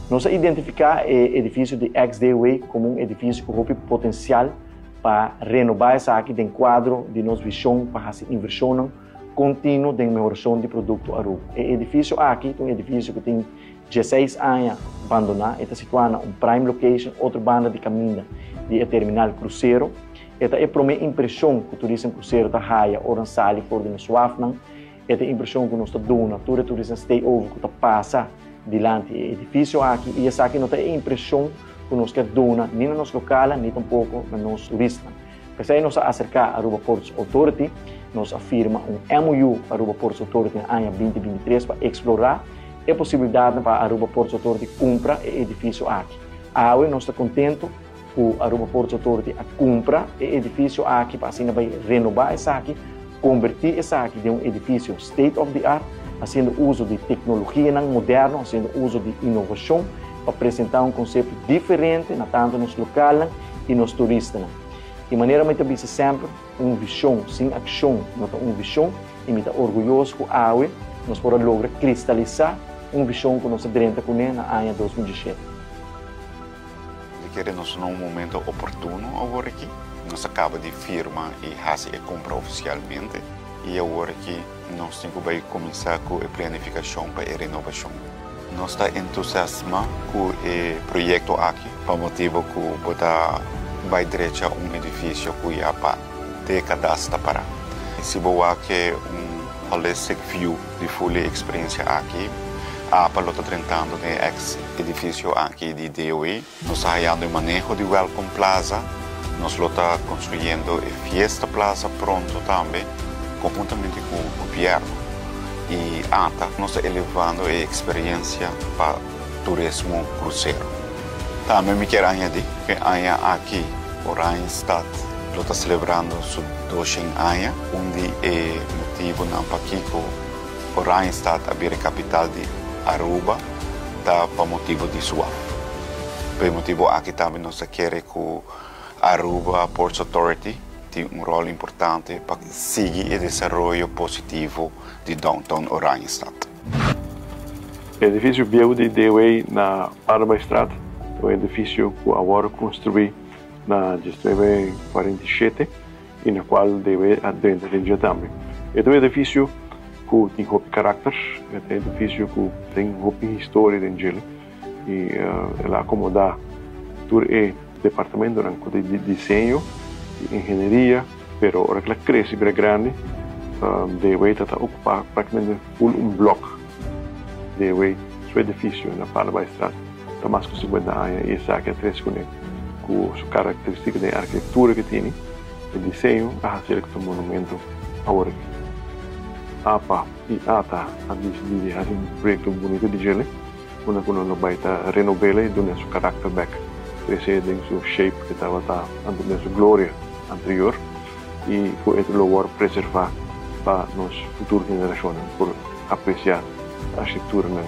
Nos a identifiká e edifisio di XDW komo un edifisio ku hopi potensial pa renobá esaki den kuadro di nos vishon pa hasi invershonnan kontinuo den mehorashon di produkto Aruba. E edifisio aki ta un edifisio ku tin Dieseis aña bandoná, e ta situá na un prime location otro banda di kaminda di e terminal krusero. E ta e promé impreshon ku turisnan krusero ta haya ora nan sali for di nos wafnan. E ta e impreshon ku nos ta duna tur e turisnan stay-over ku ta pasa dilanti e edifisio aki i esaki no ta e impreshon ku nos ke duna ni na nos lokalnan ni tampoko na nos turisnan. P'esei nos a aserká Aruba Ports Authority, nos a firma un MOU ku Aruba Ports Authority na aña 2023 pa eksplorá e posibilidatnan pa Aruba Ports Authority kumpra e edifisio aki. Awe nos ta kontentu ku Aruba Ports Authority a kumpra e edifisio aki pa asina bai renobá esaki, kombertí esaki den un edifisio state of the art. Hasiendo uso di teknologianan moderno, hasiendo uso di inovashon pa presentá un konsepto diferente na tantu nos lokalnan i nos turistanan. I manera mi ta bisa semper, un vishon sin akshon no ta un vishon i mi ta orguyoso ku awe nos por a logra kristalisá un vishon ku nos a drenta kuné na aña 2017. Mi kere nos na un momento oportuno awor aki. Nos a kaba di firma i hasi e kompra ofisialmente i awor aki nos tin ku bai kuminsá ku e planifikashon pa e renobashon. Nos ta entusiasmá ku e proyekto aki pa motibu ku bo ta bai drecha un edifisio ku ya pa dékadas ta pará. Si bo wak e un holistic view di ful e eksperensia aki, apa lo ta drentando den e eks edifisio aki di DOE. Nos ta hayando e maneho di Welcome Plaza. Nos lo ta konstruyendo e Fiesta Plaza pronto tambe, konhuntamente ku gobièrnu i ata. Nos ta elevando e eksperensia pa turismo krusero. Tambe mi kier añadí ku e aña aki Oranjestad lo ta selebrando su doshen aña. Un di e motibunan pakiko Oranjestad a bira e kapital di Aruba ta pa motibu di su waf. Pa e motibu aki tambe nos ta kere ku Aruba Ports Authority tin un ròl importante pa sigui e desaroyo positivo di Downtown Oranjestad. E edifisio bieu di DOA na Paardenbaaistraat ta un edifisio ku a wòrdu konstruí na diesnuebe kuarenta i shete i na kual DOA a drenta den dje tambe. E ta un edifisio ku tin hopi karakter, e ta un edifisio ku tin hopi historia den djele i el a akomodá tur e departamentonan ku ta di diseño, di ingenieria, pero ora ku el a krese bira grandi, DOA ta ta okupá práktikamente ful un blòk. DOA su edifisio na Paardenbaaistraat ta mas ku sinkuenta aña i esaki a trese kuné ku su karakteristika den arkitektura ku e tene, e diseño a hasi el ku ta un monumento awor aki. Apa i ata a disidí di hasi un proyekto bunita di djele. Unda ku nan lo bai ta renob'el i dun'é su karakter bèk, tres'é den su shape ku tabata antes, den su gloria anterior, i ku e lo wòrdu preservá pa nos futuro generashonnan por apresiá architekturanan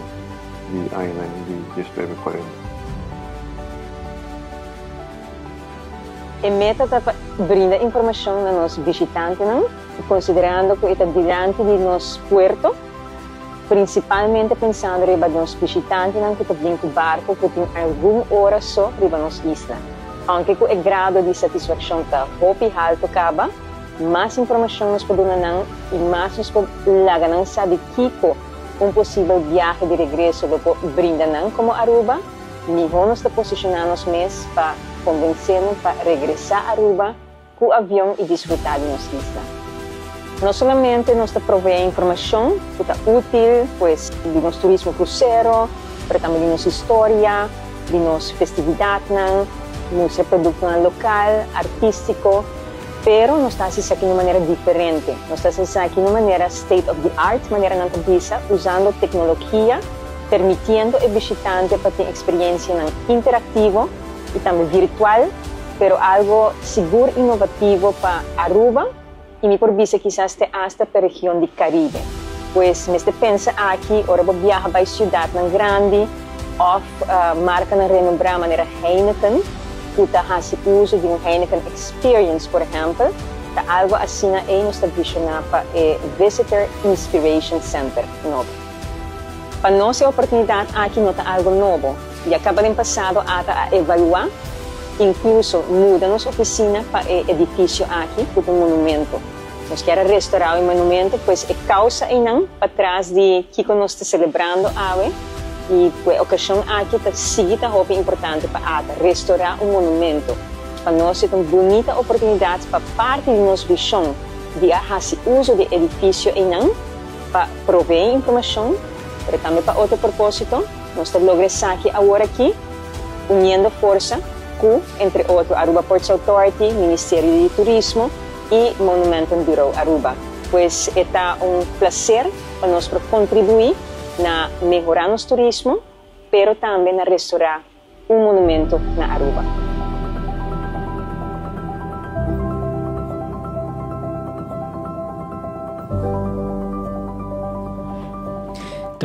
di añanan di diesnuebe kuarenta. E meta ta pa brinda informashon na nos bishitantenan, konsiderando ku e ta dilanti di nos puerto. Prinsipalmente pensando riba nos bishitantenan ku ta bin ku barku ku tin algun ora so riba nos isla. Ounke ku e grado di satisfakshon ta hopi haltu kaba, mas informashon nos por duna nan i mas nos por laga nan sa di kiko un posibel biahe di regreso lo por brinda nan komo Aruba, mihó nos ta posishoná nos mes pa konvensé nan pa regresá Aruba ku avion i disfrutá di nos isla. No solamente nos ta proveé informashon ku ta útil, pues, di nos turismo krusero, pero tambe di nos historia, di nos festividatnan, mustra produktonan lokal, artístiko, pero nos ta hasi esaki na un manera diferente. Nos ta hasi esaki na un manera state of the art, manera nan ta bisa, usando teknologia, permitiendo e bishitante pa tin eksperiencianan interaktivo, y tambe virtual, pero algo sigur innovativo pa Aruba y mi por bisa kisas te hasta p'e region di Caribe. Pues mester pensa aki ora bo biaha bay ciudadnan grandi of marcanan renombra manera Heineken cu ta haci uso di un Heineken Experience por ehempel, ta algo asina ey nos ta visiona pa e Visitor Inspiration Center nobo. Pa nos e oportunidad aki no ta algo nobo. Ya caba den pasado ata a evalua, incluso muda nos oficina pa e edificio aki cu ta un monumento. Nos kier a restaura e monumento, pues e causa eynan patras di kico nos ta celebrando awe y cu e ocasion aki ta sigui ta hopi importante pa ata restaura un monumento. Pa nos e ta un bunita oportunidad pa parti di nos vision di a haci uso di e edificio eynan pa provee informacion, pero tambe pa otro proposito. Nos ta logra esaki awor aki uniendo forsa ku, entre otro, Aruba Ports Authority, Ministerio di Turismo i Monumentenbureau Aruba. Pues e ta un placer pa nos por kontribuí na mehorá nos turismo, pero tambe na restorá un monumento na Aruba.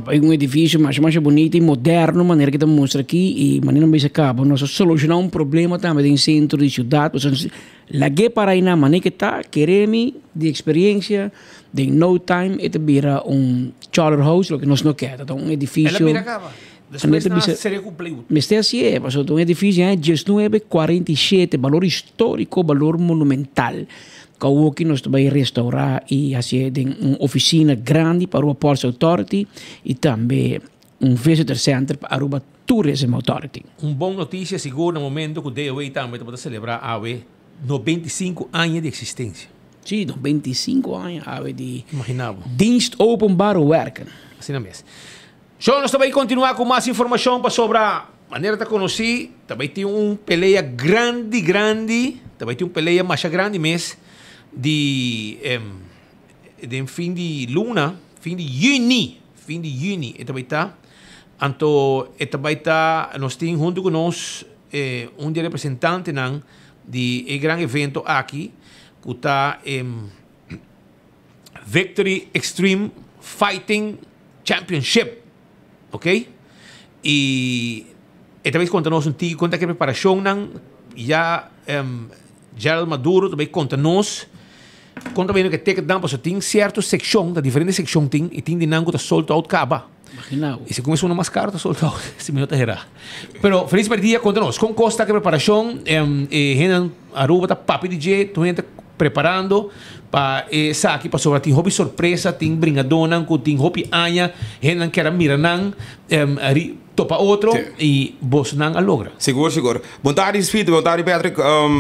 Ta un edifisio masha masha bunita i moderno manera ki ta mustra aki i manera nan bisa kaba nos a solushoná un problema tambe den sentro di siudat pasobra nos lag'é para einan manera ke ta kere mi di eksperiencia den no time e ta bira un charter house loke nos no ke ta un edifisio. El a bira kaba despues nan a sere ku playwood. Mester hasié pasobra ta un edifisio ya 1947 balor historico balor monumental. Awoki nos ta bai restaurá i hasié den un ofisina grandi pa Aruba Ports Authority i tambe un visitor center pa Aruba Tourism Authority. Un bon notisia sigur na momento ku DOA tambe tabata selebrá awe 95 aña di eksistensia. Sí, 95 aña awe di Imagina bo. Dienst Openbare Werken. Asina mes. Sho, nos ta bai kontinuá ku mas informashon pasobra manera ta konosí ta bai tin un pelea grandi grandi, ta bai tin un pelea masha grandi mes di den fin di luna, fin di yüni, fin di yüni e ta bai ta. Anto e ta bai ta, nos tin huntu ku nos un di e representantenan di e gran evento aki ku ta Victory Extreme Fighting Championship, ok? Y e ta bay conta nos un tiki con ta ke preparacionnan, ya Gerald Maduro ta bay conta nos con ta bay ke ticketnan, pasobra tin cierto seccion, ta diferente seccion tin, y tin di nan cu ta sold out caba. Imagina bo. Y si cuminsa uno mas caro ta sold out, si mi no ta hera. Pero feliz merdia, conta nos, con cos ta ke preparacion, e hendenan Aruba ta papia di dje, tur hende ta preparando pa esaki pasobra tin hopi sorpresa, tin bringadónan ku tin hopi aña, hendenan kier a mira nan topa otro i bosnan a logra. Sigur, sigur. Bon tardi Speed, bon tardi Patrick,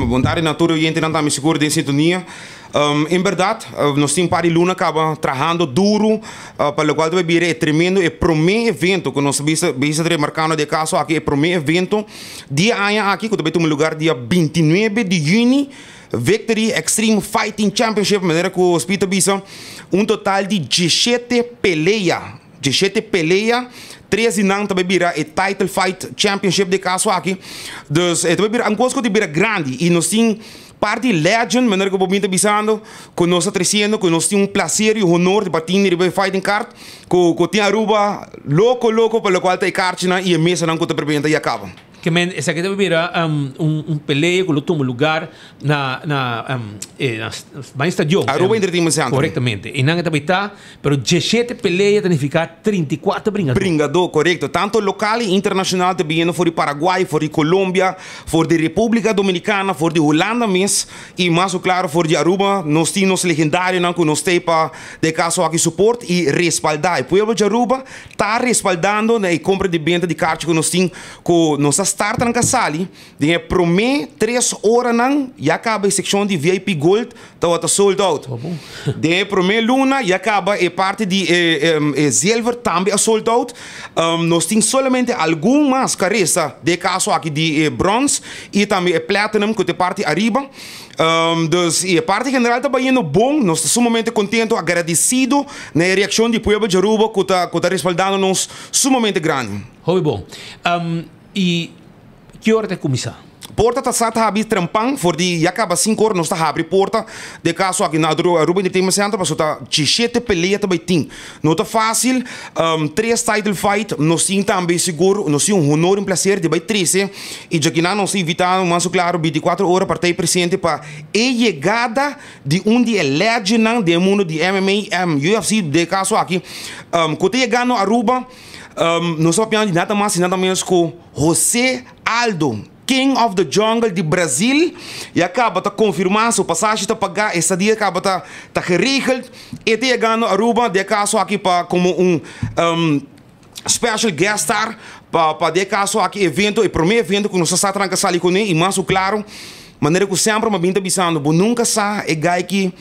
bon tardi na tur oyentenan tambe sigur den sintonia. En berdad nos tin un par di luna kaba trahando duru pa lokual ta bira e tremendo e promé evento ku nos ta bisa bisa ta remarkando di e kaso aki e promé evento di e aña aki ku ta bai tuma lugar dia bintinuebe di yüni Victory Extreme Fighting Championship manera ku Speed ta bisa un total di diesshete pelea diesshete pelea tres di nan ta bai bira e title fight championship di e kaso aki dus e ta bai bira un kos ku ta bira grandi i nos tin Parti legend, manera ku bo bin ta bisando, ku nos ta tresiendo, ku nos tin un plaser i honor di por tin riba e fighting card, ku ku tin Aruba loko loko pa lokual ta e karchinan i e mesanan ku ta prepenta i a kaba. Ke men esaki ta bira un un pelea ku lo tuma lugar na na e na Baño Stadion. Aruba Entertainment Center. Korektamente. I nan e ta bai ta, pero diesshete pelea ta nifiká 34 bringadó. Bringadó, korekto. Tanto lokal i internashonal ta biniendo for di Paraguay, for di Colombia, For di Repúblika Dominikana, for di Hulanda mes i mas ku klaro for di Aruba nos tin nos legendarionan ku nos t'ei pa den e kaso aki suport i respaldá. E pueblo di Aruba ta respaldando na e kompra di benta di karchi ku nos tin ku nos a start nan ka sali den e promé tres oranan ya kaba e sekshon di VIP Gold tabata sold out. Den e promé luna ya kaba e parti di e zilver tambe a sold out. Nos tin solamente algun mas karesa den e kaso aki di e brons i tambe e platinum ku ta e parti ariba. Dus i e parti general ta bayendo bon. Nos ta sumamente kontento, agradesido na e reakshon di pueblo di Aruba ku ta ku ta respaldando nos sumamente grandi. Hopi bon. I ki ora ta kuminsá? Porta ta sa ta habri trempan for di ya kaba sinku ora nos ta habri porta den kaso aki na Aruba Entertainment Center pasobra ta dishete pelea ta bai tin. No ta fácil, tres title fight nos tin tambe sigur nos tin un honor y un placer di bai trese y djakinan nos ta invita mas claro binticuatro ora pa ta ei presente pa e yegada di un di e legendnan den e mundo di MMA, UFC den e kaso aki ku ta yegando Aruba. Nos ta papiando di nada mas y nada menos cu Jose Aldo, King of the Jungle di Brazil, ya caba ta confirma su pasashi ta paga, e estadia caba ta ta geregeld, e ta yegando Aruba den e caso aki pa como un special guest star pa pa den e caso aki evento, e prome evento cu nos ta sa tranca sali cune y mas cu claro manera cu semper mi a bin ta bisando bo nunca sa e guy ki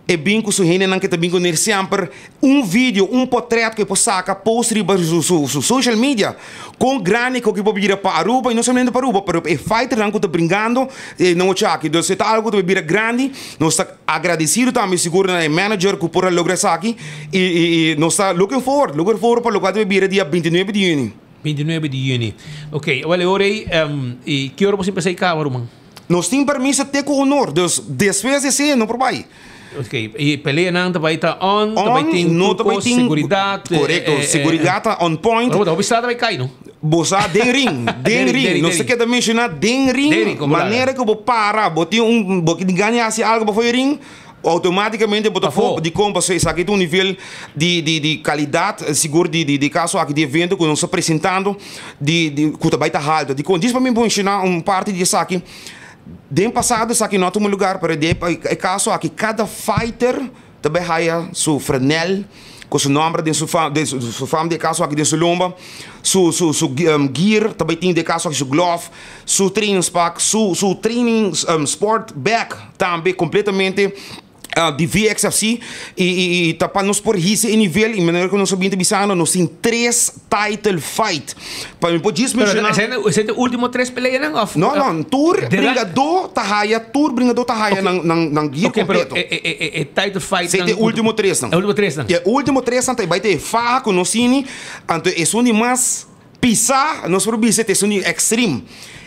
E bin ku su hendenan ke ta bin kuné semper un video, un potret ku e por saka post riba su su social media kon grandi ku por bira pa Aruba i no solamente pa Aruba pero e fighternan ku ta bringando e nochi aki. Dus e ta algu ku ta bira grandi. Nos ta agradesido tambe sigur na e manager ku por a logra esaki i i nos ta looking forward, looking forward pa lokual ta bira dia 29 di yüni. 29 di yüni. Ok, wèl e ora ei i ki ora bo siempre sa e kaba ruman? Nos tin permiso te ku honor, dus despues di esei no por bai. Ok, y peleanan ta bay ta on, ta bay tin no ta bay tur cos, tin seguridad. Correcto, seguridad ta on point. Pero bo ta bay cay no? Bo sa den ring, den ring. Nos ta keda menciona den ring, manera cu bo para, bo tin un, bo tin gana di haci algo pafo e ring, automaticamente bo ta fo dicon pasobra esaki ta un nivel di di di calidad sigur di di di caso aki di evento cu nos ta presentando di di cu ta bay ta halto. Dicon? Djis pa mi menciona un parti di esaki. Den pasado esaki no a tuma lugar pero den e caso aki cada fighter ta bay haya su frenel cu su nomber den su fam den su fam den e caso aki den su lomba, su su su gear ta bay tin den e caso aki su glove, su trainingspak, su su training sport bag tambe completamente. Di VXFC y y ta pa nos por hisa e nivel y manera cu nos a bin ta bisando nos tin tres title fight pa mi por djis menciona. Pero esey ta e ultimo tres peleanan of? No no tur bringador ta haya tur bringador ta haya nan nan nan gear completo. Ok pero e e title fight nan. Esey ta e ultimo tres nan. E ultimo tres nan. E ultimo tres nan ta bay ta e faha cu nos tini anto esun di mas pisa nos por bisa ta esun di extreme.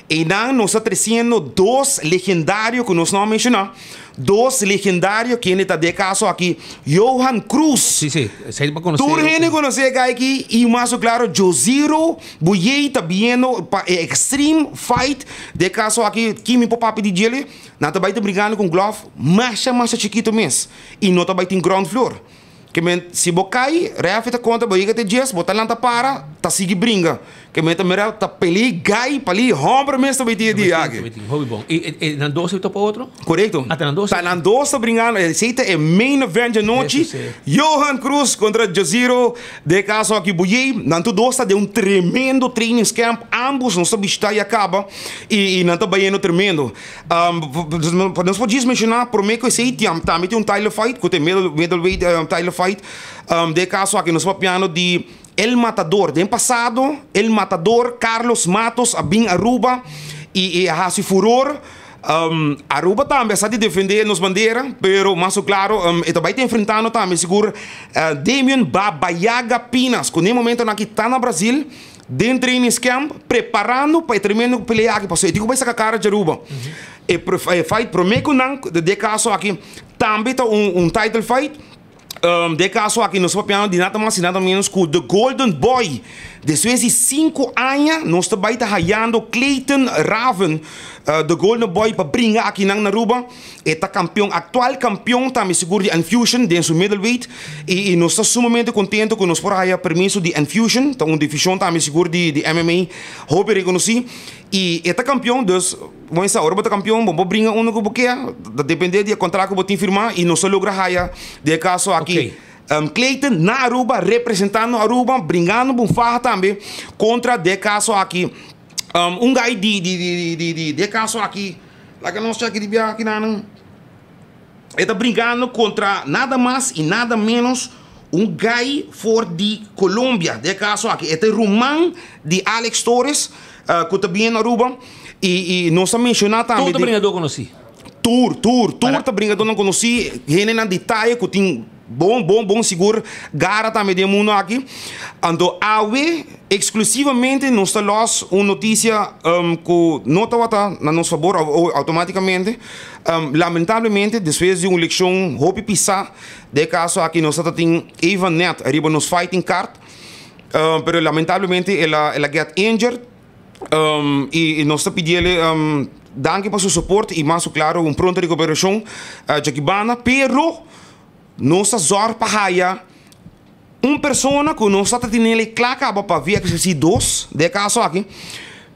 Eynan nos ta treciendo dos legendario cu nos no a menciona, dos legendario kende ta den e caso aki, Johan Cruz. Sí, sí, esey pa conoce. Tur hende conoce e guy aki y mas cu claro Joziro Buyey ta biendo pa e extreme fight den e caso aki, kin mi por papia di djele? Nan ta bay ta brigando cu un glove masha masha chikito mes y no ta bay tin ground floor. Ke men si bo kai, refi ta konta bo yega te djes, bo ta lanta para, ta sigui bringa. Ke men ta mira ta peli gai pali homber mes ta bay tin e dia aki. Hopi bon. I e nan dos ta topa otro? Korekto. Ah, ta nan dos? Ta nan dos ta bringando. Esei ta e main event djanochi. Johan Cruz kontra Jaziro den e kaso aki Buyey. Nan tur dos ta den un tremendo training camp. Ambos nos ta bishita i a kaba i nan ta bayendo tremendo. Nos por djis menshoná promé ku esei tambe tin un title fight ku ta e middleweight title fight. Den e kaso aki nos papiando di El Matador. Den pasado El Matador Carlos Matos a bin Aruba i a hasi furor. Aruba tambe a sa di defendé nos bandera pero mas ku klaro e ta bai ta enfrentando tambe sigur Damian Babayaga Pinas ku den e momentonan aki ta na Brazil. Den trainings camp preparando pa e tremendo pelea aki pasobra e tin ku bai saka kara dje Aruba. E fight prome ku nan den e kaso aki tambe ta un title fight. Den e kaso aki nos ta papiando di nada mas i nada menos ku The Golden Boy. Despues di sinku aña nos ta bai ta hayando Clayton Raven The Golden Boy pa bringa aki nan na Aruba. E ta kampion aktual kampion tambe sigur di Enfusion den su middleweight i nos ta sumamente kontento ku nos por haya permiso di Enfusion, ta un divishon tambe sigur di di MMA hopi rekonosí i e ta kampion dus bo mester sa ora bo ta kampion bo por bringa unda ku bo ke ta depende di e kontrakt ku bo tin firmá i nos a logra haya den e kaso aki Clayton na Aruba representando Aruba bringando bo un faha tambe kontra den e kaso aki un guy di di di di di den e kaso aki. Laga nos cheki di biaha kinanan. E ta brinkando kontra nada mas i nada ménos un guy for di Colombia. Den e kaso aki e ta e ruman di Alex Torres ku ta bini na Aruba i nos ta menshoná tambe. Tur ta bringadó konosí. Tur, tur, tur ta bringadónan konosí, hendenan di taya ku tin bon, bon, bon sigur gara tambe den e mundu aki. Anto awe eksklusivamente nos ta lòs un notisia ku no tabata na nos fabor outomátikamente. Lamentablemente despues di un lekshon hopi pisá den e kaso aki nos tabata tin Eva Net riba nos fighting card, pero lamentablemente el a el a get injured. I nos ta pidiele danki pa su soporte i mas ku klaro un pronto rekuperashon djaki banda. Pero nos ta zòrg pa haya un persona ku nos ta tinele kla kaba pa VXFC dos den e kaso aki.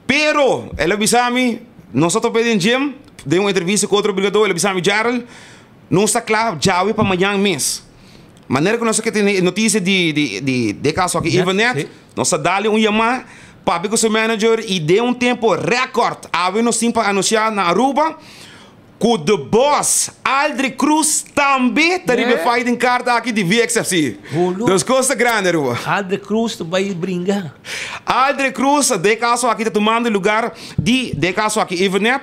Pero el a bisa mi, nos ta topa den gym den un entrevista ku otro brigadó, el a bisa mi, Gerald, nos ta kla djawe pa mañan mes. Manera ku nos a tene e notisia di di e kaso aki Evenet, nos a dale un yamá, papia ku su manager i den un tempu rèkòrt awe nos tin pa anunsiá na Aruba ku The Boss Aldrich Cruz tambe ta riba e fighting card aki di VXFC. Dus kos ta grandi Aruba. Aldrich Cruz ta bai bringa. Aldrich Cruz den e kaso aki ta tumando lugar di den e kaso aki Evenet.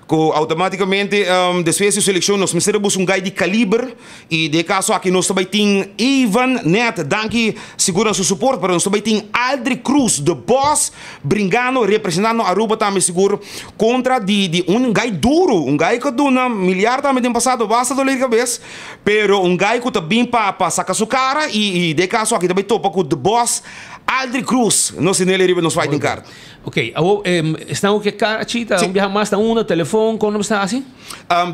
Ku automaticamente despues di seleccion nos mester a busca un guy di caliber y den e caso aki nos ta bay tin Ivan Net, danki sigur na su support, pero nos ta bay tin Aldri Cruz, the boss, bringando, representando Aruba tambe sigur contra di di un guy duro, un guy cu a duna miliar tambe den pasado, basta dolor di cabes, pero un guy cu ta bin pa pa saca su cara y y den e caso aki ta bay topa cu the boss Aldri Cruz, nos tinel riba nos fighting card. Ok, awor esnan ku ke kar achi ta un biaha mas ta unda, telefon, kon nan ta hasi?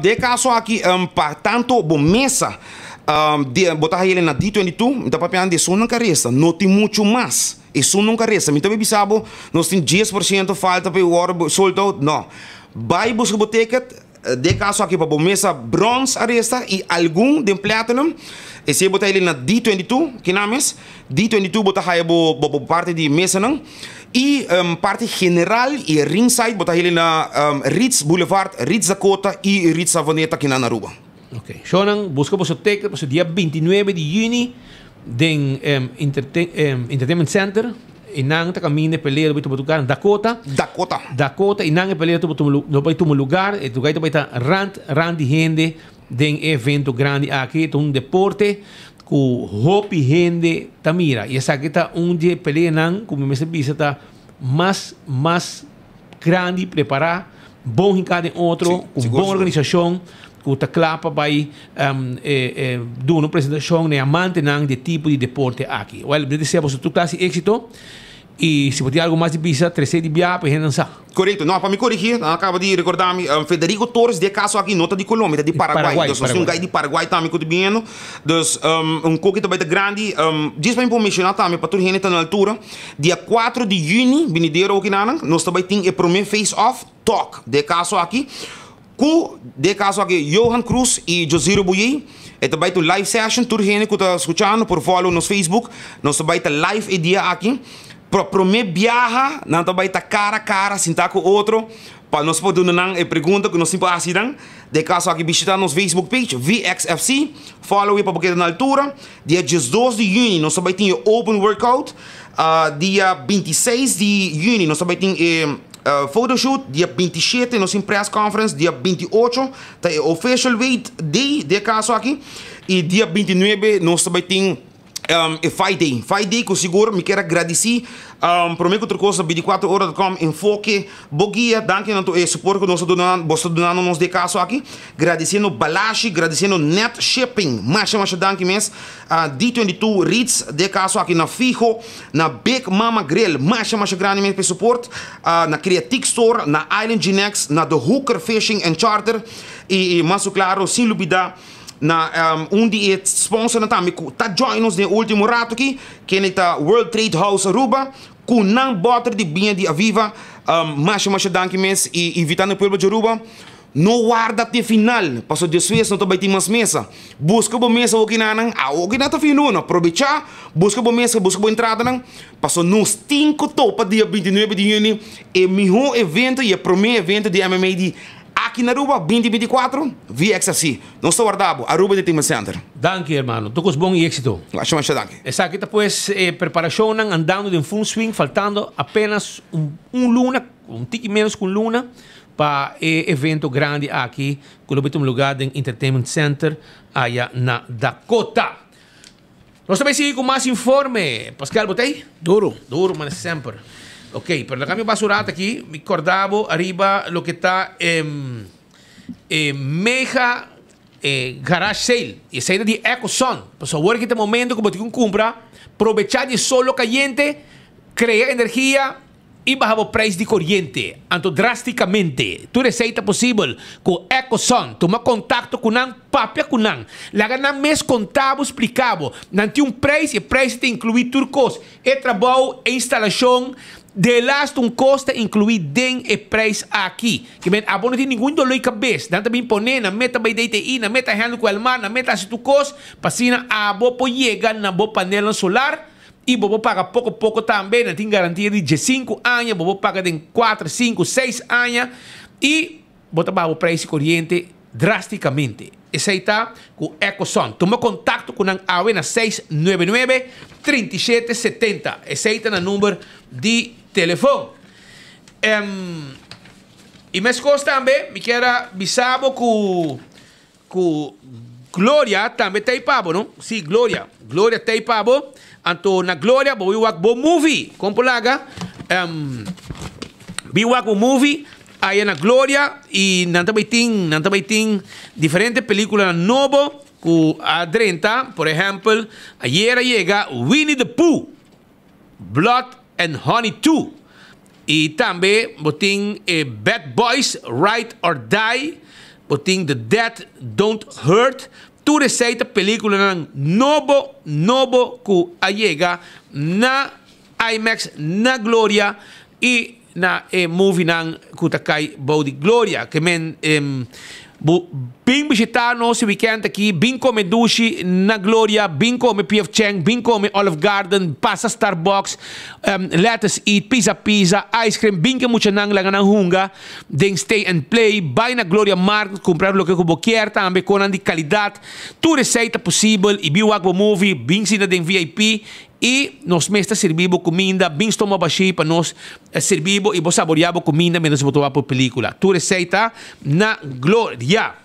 Den e kaso aki pa tanto bo mesa di bo ta haña na D22, mi ta papiando di esun nan ka resta, no tin muchu mas, esun nan ka resta. Mi ta bisa bo nos tin 10% falta pa e wòrdu sold out, no. Bai buska bo ticket, Den kaso aki pa bo mesa brons a resta i algun den platinum. Esei bo ta heli na D22, kina mes? D22 bo ta haya bo bo parti di mesanan. I parti general i ringside bo ta heli na Ritz Boulevard, Ritz Dakota i Ritz Savaneta kina na Aruba. Ok. Shownan, buska boso ticket paso dia 29 di juni den Entertainment Center. I nan ta kaminda e pelea lo bai tuma lugar na Dakota. Dakota. Dakota i nan e pelea lo tuma lo bai tuma lugar. E lugar ta bai ta rand rand di hende den e evento grandi aki. Ta un deporte ku hopi hende ta mira. I esaki ta un di e peleanan ku mi mester bisa ta mas mas grandi prepará, bon hinká den otro, ku bon organisashon. Ku ta kla pa bai duna un presentashon na e amantenan di e tipo di deporte aki. Wèl, mi ta desea boso tur klase di éksito i si bo tin algu mas di bisa, tres'é di biaha pa e hendenan sa. Korekto. No, pa mi korigí, nan a kaba di rekordá mi, Federico Torres di e kaso aki no ta di Colombia, ta di Paraguay. Dus nos tin un gai di Paraguay tambe ku ta biniendo. Dus un koki ta bai ta grandi. Djis pa mi por menshoná tambe pa tur hende ta na altura, dia kuatro di yüni binidero okinanan nos ta bai tin e promé face off talk di e kaso aki. Ku den e kaso aki Johan Cruz i Josiro Buyey e ta bai ta un live session tur hende ku ta skuchando por follow nos Facebook nos ta bai ta live e dia aki pa prome biaha nan ta bai ta kara kara sinta ku otro pa nos por duna nan e pregunta ku nos tin pa hasi nan den e kaso aki bishita nos Facebook page VXFC follow e pa bo keda na altura dia 12 di juni nos ta bai tin e open workout dia 26 di juni nos ta bai tin e Photoshoot, dia 27 nos tin press conference, dia 28 ta e official weight day den e caso aki y dia 29 nos ta bay tin e fight day. Fight day cu sigur mi kier a gradici prome cu tur cos na 24 ora dot com enfoke bo guia danki na tur e support cu nos ta duna boso ta dunando nos den e caso aki. Gradiciendo Balashi, gradiciendo Net Shipping masha masha danki mes. D22 Ritz den e caso aki na Fijo. Na Big Mama Grill, masha masha grandi mes pa e support, na Creatique Store, na Island Ginex, na The Hooker Fishing and Charter y mas cu claro sin lubida na un di e sponsornan tambe cu ta join nos den e ultimo rato aki, kende ta World Trade House Aruba cu nan boter di biña di Aviva, masha masha danki mes y invitando e pueblo di Aruba. No warda te final, pasobra despues no ta bai tin mas mesa. Buska bo mesa wokinanan, awokinan ta fin luna. Probechá, buska bo mesa, buska bo entradanan, pasobra nos tin ku topa dia 29 di yüni, e mihó evento i e promé evento di MMA di aki na Aruba, 2024, VXFC. Nos ta warda bo, Aruba Entertainment Center. Danki hermano, tur kos bon i éksito. Masha masha danki. Esaki ta pues e preparashonnan andando den full swing, faltando apenas un luna, un tiki menos ku un luna, Pa e evento grandi aki ku lo bai tuma lugá den Entertainment Center aya na Dakota. Nos ta bai sigui ku mas informe. Pascal, bo ta ei? Duro. Duro, manera semper. Ok, pero laga mi basa un rato aki. Mi kòrda bo ariba loke ta e e mega e garage sale. I esei ta di Ecosun. Pasobra awor aki ta e momento ku bo tin ku kumpra, probechá di e sol lo kayente, krea energia. I baha bo prijs di koriente, anto drasticamente. Tur esei ta posibel ku Ecosun. Tuma kontakto ku nan, papia ku nan. Laga nan mes konta bo, splika bo. Nan tin un prijs i e prijs ta inkluí tur kos, e trabou, e instalashon, delaste un kos ta inkluí den e prijs aki. Ke men abo no tin ningun doló di kabes. Nan ta bin pone, nan meta bai DTI, nan meta handle ku Elmar, nan meta hasi tur kos, pa asina abo por yega na bo panelnan solar. I bo por paga poko poko tambe, nan tin garantia di diesinku aña, bo por paga den kuater, sinku, seis aña i bo ta baha bo preis di koriente drastikamente. Esei ta ku Ecoson. Tuma kontakto ku nan awe na 699 37 70. Esei ta nan number di telefon. I meskos tambe mi kier a bisa bo ku ku Gloria tambe ta ei pa bo, no? Sí, Gloria. Gloria ta ei pa bo. Anto na Gloria bo bai wak bo movie. Kon por laga? Bin wak bo movie aya na Gloria i nan ta bai tin nan ta bai tin diferente peliculanan nobo ku a drenta. Por ehempel, ayer a yega Winnie the Pooh. Blood and Honey 2 y tambe bo tin e Bad Boys Ride or Die, bo tin The Dead Don't Hurt, tur esey ta peliculanan nobo nobo cu a yega na IMAX na Gloria y na e movienan cu ta cay bou di Gloria. Ke men bo bin bishita nos e weekend aki, bin come dushi na Gloria, bin come PF Chang, bin come Olive Garden, pasa Starbucks, Let Us Eat, Pizza Pizza, ice cream, bin ke muchanan laga nan hunga den Stay and Play, bay na Gloria Market cumpra loke cu bo kier tambe, conan di calidad, tur esey ta posibel y bin wak bo movie, bin sinta den VIP I nos mes ta sirbi bo kuminda, bin stoma bashí pa nos sirbi bo i bo saboriá bo kuminda mientras bo ta wak bo pelíkula. Tur esei ta na Gloria.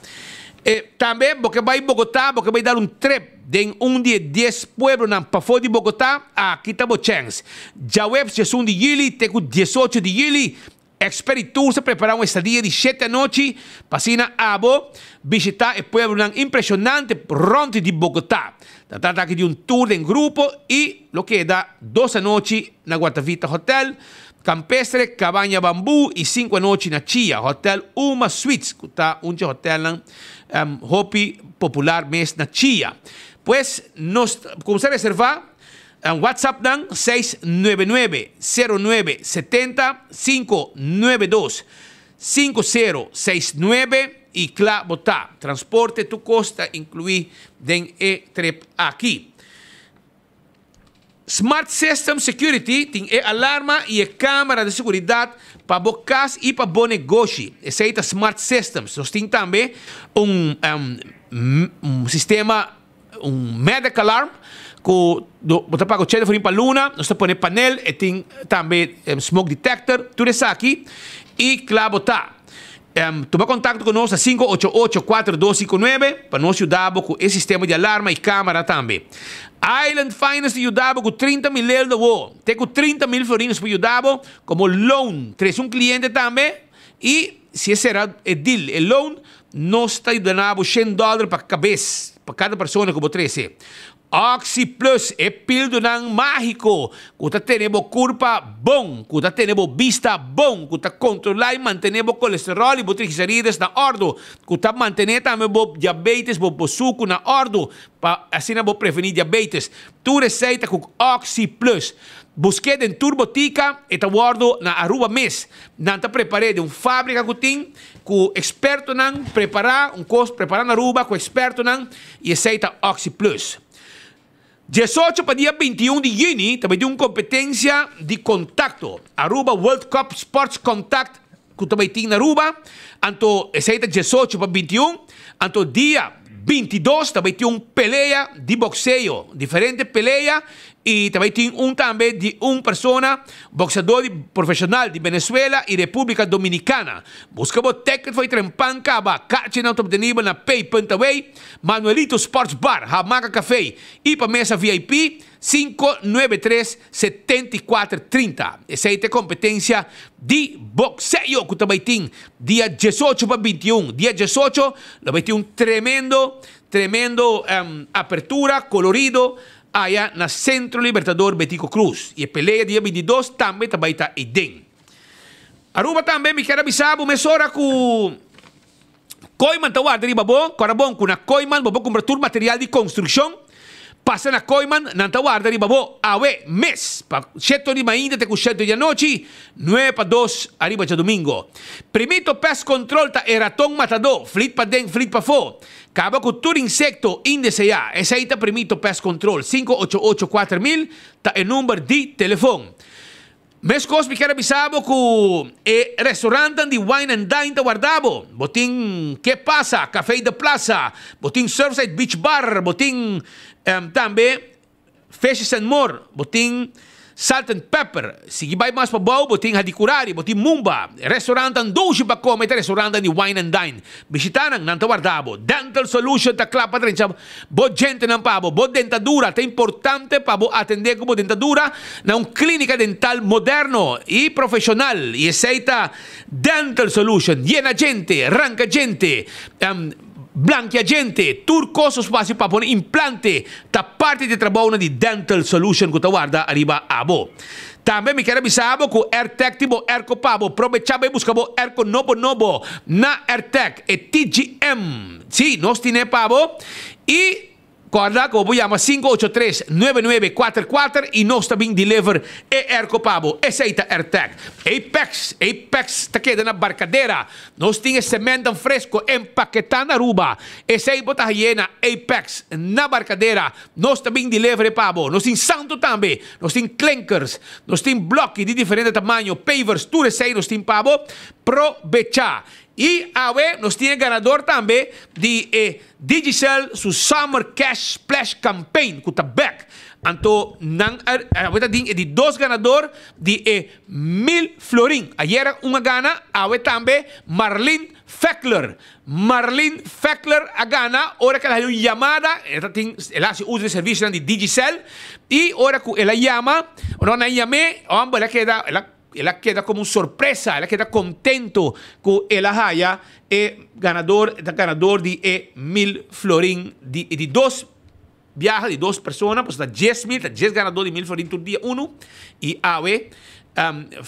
E tambe bo ke bai Bogotá, bo ke bai dar un trip den un di e dies pueblonan pafó di Bogotá, aki ta bo chèns. Djaweps diesun di yüli te ku diesocho di yüli, Experi Tours ta prepara un estadia di shete anochi pa asina abo bishita e pueblonan impresionante rond di Bogotá. Ta trata aki di un tour den grupo y lo keda dos anochi na Guatavita Hotel, Campestre, Cabaña Bambú y sinku anochi na Chia, Hotel Uma Suites cu ta un dje hotelnan hopi popular mes na Chia. Pues nos cuminsa reserva. WhatsApp nan seis nuebe nuebe, sero nuebe, setenta, sinku nuebe dos, sinku sero seis nuebe i kla bo ta. Transporte tur kos ta inkluí den e trip aki. Smart System Security tin e alarma i e kamera di seguridat pa bo kas i pa bo negoshi. Esei ta Smart Systems. Nos tin tambe un un sistema Un medic alarm ku bo ta paga ochenta florin pa luna, nos ta pone panel, e tin tambe smoke detector, tur esaki i kla bo ta. Tuma kontakto ku nos na sinku ocho ocho kuater dos sinku nuebe pa nos yuda bo ku e sistema di alarma i kamera tambe. Island Finance ta yuda bo ku 30 mil eldo awo, te ku 30 mil florin nos por yuda bo komo loan. Trese un kliente tambe i si e sera e deal, e loan, Nos ta duna bo shen dòler pa kabes, pa kada persona ku bo trese. Oxi Plus, e pildonan mágiko ku ta tene bo kurpa bon, ku ta tene bo bista bon, ku ta kontrolá i mantené bo kolesteròl i bo trigliserides na òrdu, ku ta mantené tambe bo diabetes, bo suku na òrdu, pa asina bo prevení diabetes. Tur esei ta ku Oxi Plus. Busk'é den tur botika, e ta wòrdu na Aruba mes. Nan ta prepar'é den un fábrika ku tin ku ekspertonan prepará, un kos prepará na Aruba ku ekspertonan i esei ta Oxi Plus. Diesocho pa dia bintiun di yüni ta bai tin un kompetensia di kontakto, Aruba World Cup Sports Contact ku ta bai tin na Aruba, anto esei ta diesocho pa bintiun, anto dia bintidos ta bai tin un pelea di bokseo, diferente pelea I ta bai tin un tambe di un persona, boxeador di profesional di Venezuela y Republica Dominicana. Busca bo ticket for e trempan caba. Kaartjenan ta obtenibel na Pay Punt Away, Manuelito Sports Bar, Hamaca Café y pa mesa VIP, 593 74 30. Esey ta e competencia di boxeo cu ta bai tin dia diesocho pa bintiun. Dia diesocho lo bai tin un tremendo, tremendo apertura colorido Aya na Centro Libertador Betico Croes y e pelea dia 22 tambe ta bay ta eyden. Aruba tambe mi kier a bisa bo mesora cu Kooyman ta warda riba bo, cora bon cu na Kooyman bo por cumpra tur material di construccion, pasa na Kooyman nan ta warda riba bo awe mes pa sheto di mainta te cu sheto di anochi, nuebe pa dos ariba djadomingo. Primito Pest Control ta e raton matador, flit paden flit pafo. Kaba ku tur insekto indeseá. Esei ta Primito Pest Control. 588 4000 ta e number di telefon. Meskos mi kier a bisa bo ku e restaurantnan di Wine and Dine ta warda bo. Bo tin Ke Pasa, Café de Plaza, bo tin Surfside Beach Bar, bo tin tambe Fishes and More, bo tin. Salt and Pepper, sigui bai mas pabou bo tin Hadicurari, bo tin Mumba, restaurantnan dushi pa come ta restaurantnan di wine and dine. Bishita nan, nan ta warda bo. Dental Solution ta kla pa drencha bo djentenan pa bo. Bo dentadura ta importante pa bo atende ku bo dentadura na un klinika dental moderno i profeshonal i esei ta Dental Solution. Yena djente, ranka djente, blankia djente, tur kos nos por hasi pa pone implante ta parti di e trabounan di Dental Solution ku ta warda ariba abo. Tambe mi kier a bisa bo ku Airtec tin bo airco pa bo. Probecha bai buska bo airco nobo nobo na Airtec, e TGM. Sí, nos tine pa bo. I kòrda ku bo por yama 583-9944 i nos ta bin deliver e airco pa bo. Esei ta Airtec. Apex, Apex ta keda na Barcadera. Nos tin e sementan fresco empaketá na Aruba. Esei bo ta haye na Apex na Barcadera. Nos ta bin deliver e pa bo. Nos tin santo tambe. Nos tin klinkers. Nos tin bloki di diferente tamaño, pavers, tur esei nos tin pa bo. Probechá. I awe nos tin e ganador tambe di e Digicel su Summer Cash Splash Campaign ku ta bek. Anto nan a awe ta tin e di dos ganador di e mil florin. Ayera un a gana, awe tambe Marlene Fackler. Marlene Fackler a gana ora ku el a haña un yamada, el ta tin el a hasi uso di e servisionan di Digicel i ora ku el a yama, no nan yam'é, homber el a keda el a El a keda como un sorpresa, el a keda contento cu el a haya e ganador, e ta ganador di e mil florin di di dos biaha di dos persona, pasobra ta 10.000, ta dies ganador di mil florin tur dia uno, y awe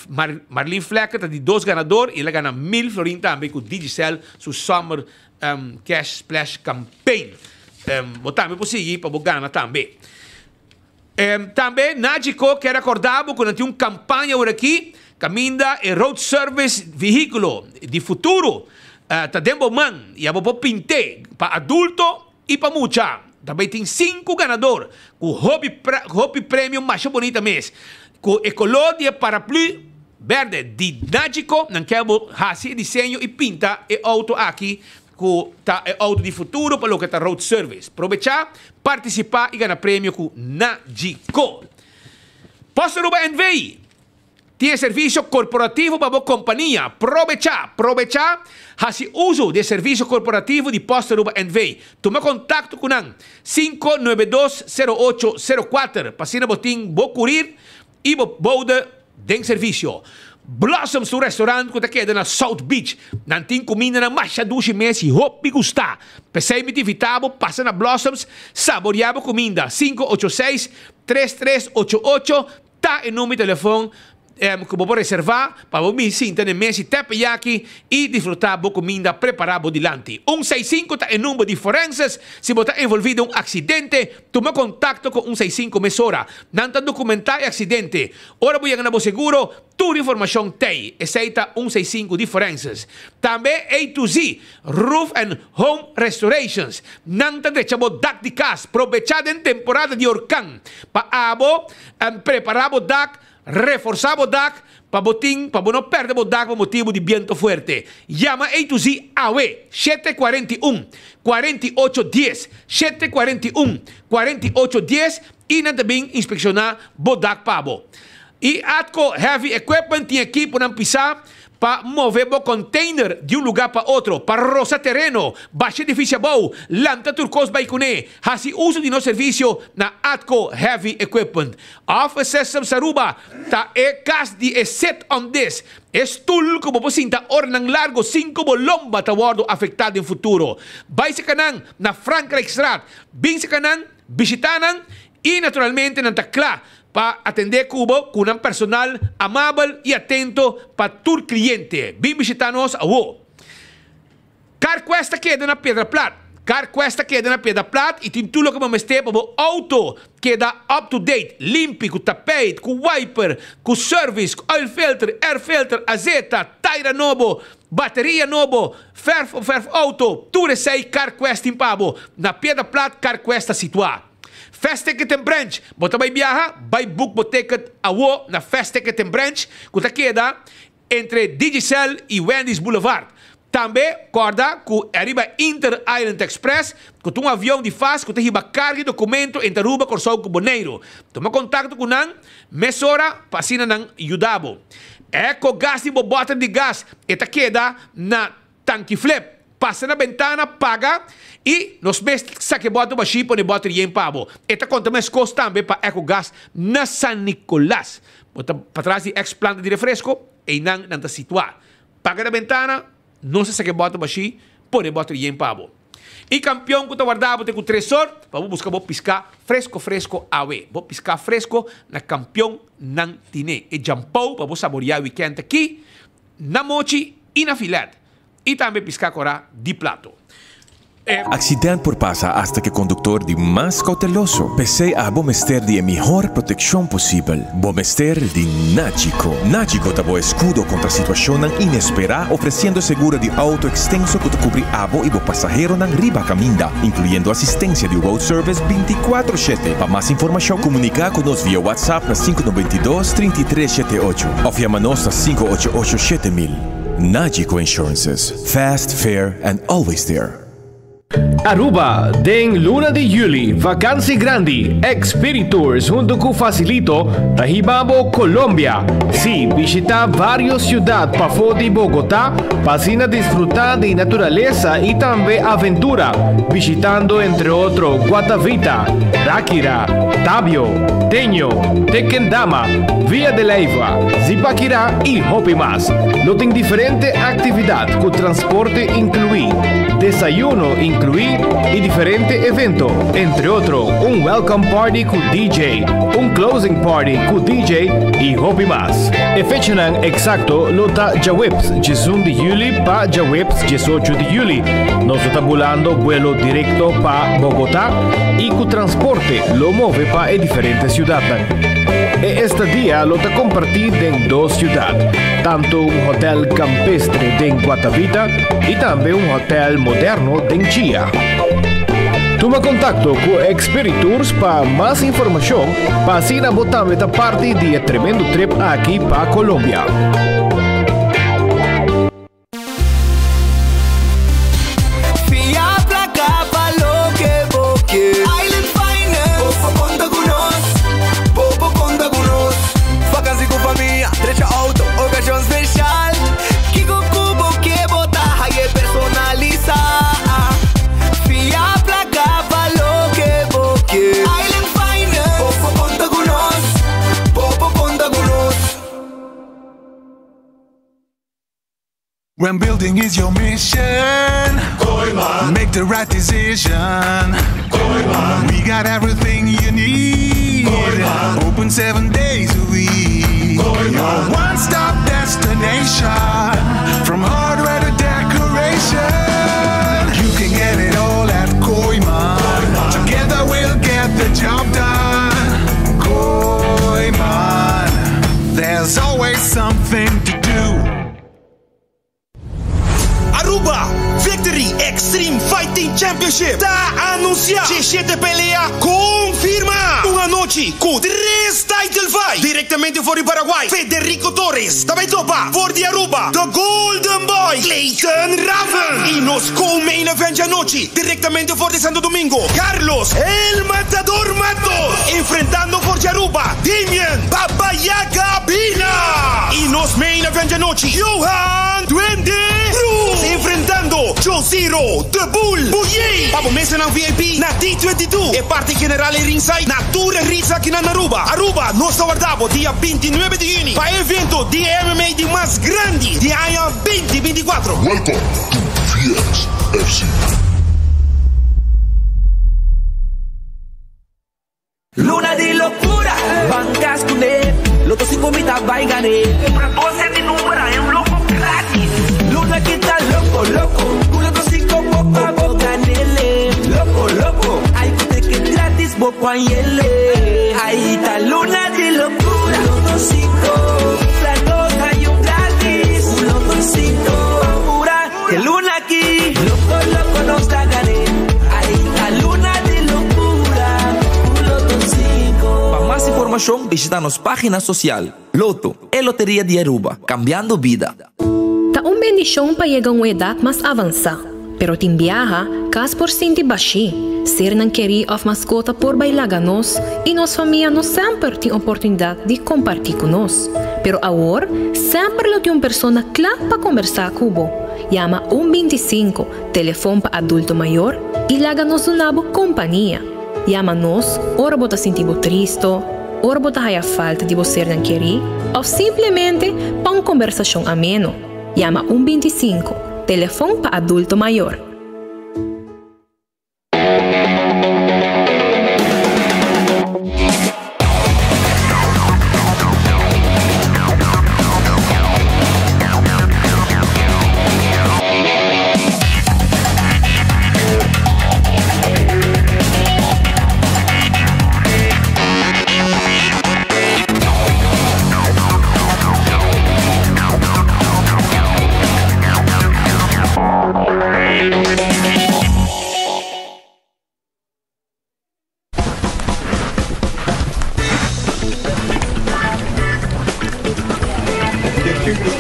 Mar Marlene Flecker ta di dos ganador y el a gana mil florin tambe cu Digicel su Summer Cash Splash Campaign. Bo tambe por sigui pa bo gana tambe. Tambe Nagico kier acorda bo cu nan tin un campaña awor aki caminda e road service vehiculo di futuro ta den bo man y abo por pint'e pa adulto y pa mucha. Ta bay tin cinco ganador cu hopi hopi premio masha bonita mes cu e color di e paraplu berde di Nagico. Nan kier bo haci e diseño y pinta e auto aki Ku ta e outo di futuro pa loke ta road service. Probechá, partisipá i gana premio ku Nagico. Post Aruba NV tin e servisio korporativo pa bo kompania. Probechá, probechá, hasi uso di e servisio korporativo di Post Aruba NV. Tuma kontakto ku nan, 592 08 04, pa asina bo tin bo kurir i bo boude den servisio. Blossoms ta un restaurant ku ta keda na South Beach. Nan tin kumindanan masha dushi mes i hopi gustá. P'esei mi ta invitá bo pasa na Blossoms, saboriá bo kuminda. 586 3388 ta e number di telefon ku bo por reservá pa bo bin sinta na e mes di teppanyaki i disfrutá bo kuminda prepará bo dilanti. Un seis sinku ta e number di forenses si bo ta envolví den un aksidente. Tuma kontakto ku un seis sinku mesora. Nan ta dokumentá e aksidente. Ora bo yega na bo seguro, tur informashon t'ei. Esei ta un seis sinku di forenses. Tambe A to Z, Roof and Home Restorations. Nan ta drecha bo dak di kas. Probechá den temporada di orkan pa abo prepará bo dak. Reforsá bo dak pa bo tin pa bo no pèrdè bo dak pa motibu di biento fuerte. Yama A to Z awe, 741, 48 dies, 741, 48 dies, i nan ta bin inspekshoná bo dak pa bo. I Atco Heavy Equipment tin ekiponan pisá pa move bo container di un lugar pa otro, pa rosa tereno, basha edificio abou, lanta tur cos bay cune. Haci uso di nos servicio na Atco Heavy Equipment. Office Systems Aruba ta e cas di e sit on this, e stoel cu bo por sinta oranan largo sin cu bo lomba ta wordo afecta den futuro. Bay seca nan na Frankrijkstraat, bin seca nan, bishita nan y naturalmente nan ta cla pa atendé ku bo ku nan personal amabel i atento pa tur kliente. Bin bishitá nos awo. CarQuest ta keda na Piedra Plat. CarQuest ta keda na Piedra Plat i tin tur loke bo mester pa bo outo keda up to date, limpi, ku tapijt, ku wiper, ku service, ku oil filter, air filter, azeta, taira nobo, bateria nobo, verf pa verf outo. Tur esei CarQuest tin pa bo. Na Piedra Plat CarQuest ta situá. Fast Ticket and Branch, Bo ta bai biaha? Bai book bo ticket awo na Fast Ticket and Branch ku ta keda entre Digicel i Wendy's Boulevard. Tambe kòrda ku ariba Inter Island Express ku ta un avion di fas ku ta hiba karga i dokumento entre Aruba, Kòrsou ku Boneiru. Tuma kontakto ku nan mesora pa asina nan yuda bo. Eco gas di bo bòter di gas e ta keda na tanki flip. Pasa na bentana, paga i nos mes saka e bòter bashí i pone e bòter yen pa bo. E ta konta meskos tambe pa Eco gas na San Nicolas. Bo ta patras di ex planta di refresko, einan nan ta situá. Paga na bentana, nos a saka e bòter bashí, pone e bòter yen pa bo. I kampion ku ta warda bo te ku tresor pa bo buska bo piská fresko fresko awe. Bo piská fresko na kampion nan tine. E djampou pa bo saboriá wikènt aki na mochi i na filèt. I tambe piská korá di plato. E. Accident por pasa hasta cu e conductor di mas cauteloso. P'esey abo mester di e mihor proteccion posibel. Bo mester di Nagico. Nagico ta bo escudo contra situacionnan inespera, ofreciendo seguro di auto extenso cu ta cubri abo y bo pasaheronan riba caminda, incluyendo asistencia di road service binticuatro shete. Pa mas informacion comunica cu nos via WhatsApp na 592 33 shete ocho of yama nos na 588 7000. Nagico Insurances. Fast, fair and always there. Aruba, Den luna di juli, vakansi grandi, Expiritours hunto cu Facilito ta hiba bo Colombia. Si, bishita varios ciudad pafo di Bogota pa asina disfruta di naturalesa y tambe aventura, bishitando entre otro Guatavita, Ráquira, Tabio, Teño, Tequendama, Villa de Leyva, Zipaquirá y hopi mas. Lo tin diferente actividad cu transporte inclui, desayuno inclui y diferente evento, entre otro un welcome party cu DJ, un closing party cu DJ y hopi mas. E fechanan exacto lo ta djaweps diesun di juli pa djaweps diesocho di juli. Nos lo ta bulando buelo directo pa Bogota y cu transporte lo move pa e diferente ciudadnan. E estadia lo ta comparti den dos ciudad, tanto un hotel campestre den Guatavita y tambe un hotel moderno den Chia. Tuma contacto cu Expiritours pa mas informacion pa asina bo tambe ta parti di e tremendo trip aki pa Colombia. Fia placa pa loke bo ke. Island Finance. Bo por conta cu nos. Bo por conta cu nos. Vakantie cu famia, drecha auto, ocasion special. Kico cu bo ke bo ta haye personalisa. Fia placa pa loke bo ke. Island Finance. Bo por conta cu nos. Bo por conta cu nos. When building is your mission, make the right decision. We got everything you need. Open seven days a week. Your one stop destination. From hardware to decoration. You can get it all at Koiman. Together we'll get the job done. Koiman. There's always something to do. Aruba Victory Extreme Fighting Championship ta anuncia diesshete pelea confirma! Un anochi cu tres title fight directamente for di Paraguay, Federico Torres ta bay topa for di Aruba, The Golden Boy Clayton Raven y nos co-main event djanochi directamente for di Santo Domingo, Carlos El Matador Matos enfrentando for di Aruba, Damian Baba Yaga Bina y nos main event djanochi, Johan Duende Cruz enfrentando Josiro The Bull Buyey pa bo mesanan VIP na D22, e parti general e ringside na tur e rits aki na Aruba. Aruba, nos ta warda bo dia 29 di juni pa e evento di e MMA di mas grandi di aña 2024. Welcome to VXFC. Luna di locura, ban cas cu ne, Lotto cinco mi ta bay gane. Cumpra dos set di number haña un loco gratis. Luna ki ta loco, loco, cu Lotto cinco bo pa bo ganele. Loco, loco, ay cu ticket gratis bo por hañele. Ay ta luna di locura, Lotto cinco, cumpra dos haña un gratis. Cu Lotto cinco, ban pura, e luna aki. Loco, loco nos ta gane. Ay ta luna di locura, cu Lotto cinco. Pa mas informacion bishita nos pagina social. Lotto, e loteria di Aruba, cambiando bida. Ta un. bendishon pa yega un edat mas avansá, pero tin biaha, kas por sinti bashí, sernan kerí òf maskota por bai laga nos i nos famia no semper tin oportunidat di kompartí ku nos. Pero awor, semper lo tin un persona kla pa kombersá ku bo. Yama un bintisinko, telefon pa adulto mayor, i laga nos duna bo kompania. Yama nos ora bo ta sinti bo tristo, ora bo ta haya falta di bo sernan kerí òf simplemente pa un kombersashon ameno. Yama un bintisinko, telefon pa adulto mayor.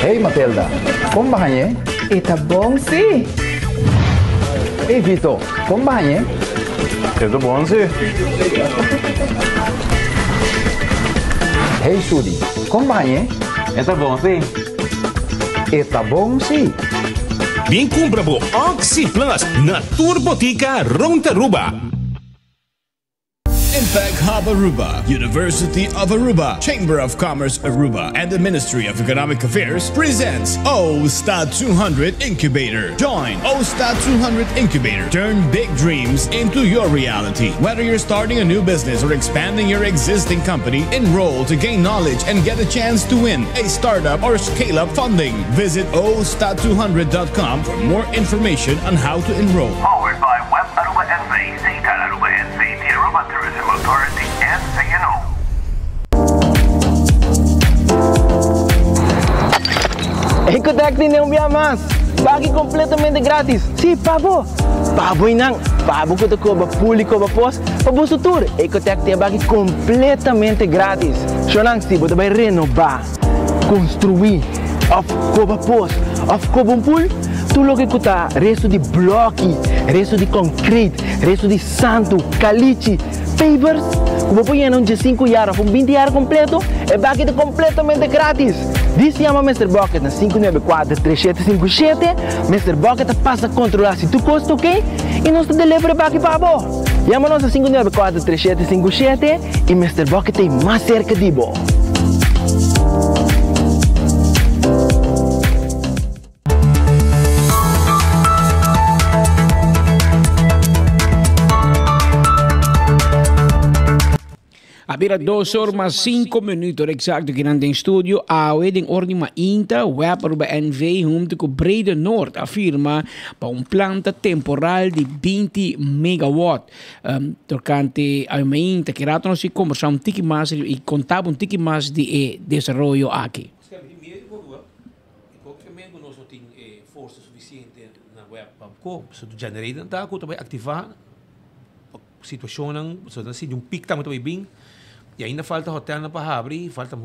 Hey Matilda, kon ba hañ'é? E ta bon sí. Hey Vito, kon ba hañ'é? E ta bon sí. Hey Sudi, kon ba hañ'é? E ta bon sí. E ta bon sí. Bin cumpra bo Oxi Plus na tur botica rond Aruba. Impact Hub Aruba, University of Aruba, Chamber of Commerce Aruba, and the Ministry of Economic Affairs presents OSTA 200 Incubator. Join OSTA 200 Incubator. Turn big dreams into your reality. Whether you're starting a new business or expanding your existing company, enroll to gain knowledge and get a chance to win a startup or scale up funding. Visit osta200.com for more information on how to enroll. Powered by Web Aruba NV, Satan Aruba NV, the Aruba Tourism Authority, and CNO. Ecotec tin un bia mas! Baki completamente gratis! Si, pa bo! Pa bo y nan! Pa bo cu ta coba pool y coba pos, pa boso tur! Ecotec tin e baki completamente gratis! Shonan, si bo ta bay renoba, construi, of coba pos, of coba un pool, tur loke cu ta resto di bloki, resto di concrete, resto di santu, calichi, pavers, cu bo por yena un diesinku yard of un binti yard completo, e baki ta completamente gratis! Dis yama Mister Bucket na sinku nuebe kuater tres shete sinku shete, Mister Bucket ta pasa controla si tur cos ta ok y nos ta deliver e baki pa bo! Yama nos na sinku nuebe kuater tres shete sinku shete y Mister Bucket ta ei mas cerca di bo! A bira dos or mas cinco minuut, ora exacto kinan den studio. Awe den or di mainta, web Aruba NV hunto cu Brede Noord a firma pa un planta temporal di 20 megawatt. Um, tocante awe mainta, ki rato nos si conversa un tiki mas y contaba un tiki mas di e desaroyo aki. E koki ta men ku nos no tin e forsa sufisiente na web pa ko. So tu generator ta ku ta bai aktivá pa situashonnan, so nan sinti un pik tambe ta bai bin. I ainda falta hotelnan pa habri, falta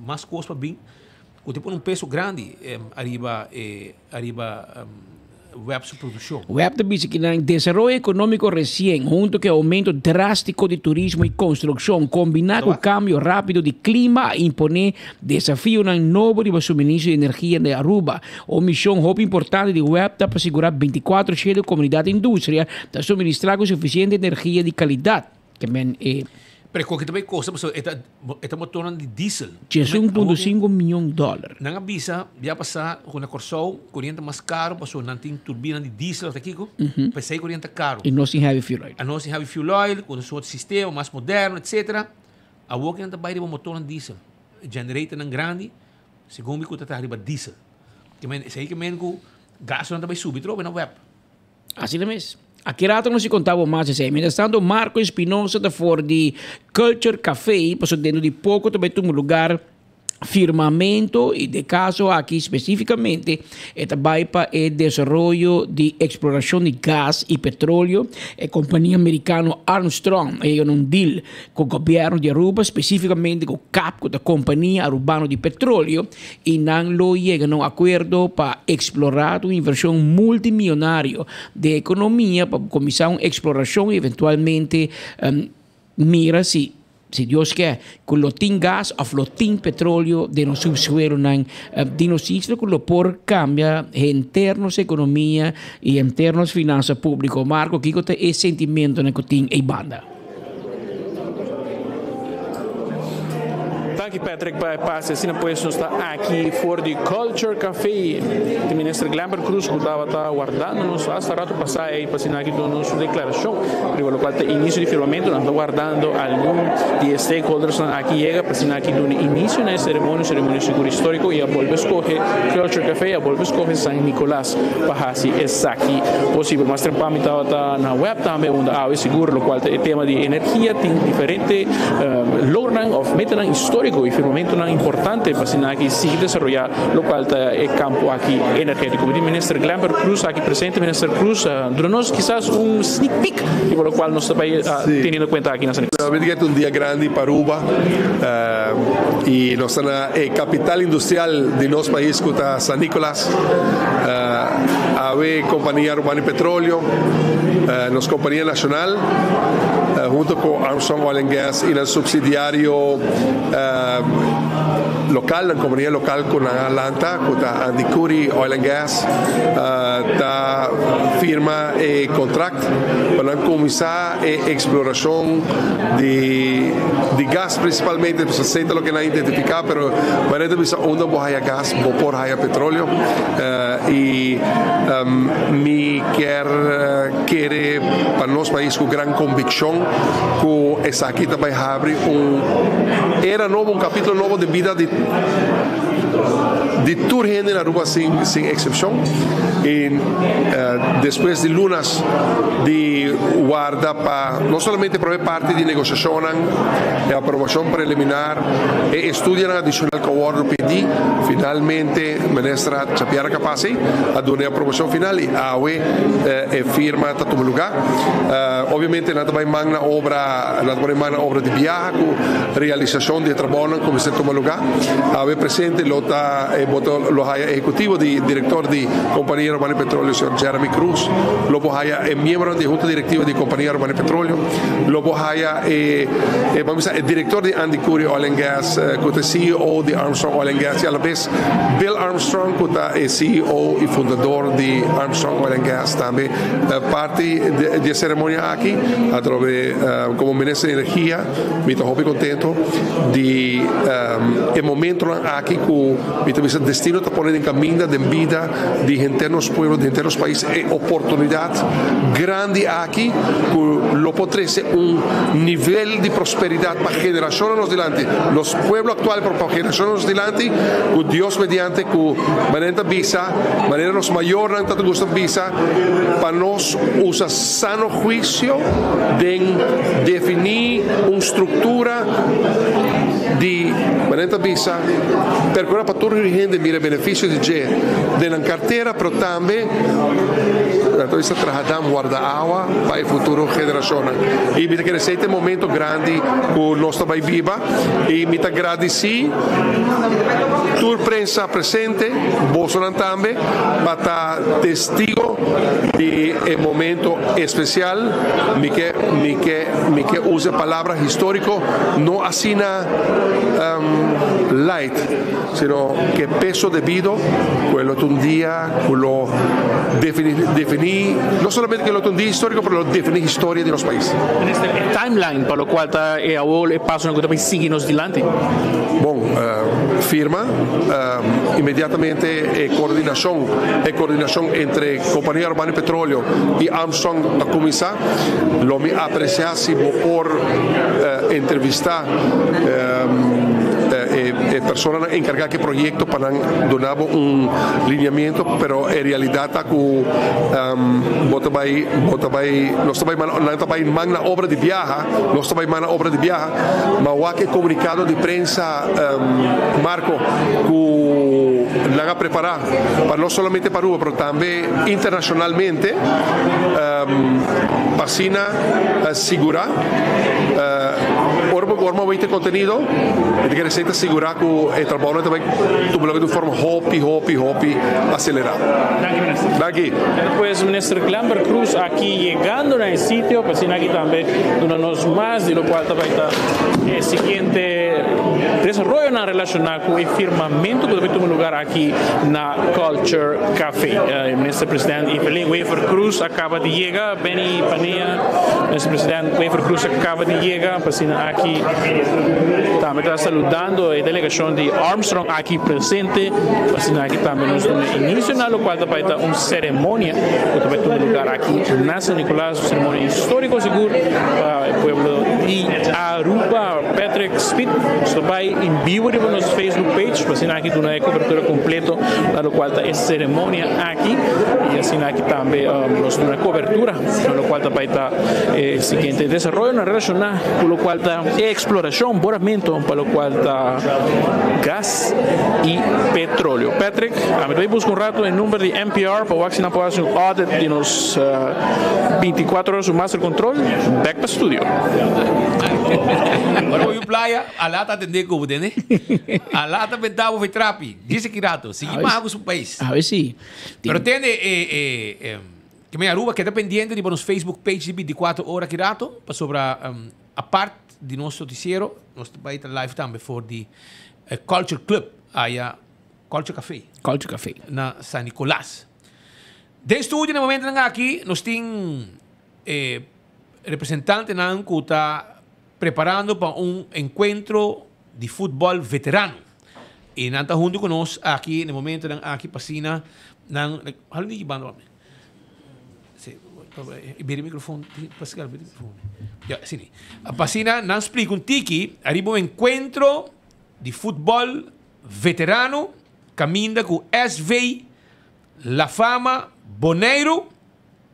mas kos pa bin ku ta pone un peso grandi ariba e ariba Web su produccion. Web ta bisa ki nan desaroyo economico recien hunto cu e aumento drastico di turismo y construccion combina cu cambio rapido di clima a impone desafionan nobo riba suministro di energia na Aruba. Un mision hopi importante di web ta pa sigura binticuatro shete comunidad industria ta suministra cu suficiente energia di calidad. Ke men e. Pero koke ta bay kosta pasobra e ta e ta motornan di diesel. 11.5 miyon dòler. Nan a bisa bia pasá ku na Kòrsou koriente mas karo pasobra nan tin turbina di diesel òf ta kiko, p'esei koriente ta karo. I nos tin heavy fuel oil. Anos tin heavy fuel oil ku nos otro sistema mas moderno etcetera. Awor ke nan ta bay riba motornan diesel, generatornan grandi segun mi ku ta traha riba diesel. Ke men esei ke men ku gastunan ta bay subi trobe na web. Asina mes. Aki rato nos si konta bo mas esei. Mientras tanto Marco Espinosa ta for di Culture Café, pasobra dentro di poko ta bai tuma lugar Firmamento y de caso aki specificamente e ta bay pa e desaroyo di exploracion di gas y petroleo. E compania Mericano Armstrong a yega na un deal cu gobierno di Aruba, specificamente cu cap cu ta Compania Arubano di Petroleo y nan lo yega na un acuerdo pa explora un inversion multimillonario den economia pa cuminsa un exploracion y eventualmente mira si Si Dios ke ku lo tin gas òf lo tin petroleo den nos subsuelonan di nos isla ku lo por kambia henter nos ekonomia i henter nos finansa públiko. Marco, kiko ta e sentimentonan ku tin ei banda? Danki Patrick pa e pase. Asina pues nos ta aki for di Culture Café di Minister Glenbert Croes cu tabata wardando nos hasta rato pasa ey pa asina aki duna nos su declaracion riba locual ta inicio di firmamento. Nan ta wardando algun di e stakeholdersnan aki yega pa asina aki duna inicio na e ceremonia, un ceremonia sigur historico y a bolbe scoge Culture Café, a bolbe scoge San Nicolas pa haci esaki posibel. Mas trempa mi tabata na web tambe unda awe sigur locual ta e tema di energia tin diferente Logrannan of metanan historico y firmamentonan importante pa asina aki sigui desaroya locual ta e campo aki energetico. Mi tin Minister Glenbert Croes aki presente. Minister Croes, duna nos kisas un sneak peek riba locual nos ta bay teniendo cuenta aki na San Nicolas. Mi ta kere ta un dia grandi pa Aruba y nos ta na e capital industrial di nos pais cu ta San Nicolas. Awe Compania Arubano di Petroleo, nos compania nacional, Hunto ku Armstrong Oil and Gas i nan supsidiario lokal, nan kompania lokal ku nan a lanta ku ta Andicuri Oil and Gas ta firma e kontrakt pa nan kuminsá e eksplorashon di di gas prinsipalmente, pasobra esei ta loke nan a identifiká, pero manera ta bisa unda bo haya gas bo por haya petroleo i mi kier kere pa nos pais ku gran konvikshon ku esaki ta bai habri un era nobo, un kapítulo nobo den bida di di tur hende na Aruba sin sin eksepshon. I despues di lunas di warda pa no solamente prome parti di negoshashonnan, e aprobashon preliminar, e estudionan adishonal ku a wòrdu pidi, finalmente Minister Chapiara Capasi a duna e aprobashon final i awe E firma ta tuma lugá. Obviamente nan ta bai man na obra, nan ta pone man na obra di biaha ku realisashon di e trabounan ku mester tuma lugá. Awe presente lo ta e boto lo haya ehekutivo di direktor di Kompania Arubano di Petroleo señor Jeremy Cruz, lo por haya e miembronan di e hunta direktiva di Kompania Arubano di Petroleo, lo por haya e e ban bisa e direktor di Andicuri Oil and Gas ku ta e ceo di Armstrong Oil and Gas i alabes Bill Armstrong ku ta e ceo i fundador di Armstrong Oil and Gas tambe parti di e ceremonia aki. Atrobe como Minister di Energia mi ta hopi contento di e momentonan aki cu mi ta bisa destino ta pone den caminda den bida di henter nos pueblo, di henter nos pais e oportunidad grandi aki cu lo por trece un nivel di prosperidad pa generacionnan nos dilanti, nos pueblo actual pero pa generacionnan nos dilanti cu Dios mediante cu manera ta bisa, manera nos mayornan ta gusta bisa pa nos usa sano huicio den defini un structura di manera ta bisa percura pa tur hende mira beneficio di dje den nan cartera pero tambe nan ta bisa traha dam warda awa pa e futuro generacionnan y mi ta kere esey ta e momento grandi cu nos ta bay biba y mi ta gradici tur prensa presente bosonan tambe pa ta testigo di e momento especial mi ke mi ke mi ke usa e palabra historico no asina light sino ke peso debido ku e lo ta un dia ku lo defini defini no solamente ke lo ta un dia historico pero lo defini historia di nos pais. Minister, e timeline pa lokual ta e awor e pasonan ku ta bay sigui nos dilanti? Bon, firma inmediatamente e coordinacion e coordinacion entre Compania Arubano di Petroleo y Armstrong ta cuminsa. Lo mi aprecia si bo por entrevista. e personanan enkargá ku e proyekto pa nan duna bo un lineamiento, pero e realidat ta ku bo ta bai bo ta bai nos ta bai nan ta bai man na obra di biaha, nos ta bai man na obra di biaha, ma wak e komunikado di prensa Marco ku nan a prepará pa no solamente pa Aruba pero tambe internashonalmente pa asina sigurá ora bo ora bo wete kontenido e ta kere esei ta sigurá ku e trabounan ta bai tuma lugar di un forma hopi hopi hopi aselerá. Danki minister. Danki. Pues minister Glenbert Croes aki yegando na e sitio pa asina aki tambe duna nos mas di lokual ta bai ta e siguiente desaroyonan relashoná ku e firmamentu ku ta bai tuma lugar aki na Culture Cafe. Minister President Evelyn Wever Croes a kaba di yega. Benny Panea, Minister President Wever Croes a kaba di yega pa asina aki tambe ta saludando e delegashon di Armstrong aki presente. Pa asina aki tambe nos duna inicio na lokual ta bai ta un seremonia ku ta bai tuma lugar aki na San Nicolas, un seremonia historico sigur pa e pueblo di Aruba. Patrick Speed, nos ta bai en bibo riba nos Facebook page pa asina aki duna e cobertura completo na lokual ta e seremonia aki y asina aki tambe nos duna cobertura na lokual ta bai ta e siguiente desaroyonan relaciona cu lokual ta e exploracion, boramento pa lokual ta gas y petroleo. Patrick, ami ta bai busca un rato e number di NPR pa wak si nan por haci un audit di nos 24 horas su master control. Back pa studio. Ora bo yu playa, Alá ta atendé ku bo, tende? Alá ta bentá bo for trapi. Djis aki rato. Sigui maha ku su pais. Awe si. Pero tende, e, e, e, ke men Aruba keda pendiente riba nos Facebook page di 24 ora aki rato, pasobra apart di nos noticiero, nos ta bai ta live tambe for di Culture Club aya, Culture Café. Culture Café. Na San Nicolas. Den studio na momentonan aki nos tin e representantenan ku ta preparando pa un enkuentro di futbòl veterano. I nan ta huntu ku nos aki na e momentonan aki pa asina nan Hala un diki banda pa mi. Si, bira e mikrofon, Pascal, bira e mikrofon. Ya, asina. Pa asina nan splika un tiki ariba un enkuentro di futbòl veterano kaminda ku SV La Fama Boneiru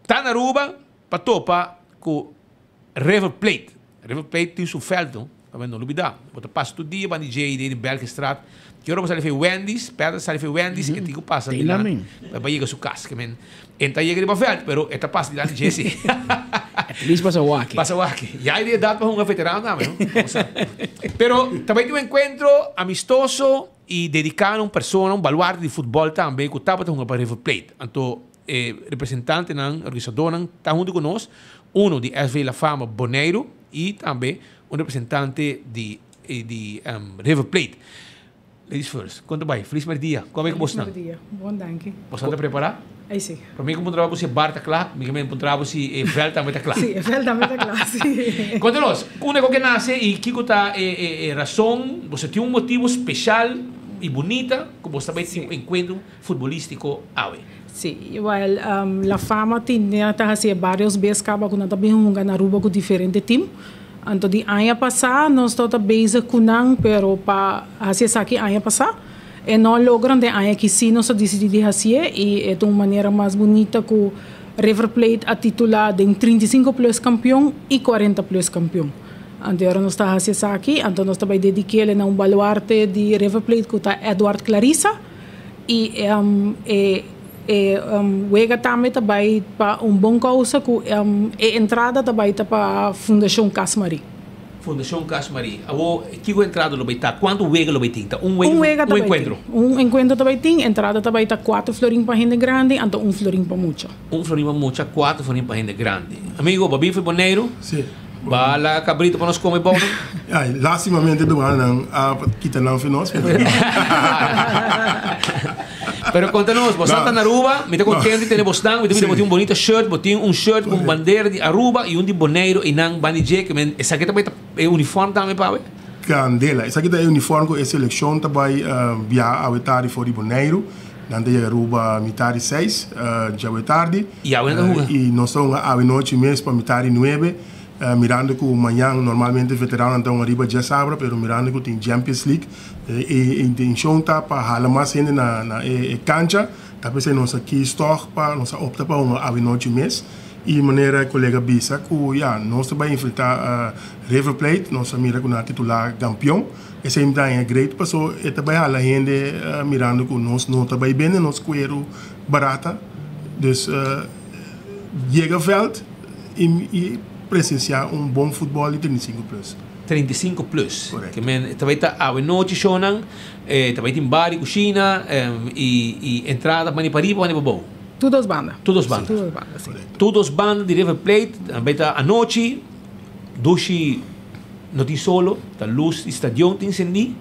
ta na Aruba pa topa ku River Plate. River Plate tin su veld no, pa no lubida. Bo ta pasa tur dia banda di dje den Belgestraat. Ki ora bo sali for Wendy's, Pedro sali for Wendy's, e tin ku pasa dilanti pa yega su kas. Ke men, e ta yega riba veld, pero e ta pasa dilanti dje si. At least pasa wak. Pasa wak. Ya e di edat pa hunga veterano tambe no. Pero ta bai tin un enkuentro amistoso i dediká na un persona, un baluarte di futbòl tambe ku tabata hunga pa River Plate. Anto E representantenan, organisadornan ta huntu ku nos, uno di SV La Fama Boneiru i tambe un representante di di River Plate. Ladies first, kon ta bai? Felis merdia. Kon a bai ku bosnan? Felis merdia. Bon danki. Bosnan ta prepará? Ai si. Promé ku puntra bo si e bar ta kla, mi ke men puntra bo si e vèlt tambe ta kla. Si, e vèlt tambe ta kla, si. Konta nos, unda ku ke nase i kiko ta e rason? Boso tin un motibu speshal i bunita ku boso ta bai tin un enkuentro futbolístiko awe? Sí, wel, La Fama tin ya ta hasi e varios bes caba cu nan ta bin hunga na Aruba cu diferente team. Anto di aña pasa nos tabata bezig cu nan, pero pa hasi esaki aña pasa e no a logra, den aña aki sí nos a dicidi di hacié y e ta un manera mas bunita cu River Plate a titula den 35 plus campeon y 40 plus campeon. Anto ora nos ta hasi esaki, anto nos ta bay dediquele na un baluarte di River Plate cu ta Edward Clarissa. I e e wega tambe ta bai pa un bon kousa ku e entrada ta bai ta pa Fundashon Cas Marie. Fundashon Cas Marie. Awor kiko entrada lo bai ta? Kuantu wega lo bai tin? Ta un wega, Un wega ta un bai tin. enkuentro? Un enkuentro ta bai tin. Entrada ta bai ta kuater florin pa hende grandi anto un florin pa mucha. Un florin pa mucha, kuater florin pa hende grandi. Amigo, bo bin for Boneiru? Si. Ba laga cabrito pa nos come bou nan. Ay, lastimamente duana nan a kita nan fi nos. Pero conta nos, bo sa ta na Aruba, mi ta contento di tene bosnan, mi ta mira bo tin un bonito shirt, bo tin un shirt cu un bandera di Aruba y un di Boneiru y nan banda di dje, ke men esaki ta bai ta e uniform tambe pa awe? Candela, esaki ta e uniform cu e seleccion ta bai biaha awe tardi for di Boneiru. Nan ta yega Aruba mitar di seis djawe tardi. Y awe nan ta hunga? Y nos ta hunga awe nochi mes pa mitar di nuebe. Mirando ku mañan normalmente veteranonan ta un ariba djasabra, pero mirando ku tin Champions League, e intenshon ta pa hala mas hende na na e kancha. Ta p'esei nos a kies tòg pa nos a opta pa hunga awinochi mes. I manera e kolega bisa ku ya, nos ta bai enfrentá River Plate, nos a mira ku nan a titulá kampion. Esei mi ta haña great paso e ta bai hala hende mirando ku nos no ta bai bende nos kueru barata. Dus yega vèlt i presensiá un bon futbòl di 35 plus. 35 plus. Ke men ta bai ta awe nochi shownan, ta bai tin bar i kushina i entrada mani pariba mani pabou. Tur dos banda. Tur dos banda. Tur dos banda, si. Tur dos banda di River Plate ta bai ta anochi, dushi no tin solo, ta lus di stadion tin encendí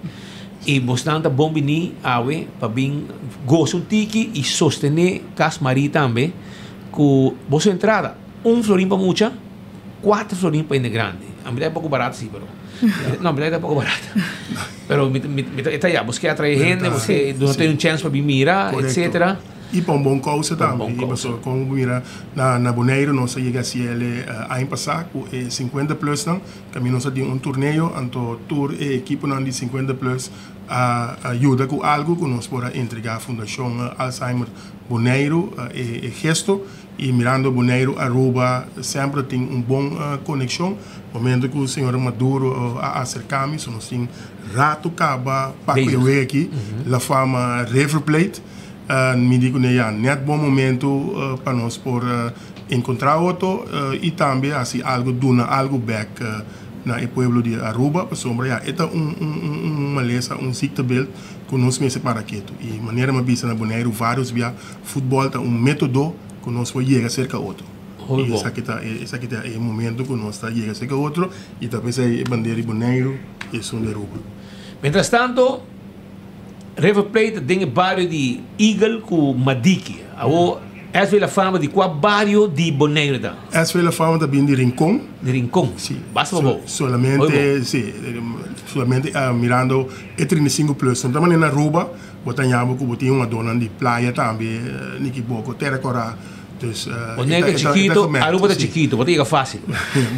i bosnan ta bon bini awe pa bin gosa un tiki i sostené Cas Marie tambe ku boso entrada. Un florin pa mucha, kuater florin pa hende grandi. A mi ta e poko barato si, pero no, mi ta e poko barato. Pero mi mi ta e ta ya, bos ke atrae hende, bos ke duna tur un chèns pa bin mira, etsetera. I pa un bon kousa tambe. I pasobra kon bo mira na na Boneiru nos a yega hasi el e aña pasá ku e sinkuenta plusnan kaminda nos a tin un torneo anto tur e ekiponan di sinkuenta plus a a yuda ku algu ku nos por a entregá Fundashon Alzheimer Boneiru e e gesto i mirando Boneiru Aruba semper tin un bon konekshon. Momento ku señor Maduro a aserká mi so nos tin rato kaba pa ku e wega aki La Fama River Plate. Mi di kuné ya nèt bon momentu pa nos por enkontrá otro i tambe hasi algu, duna algu bèk na e pueblo di Aruba, pasobra ya e ta un un malesa, un ziektebeeld ku nos mester para ketu. I manera mi a bisa na Boneiru vários bia, futbòl ta un método ku nos por yega serka otro. I esaki ta esaki ta e momentu ku nos ta yega serka otro i ta p'esei e bandera di Boneiru i esun di Aruba. Mientrastanto. River Plate ta den e bario di Eagle ku Madiki. Awor SV La Fama di kua bario di Boneiru ta? SV La Fama ta bin di Rincon. Di Rincon. Si. Basta pa bou. Solamente, si. Solamente mirando e 35 plus. No ta manera na Aruba, bo ta ña bo ku bo tin hungadónan di playa tambe, Nikiboko, Terra Kòrá. Dus, Boneiru ta chikito, Aruba ta chikito, bo ta yega fásil.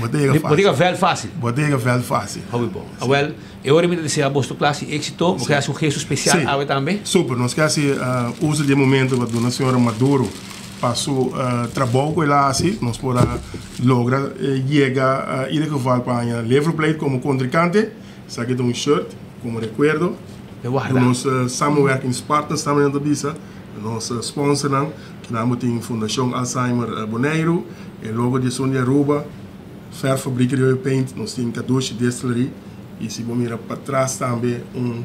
Bo ta yega fásil. Bo ta yega vèlt fásil. Bo ta yega vèlt fásil. Hopi bon. Awèl. E ora mi ta desea boso klas di éxito. Bo ke hasi un gesto spesial awe tambe? Super. Nos ke hasi uso di e momento pa duna señora Maduro pa su trabou ku el a hasi. Nos por a logra yega ieder geval pa haña Liver Plate komo kontrinkante. Esaki ta un shirt komo rekuerdo. Ku nos samenwerkingspartners tambe nan ta bisa, nos sponsornan. Kinan bo tin Fundashon Alzheimer Boneiru, e logo di esun di Aruba. Verffabriek Rioi Paint, nos tin Kadushi Distillery y si bo mira patras tambe un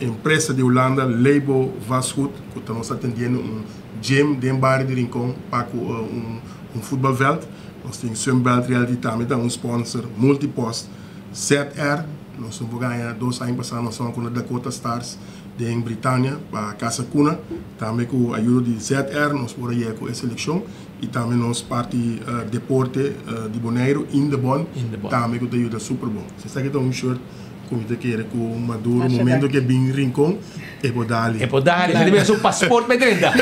empresa di Hulanda Lebo Vastgoed cu ta nos atendiendo un gym den bario di Rincon pa cu un voetbalveld. Nos tin Sunbelt Realty tambe ta un sponsor, Multipost, ZR, nos no por gaña dos aña pasa nos a cu Dakota Stars den Britania pa Casa Cuna, tambe cu ayudo di ZR nos por a yega cu e seleccion. I tambe nos parti deporte di Boneiru, Indebon, tambe ku ta yuda super bon. Esaki ta un shirt ku mi ta kere ku Maduro momento ku e bin Rincon e por dali. E por dali, esaki ta su paspoort pa e drenta.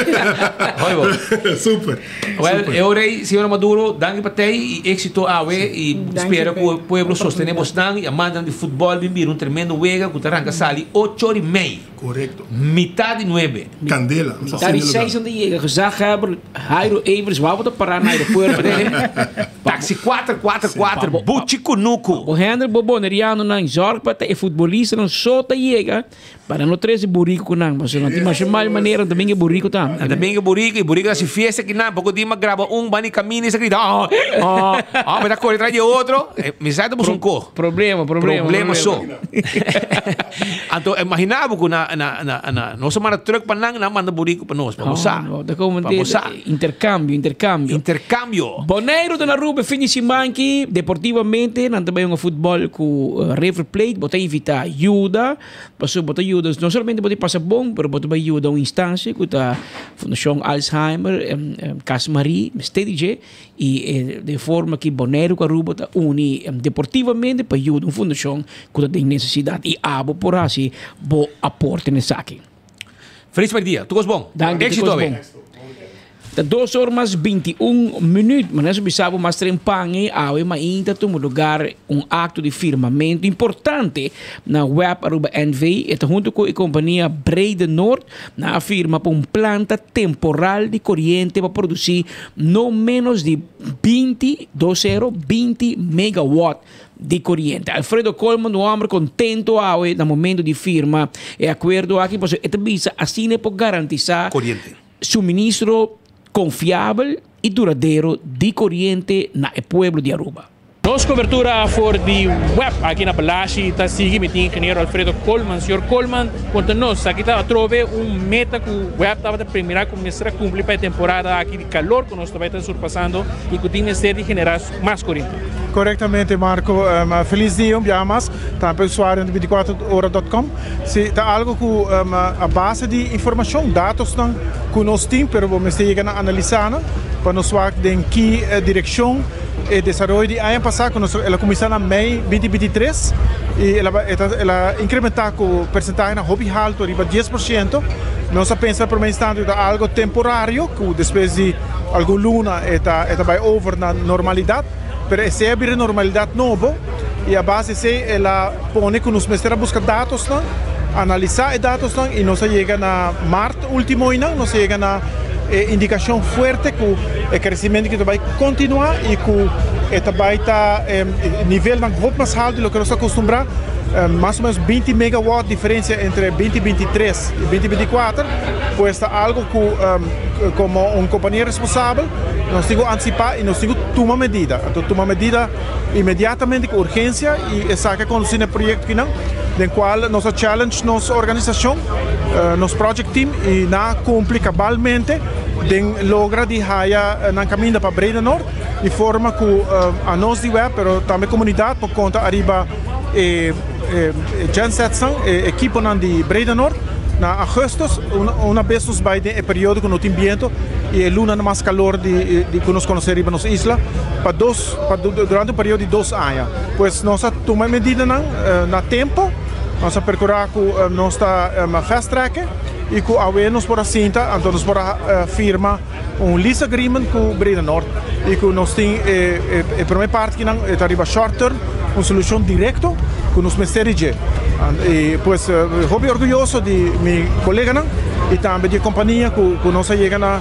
Hoi bo. Super. Well, e ora ei, señora Maduro, danki pa tei i éxito awe i spera ku e pueblo sostene bosnan i amantenan di futbòl bin bira un tremendo wega ku ta ranka sali ocho ora i mei. Korekto. Mitad di nuebe. Kandela. Mitad di seis nan ta yega. Gezaghebber Jairo Evers wou bo ta pará na aeropuerto. Taxi kuater kuater kuater Buchi Kunuku. Bo hende bo bonerianonan zorg pa ta e futbolistanan so ta yega pa nan no trese buriku ku nan pasobra nan tin masha mal manera nan ta bin e buriku tambe. Nan ta bin e buriku i buriku ta hasi fiesta kinan poko di graba un banda di kaminda i sa grita oh oh oh mi ta kore tras di e otro mi sa ta buska un ko. Problema problema problema so. Anto imagina bo ku na na na na nos a manda truck pa nan, nan manda buriku pa nos, pa bo sa. No, ta como Pa bo sa. Intercambio, intercambio. Intercambio. Boneiru ta na Aruba e fin di siman aki, deportivamente nan ta bai hunga futbol ku River Plate, bo ta invita yuda, pasobra bo ta yuda, no solamente bo ta pasa bon, pero bo ta bai yuda un instancia ku ta Fundashon Alzheimer, Cas Marie, mester di dje. I e den forma ki Boneiru ku Aruba ta uni deportivamente pa yuda un fundashon ku ta den nesesidat i abo por hasi bo aporte na esaki. Felis merdia. Tur kos bon. Danki, tur Éxito kos awe. bon. Ta dos or mas 21 minuut. Manera su bisa bo mas trempan ei, awe mainta tuma lugar un acto di firmamento importante na web Aruba NV. E ta hunto cu e compania Brede Noord. Nan a firma pa un planta temporal di coriente pa produci no menos di 20, dos sero, 20 megawatt di coriente. Alfredo Koolman, un homber contento awe na momento di firma e acuerdo aki, pasobra e ta bisa asina e por garantisa Coriente. suministro confiabel y duradero di coriente na e pueblo di Aruba. Nos cobertura for di web aki na Balashi ta sigui. Mi tin ingeniero Alfredo Koolman. Señor Koolman, conta nos, aki ta atrobe un meta cu web tabata primira cu mester a cumpli pa e temporada aki di calor cu nos ta bay ta surpasando y cu tin mester di genera mas coriente. Corectamente Marco, feliz dia un biaha mas, tambe usuario di 24 ora dot com. Si ta algo cu a base di informacion, datosnan cu nos tin, pero bo mester yega na analisa nan pa nos wak den ki direccion. E desaroyo di aña pasá ku nos el a kuminsá na mei 2023 i el a el a inkrementá ku persentahenan hopi haltu riba 10%. Nos a pensa na promé instante ku ta algu temporario ku despues di algun luna e ta e ta bai over na normalidat, pero esei a bira normalidat nobo i a base esei el a pone ku nos mester a buska datosnan, analisá e datosnan i nos a yega na mart último einan nos a yega na e indikashon fuerte ku e kresimentu ki ta bai kontinuá i ku e ta bai ta nivelnan hopi mas haltu di loke nos ta akostumbrá, mas o menos 20 megawatt diferensia entre 2023 i 2024, pues ta algu ku komo un kompania responsabel nos tin ku antisipá i nos tin ku tuma medida. Anto tuma medida inmediatamente ku urgensia i esaki a kondusí na e proyekto kinan den kual nos a challenge nos organisashon, nos project team i nan a kumpli kabalmente den logra di haya nan kaminda pa Breda Noord di forma ku anos di web pero tambe komunidat por konta ariba e gensetsnan, e ekiponan di Breda Noord. Na augustus una bes nos bai den e periodo ku no tin biento i e lunanan mas kalor di ku nos konosé riba nos isla pa dos pa durante un periodo di dos aña. Pues nos a tuma e medidanan na tempo, nos a perkurá ku nos ta fast track i ku awe nos por a sinta anto nos por a firma un lease agreement ku Breda Noord i ku nos tin e prome parti kinan e ta riba short term un solushon direkto ku nos mester di dje. I pues hopi orguyoso di mi koleganan i tambe di e kompania ku nos a yega na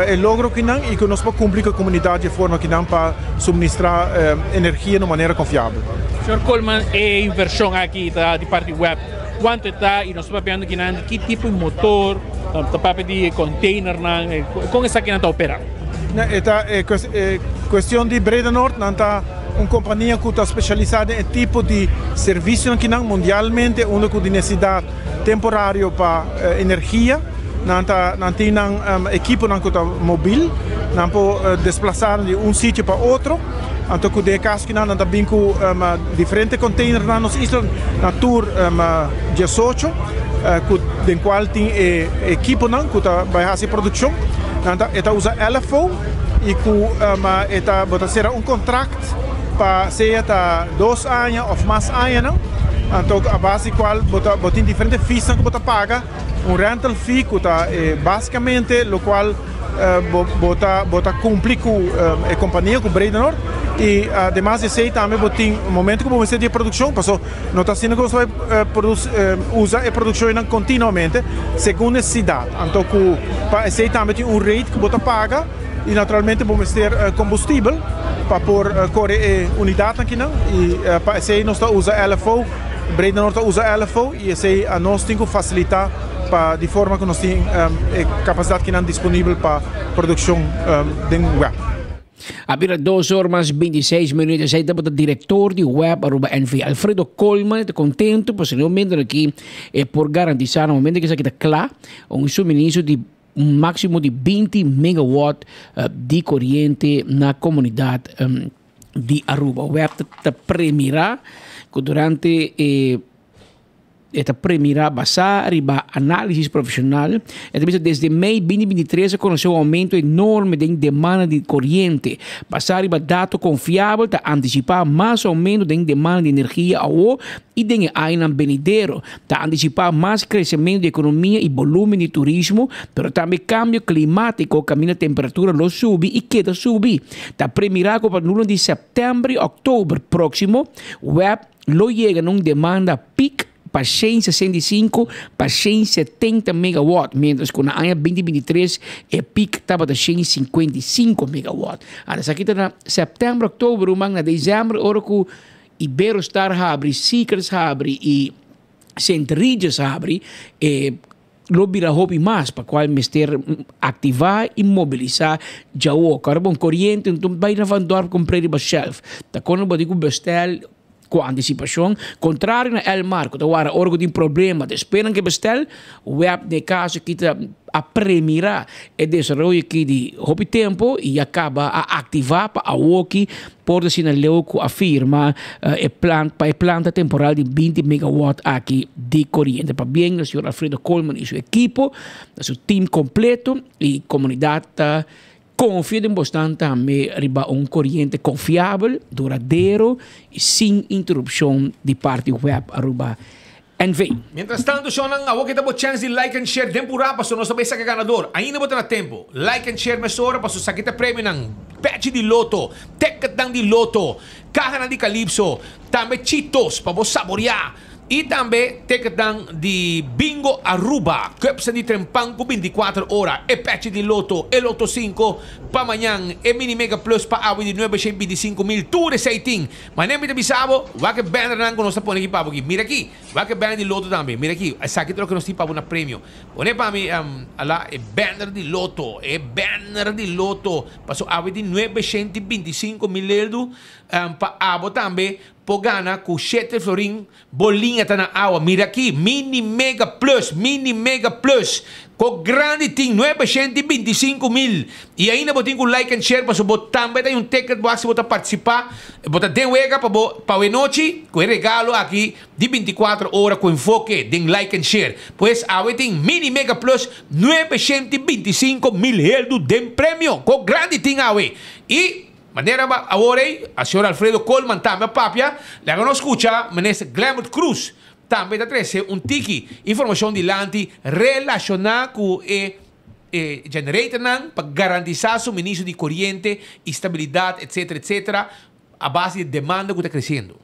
e logro kinan i ku nos por kumpli ku e komunidat di e forma kinan pa suministrá energia na un manera konfiabel. Señor Koolman, e invershon aki ta di parti web. Kuantu e ta i nos ta papiando kinan di ki tipo di motor, ta papia di containernan, kon esakinan ta opera? E ta e kuestion di Breda Noord, nan ta un kompania ku ta spesialisá den e tipo di servisionan kinan mundialmente unda ku di nesesidat temporario pa energia. Nan ta nan tin nan ekiponan ku ta mobil, nan por desplasá di un sitio pa otro. Anto ku den e kaso kinan nan ta bin ku diferente container na nos isla, na tur 18 ku den kual tin e ekiponan ku ta bai hasi produkshon. Nan ta e ta usa LFO i ku e ta bo ta sera un kontrakt pa sea ta dos aña òf mas añanan. Anto a base di kual bo ta bo tin diferente feesnan ku bo ta paga. Un rental fee ku ta basikamente lokual bo ta bo ta kumpli ku e kompania ku Bredenor i ademas di esei tambe bo tin momento ku bo mester di e produkshon paso no ta asina ku nos ta bai produsi usa e produkshonnan kontinuamente segun nesesidat anto ku pa esei tambe tin un rate ku bo ta paga i naturalmente bo mester kombustibel pa por kore e unidatnan kinan i pa esei nos ta usa LFO. Bredenor ta usa LFO i esei a nos tin ku fasilitá pa di forma ku nos tin e kapasidat kinan disponibel pa produkshon den web. A bira dos or mas 26 minuut. Esei tabata direktor di web Aruba NV. Alfredo Koolman e ta kontentu pasobra e momentonan aki e por garantisá na momento ku esaki ta kla un suministro di un máksimo di 20 megawatt di koriente na komunidat di Aruba. Web ta premira cu durante e E ta premira basá riba análisis profeshonal. E ta bisa desde mei 2023 a konosé un oumento enorme den demanda di koriente. Basá riba dato konfiabel ta antisipá mas oumento den demanda di energia awo i den e añanan benidero. Ta antisipá mas kresementu di ekonomia i bolúmen di turismo, pero tambe kambio klimátiko kaminda temperatura lo subi i keda subi. Ta premirá ku pa luna di sèptèmber i òktober próksimo, web lo yega na un demanda pik pa 165 pa 170 megawatt, mientras ku na aña 2023 e pik tabata 155 megawatt. Anto esaki ta na sèptèmber, òktober, ruman na desèmber ora ku Iberostar habri, Seekers habri i Sint Regis habri, e lo bira hopi mas pa cual mester activa y mobilisa djawo. Ora bon coriente no ta bay na Van Dorp compre riba shelf. Ta con bo tin cu bestel cu anticipacion. Contrario na Elmar cu ta wara ora cu tin problema despues nan ke bestel, web den e caso aki ta a premira e desaroyo aki di hopi tempo y a caba a activa pa awoki por ta asina leu cu a firma e plan pa e planta temporal di 20 megawatt aki di coriente. Pabien na señor Alfredo Koolman y su ekipo, na su team completo y comunidad ta confia den bosnan tambe riba un coriente confiabel, duradero y sin interrupcion di parti web Aruba NV. Mientras tanto shownan awor ke ta bo chance di like and share den purá paso nos ta bay saka ganador. Ainda bo ta na tempo. Like and share mesora paso saki ta premionan, pechi di loto, ticketnan di loto, cahanan di calypso, tambe chitos pa bo saborea y tambe ticketnan di Bingo Aruba, cupsnan di trempan cu 24 ora, e pechi di loto, e loto 5 pa mañan, e mini mega plus pa awe di 925 mil, tur esey tin. Manera mi ta bisa bo, wak e bannernan ku nos ta pone aki pa bo aki. Mira aki, wak e banner di loto tambe. Mira aki, esaki ta loke nos tin pa bo na premio. Pone pa mi, ala, e banner di loto, e banner di loto. Paso awe tin 925 mil eldu, pa abo tambe por gana ku shete florin. Bo liña ta na awa. Mira aki, mini mega plus, mini mega plus. Ko grandi tin 925 mil. I ainda bo tin ku like and share pasobra bo tambe ta un ticket bo hasi bo ta partisipa. Bo ta den wega pa bo pa awe nochi ku e regalo aki di 24 ora ku enfoke den like and share. Pues awe tin mini mega plus 925 mil heldu den premio. Ko grandi tin awe. I Manera ba awor ei, a señor Alfredo Koolman tambe a papia, laga nos scucha Minister Glenbert Croes tambe ta trece un tiki informacion dilanti relaciona cu e e generatornan pa garantisa suministro di coriente y stabilidad etc etc a base di demanda cu ta creciendo.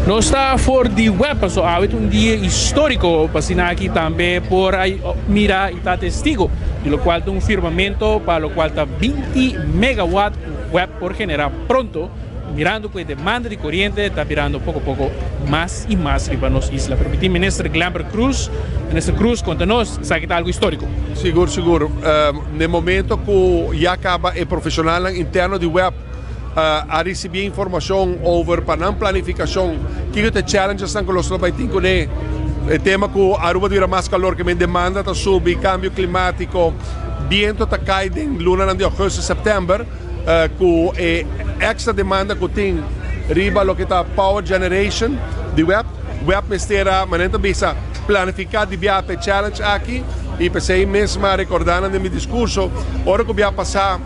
Nos ta for di web paso awe ta un dia historico pa asina aki tambe por a mira y ta testigo di locual ta un firmamento pa locual ta 20 megawatt cu web por genera pronto mirando cu e demanda di coriente ta birando poco poco mas y mas riba nos isla. Permiti Minister Glenbert Croes, Minister Croes conta nos esaki ta algo historico. Sigur sigur, n'e momento cu ya caba e profesionalnan interno di web a ricibi informacion over pa nan planificacion kico ta e challengesnan cu los lo bay tin cune. E tema cu Aruba ta bira mas calor ke men demanda ta subi, cambio climatico, biento ta cay den lunanan di augustus, september cu e extra demanda cu tin riba loke ta power generation di web. Web mester a, manera ta bisa, planifica di bia pa e challenge aki y p'esey mes mi a recorda nan den mi discurso ora cu bia pasa.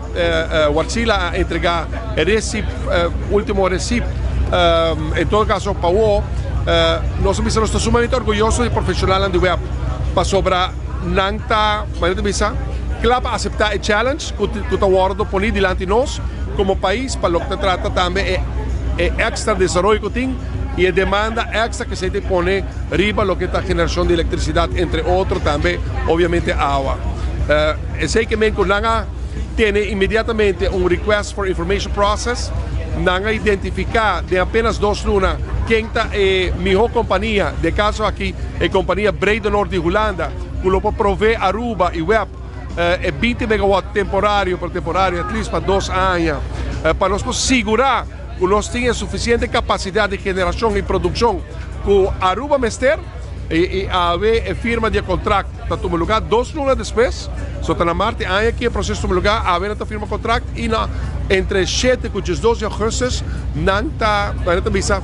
Wartsila a entregá e recip, ultimo recip, en todo caso pa awo, nos a bisa nos ta sumamente orguyoso di profesionalnan di web pasobra nan ta, manera ta bisa, kla pa aseptá e challenge ku ta wòrdu poní dilanti nos komo pais pa loke ta trata tambe e e extra desaroyo ku tin i e demanda extra ku esei ta pone riba loke ta generashon di elektrisidat entre otro tambe obviamente awa. Esei ke men ku nan a tene inmediatamente un request for information process. Nan a identifiká den apenas dos luna ken ta e mihó kompania, den e kaso aki e kompania Bredenoord di Hulanda, ku lo por provee Aruba i web e 20 megawatt temporario, pero temporario at least pa dos aña, pa nos por sigurá ku nos tin e sufisiente kapasidat di generashon i produkshon ku Aruba mester. I awe e firma di e kontrakt ta tuma lugá dos luna despues. So ta na mart e aña aki e proseso tuma lugá, awe nan ta firma kontrakt i na entre shete ku diesdos di augustus nan ta, nan ta bisa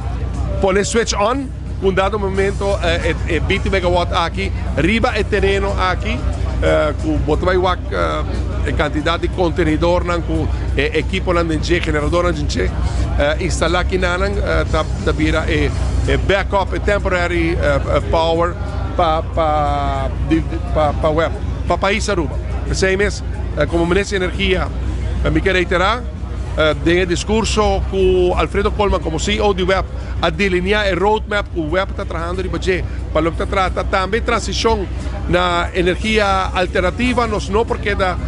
pone switch on. ku un dado momento e binti megawatt aki riba e tereno aki ku bo ta bai wak e kantidat di kontenidornan ku e ekiponan den dje, generadornan den dje instalá kinanan ta bira e backup, e temporary power pa pa web pa pais Aruba. P'esei mes komo Minister di Energia mi ke reiterá den e diskurso ku Alfredo Koolman komo CEO di web a delineá e roadmap ku web ta trahando riba dje pa loke ta trata tambe transishon na energia alternativa. Nos no por keda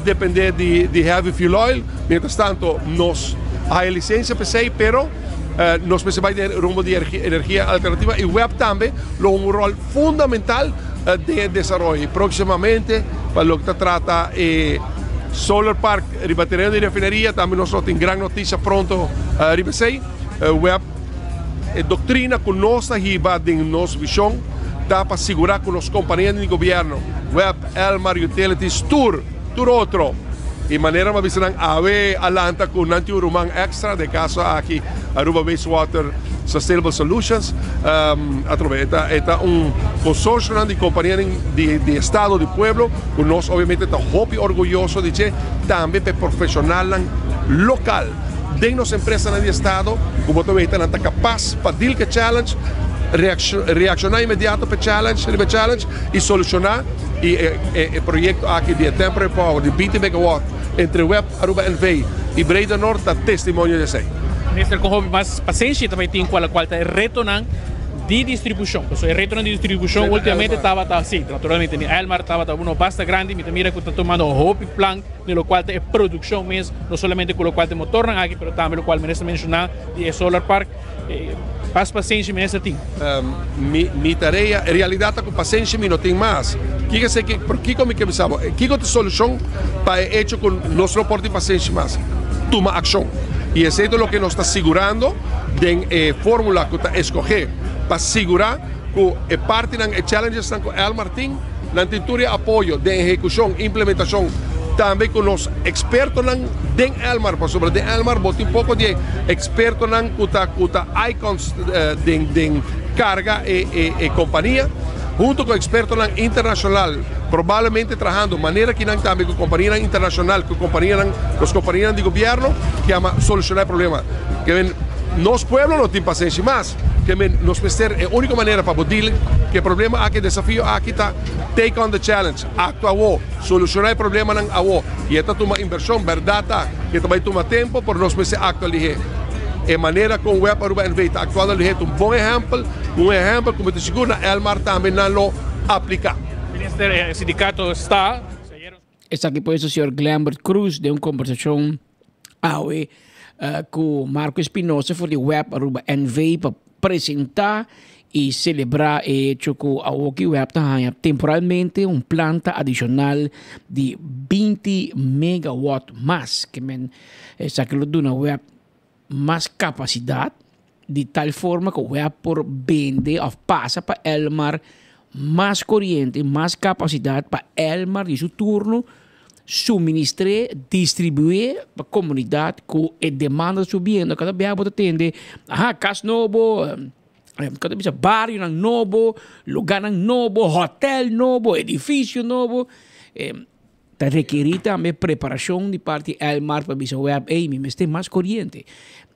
dependé di heavy fuel oil. Mientras tanto nos a haya lisensia p'esei pero nos mester bai den rumbo di energia alternativa y web tambe lo hunga un rol fundamental den e desaroyo. Y proximamente pa loke ta trata e solar park riba tereno di refineria tambe nos lo tin gran noticia pronto riba esey. Web e doctrina cu nos ta hiba den nos vision ta pa sigura cu nos compania di gobierno, web, Elmar Utilities, tur, tur otro. Y manera mi a bisa nan awe a lanta cu nan tin un ruman extra, den caso aki Aruba Wastewater Sustainable Solutions. Atrobe e ta e ta un consorcionan di companianan di di estado di pueblo cu nos obviamente ta hopi orguyoso di dje, tambe pa e profesionalnan local den nos empresanan di estado cu bo ta weta nan ta capas pa deal cu e challenge, reacciona inmediato pa e challenge riba e challenge y soluciona. Y e proyecto aki di e temporary power di binti megawatt entre web Aruba NV y Breda Noord ta testimonio di esey. Minister, con hopi mas pasenshi ta bay tin cual cual ta e retonan di distribucion? Pasobra e retonan di distribucion ultimamente tabata, si, naturalmente ni Elmar tabata uno basta grandi, mi ta mira cu ta tumando hopi plan di locual ta e produccion mes, no solamente cu locual ta e motornan aki, pero tambe locual minister menciona di e solar park. Pas pasenshi minister tin. Mi tarea, e realidad ta cu pasenshi mi no tin mas. Kiko esey ke, pero kiko mi ke bisa bo? Kiko ta e solucion pa e hecho cu nos no por tin pasenshi mas? Tuma accion. Y esey ta loke nos ta sigurando den e formula cu ta escoge pa sigura cu e partinan, e challengesnan cu Elmar tin, nan tin tur e apoyo den ehecucion, implementacion, tambe cu nos expertonan den Elmar, pasobra den Elmar bo tin poco di e expertonan cu ta cu ta icons den den carga e e e compania, hunto cu expertonan internacional, probablemente trahando manera ki nan tambe cu companianan internacional, cu companianan, nos companianan di gobierno, ke ama soluciona e problema. Ke men nos pueblo no tin pasenshi mas. Ke men nos mester e úniko manera pa bo deal ku e problema aki, e desafio aki ta take on the challenge, aktua awo, solushoná e problemanan awo. I e ta tuma invershon, bèrdat ta ku e ta bai tuma tempu, pero nos mester aktua lihé. E manera kon Web Aruba NV ta aktuando lihé ta un bon ehèmpel, un ehèmpel ku mi ta sigur na Elmar tambe nan lo apliká. Minister, e sindikato sta. Esaki por eso señor Glenbert Croes den un kombersashon awe ku Marco Espinosa for di Web Aruba NV pa presenta y celebra e hecho ku awoki Web ta haña temporalmente un planta adishonal di binti megawatt mas. Ke men esaki lo duna Web mas kapasidat di tal forma ku Web por bende òf pasa pa Elmar mas koriente, mas kapasidat pa Elmar di su turno suministr'é, distribu'é pa komunidat ku e demanda ta subiendo. Kada biaha bo ta tende, aha, kas nobo, kada bisa barionan nobo, lugánan nobo, hòtèl nobo, edifisio nobo. Ta rekerí tambe preparashon di parti Elmar pa bisa web, ey, mi mester mas koriente.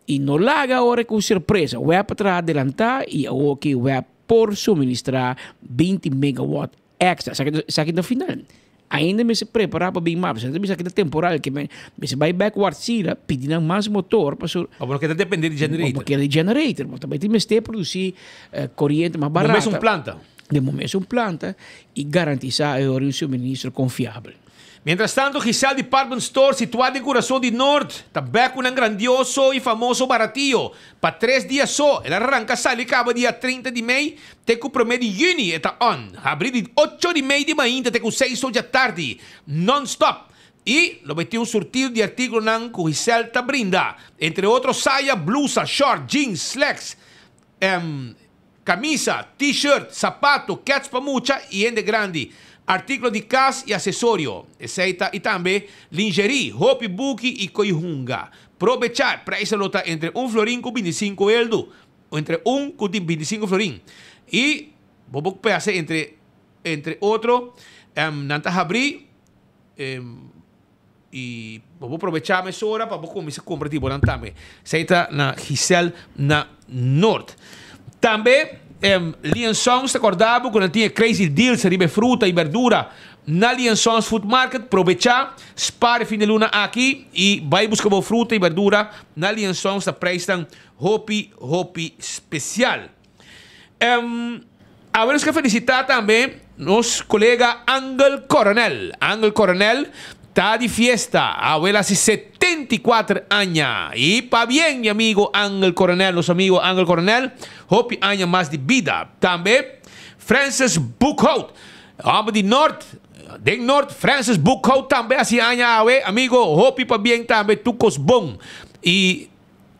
I no laga ora ku sorpresa. Web a traha adelantá i awoki web por suministrá 20 megawatt extra. Esaki esaki ta final. Ainda mester prepará pa bin mas. Esaki ta bisa ki ta temporal ke men mester bai bek Wartsila pidi nan mas motor pasobra. Bo no keda dependé di generator. Bo no keda di generator. Bo ta bai tin mester produsí koriente mas barata. Bo mes un planta. Den bo mes un planta y garantisa e ora un suministro confiabel. Mientras tanto, Giselle Department Store, situá den kurason di Noord, ta bek ku nan grandioso i famoso baratio. Pa tres dia so, el a ranka sali kaba dia 30 di mei te ku promé di yüni e ta on. Habrí di ocho di mei di mainta te ku seis or djatardi, non-stop. I lo bai tin un surtido di artíkulonan ku Giselle ta brinda, entre otro saya, blusa, short, jeans, slacks, Camisa, t-shirt, sapato, kets pa mucha y hende grandi, articulo di cas y accesorio. Esey ta y tambe lingerie, hopi buki y coy hunga. Probecha, prijzen lo ta entre un florin cu binticinco eldo. Entre un ku tin bintisinko florin. I bo por pasa entre entre otro nan ta habrí i bo por probechá mesora pa bo kuminsá kumpra di bonan tambe. Esei ta na Giselle na Noord. Tambe Lee Sons ta kòrda bo ku nan tin e crazy deals riba e fruta i berdura na Lee Sons Food Market. Probechá, spar e fin di luna aki i bai buska bo fruta i berdura na Lee Sons ta prijsnan hopi hopi spesial. Awe nos ke felisitá tambe nos kolega Angel Coronel. Angel Coronel ta di fiesta. Awe el hasi 74 aña. I pabien mi amigo Angel Coronel, nos amigo Angel Coronel, hopi aña mas di bida. Tambe Francis Boekhout, hòmber di Nort, den Nort, Francis Boekhout tambe hasi aña awe. Amigo, hopi pabien tambe, tur kos bon. I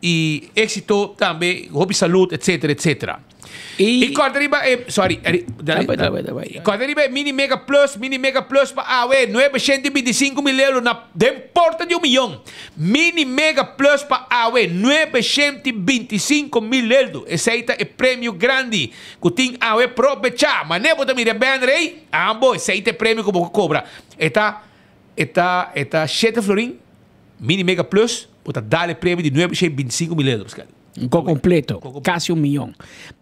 y éxito tambe, hopi salud, etcétera, etcétera. Y, y corta riba, eh, sorry, eri, dale, Dale, dale, dale. Corta riba Mini Mega Plus, Mini Mega Plus pa awe, 925 mil euro na den porta di un millón. Mini Mega Plus pa awe, 925 mil euro. Esey ta e premio grandi cu tin awe probecha. Mane bo ta mira e banner ey? Ambo, esey ta e premio cu bo cobra. E ta, e ta, e ta shete florin. Mini Mega Plus, bo ta dal e premio di 925 mil euro, Pascal. Un ko completo, casi un miyon.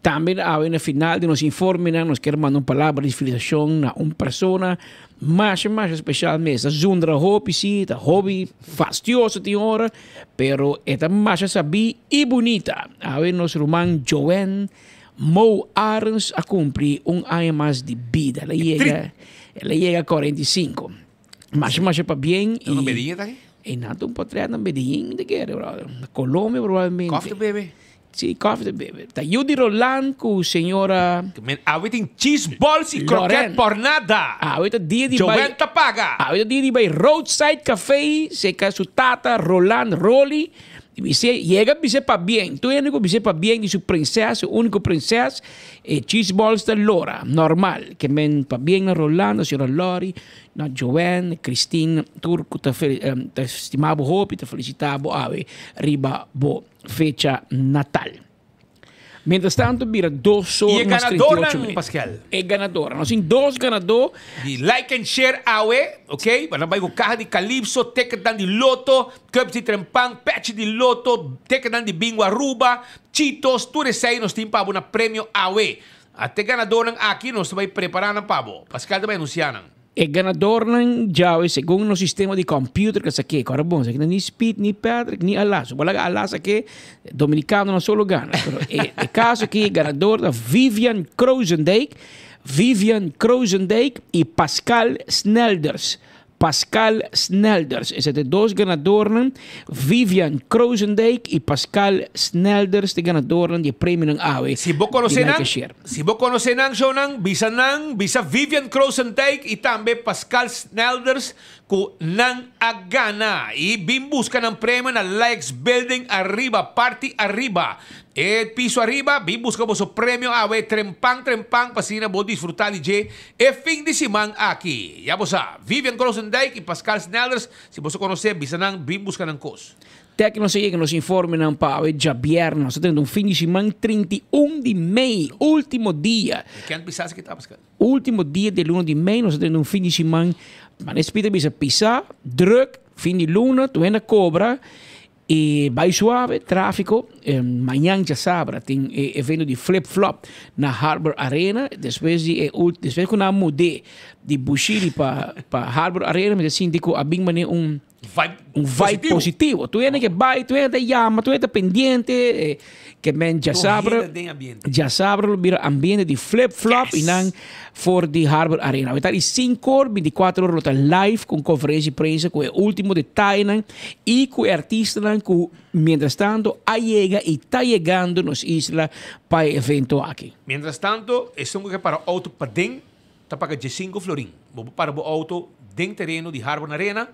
Tambe awe na final di nos informenan nos kier manda un palabra di felicitacion na un persona masha masha special mes. Ta zundra hopi si, ta hopi fastioso tin ora, pero e ta masha sabí y bunita. Awe nos ruman Joanne Mo Arends a cumpli un aña mas di bida. El a yega, el a yega 45. Masha masha pabien y. Na Medellín ta aki? E nan ta un potret na Medellín mi ta kere brother. Na Colombia probablemente. Koffie ta bebe? Si, koffie ta bebe. Ta yu di Roland ku señora. Men awe tin cheese balls y kroket por nada. Awe ta dia di bai. Joel ta paga. Awe ta dia di bai Roadside Cafe seka su tata Roland Rolly. Y bis'é, yega bis'é pabien. Tur hende ku bis'é pabien di su prinses, su úniko prinses, e cheese balls ta lora, normal. Ke men pabien na Rolando, señora Lori, na Joanne, Christine, tur ku ta ta stima bo hopi, ta felisitá bo awe riba bo fecha natal. Mientras tanto bira dos Y or e mas treinta y ocho ganadornan, minuut. Pascal? E ganadornan. Nos tin dos ganadó. Di like and share awe, ok? Bo nan bai ku kaha di Calypso, ticketnan di Lotto, cups di Trempan, pechi di Lotto, ticketnan di Bingo Aruba, Cheetos, tur esei nos tin pa bo na premio awe. Ate ganadornan aki nos ta bai prepara nan pa bo. Pascal ta bai anuncia nan. E ganadornan djawe segun nos sistema di computer ka sake. Kòrda bon, esaki no ni Speed, ni Patrick, ni Alas. Bo laga Alas sake, Dominicanonan solo gana. Pero e e kaso aki e ganador ta Vivian Krozendijk, Vivian Krozendijk i Pascal Snelders. Pascal Snelders. Esei ta e dos ganadornan, Vivian Krozendijk i Pascal Snelders ta e ganadornan di e premionan awe Si bo di konosé Like nan, a Share. si bo konosé nan shownan, bisa nan, bisa Vivian Krozendijk i tambe Pascal Snelders ku nan a gana i bin buska nan premio na Likes Building ariba, parti ariba. E piso ariba, bin buska boso premio awe trempan trempan pa asina bo disfrutá di dje E fin di siman aki, ya bo sa, Vivian Krozendijk i Pascal Snelders, si boso konosé, bisa nan bin buska nan kos. Te ki nos a yega nos informenan pa awe djabièrnè. Nos ta teniendo un fin di siman 31 di mei, ultimo dia. Mi kent bisa esaki ta, Pascal. Ultimo dia di luna di mei nos ta teniendo un fin di siman, manera Speed a bisa, pisá, druk, fin di luna, tur hende a kobra. E bai suave, tráfiko, mañan djasabra tin e evento di Flip Flop na Harbor Arena. Despues di e ult, despues ku nan a mud'é di Bushiri pa pa Harbor Arena mi ta sinti ku a bin manera un Vibe un vibe positivo. Tur hende ke bai, tur hende ta yama, tur hende ta pendiente. Ke men djasabra, Tur hende den ambiente. djasabra lo bira ambiente di Flip Flop i nan for di Harbor Arena. Awe ta di sinku or, bintikuater or lo ta live ku un konferensia di prensa ku e ultimo detayenan i ku e artistanan ku mientras tanto a yega i ta yegando nos isla pa e evento aki. Mientras tanto, esun ku ke para outo paden ta paga diesinku florin. Bo por para bo outo den tereno di Harbor Arena.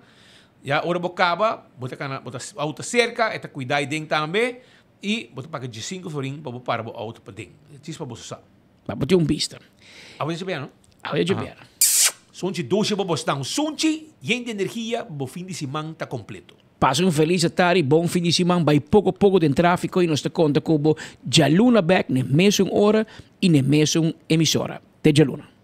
Ya ora bo kaba, bo ta kana, bo ta outo ta serka, e ta kuida ei den tambe i bo ta paga diesinku florin pa bo para bo outo paden. Djis pa boso sa. Pa bo tin un bista. Awe dje bia no? Awe dje bia. Sunchi dushi bo bosnan. Sunchi yen di energia bo fin di siman ta completo. Pasa un felis atardi, bon fin di siman, bai poko poko den tráfiko i nos ta konta ku bo djaluna bèk n'e mesun ora i n'e mesun emisora. Te djaluna.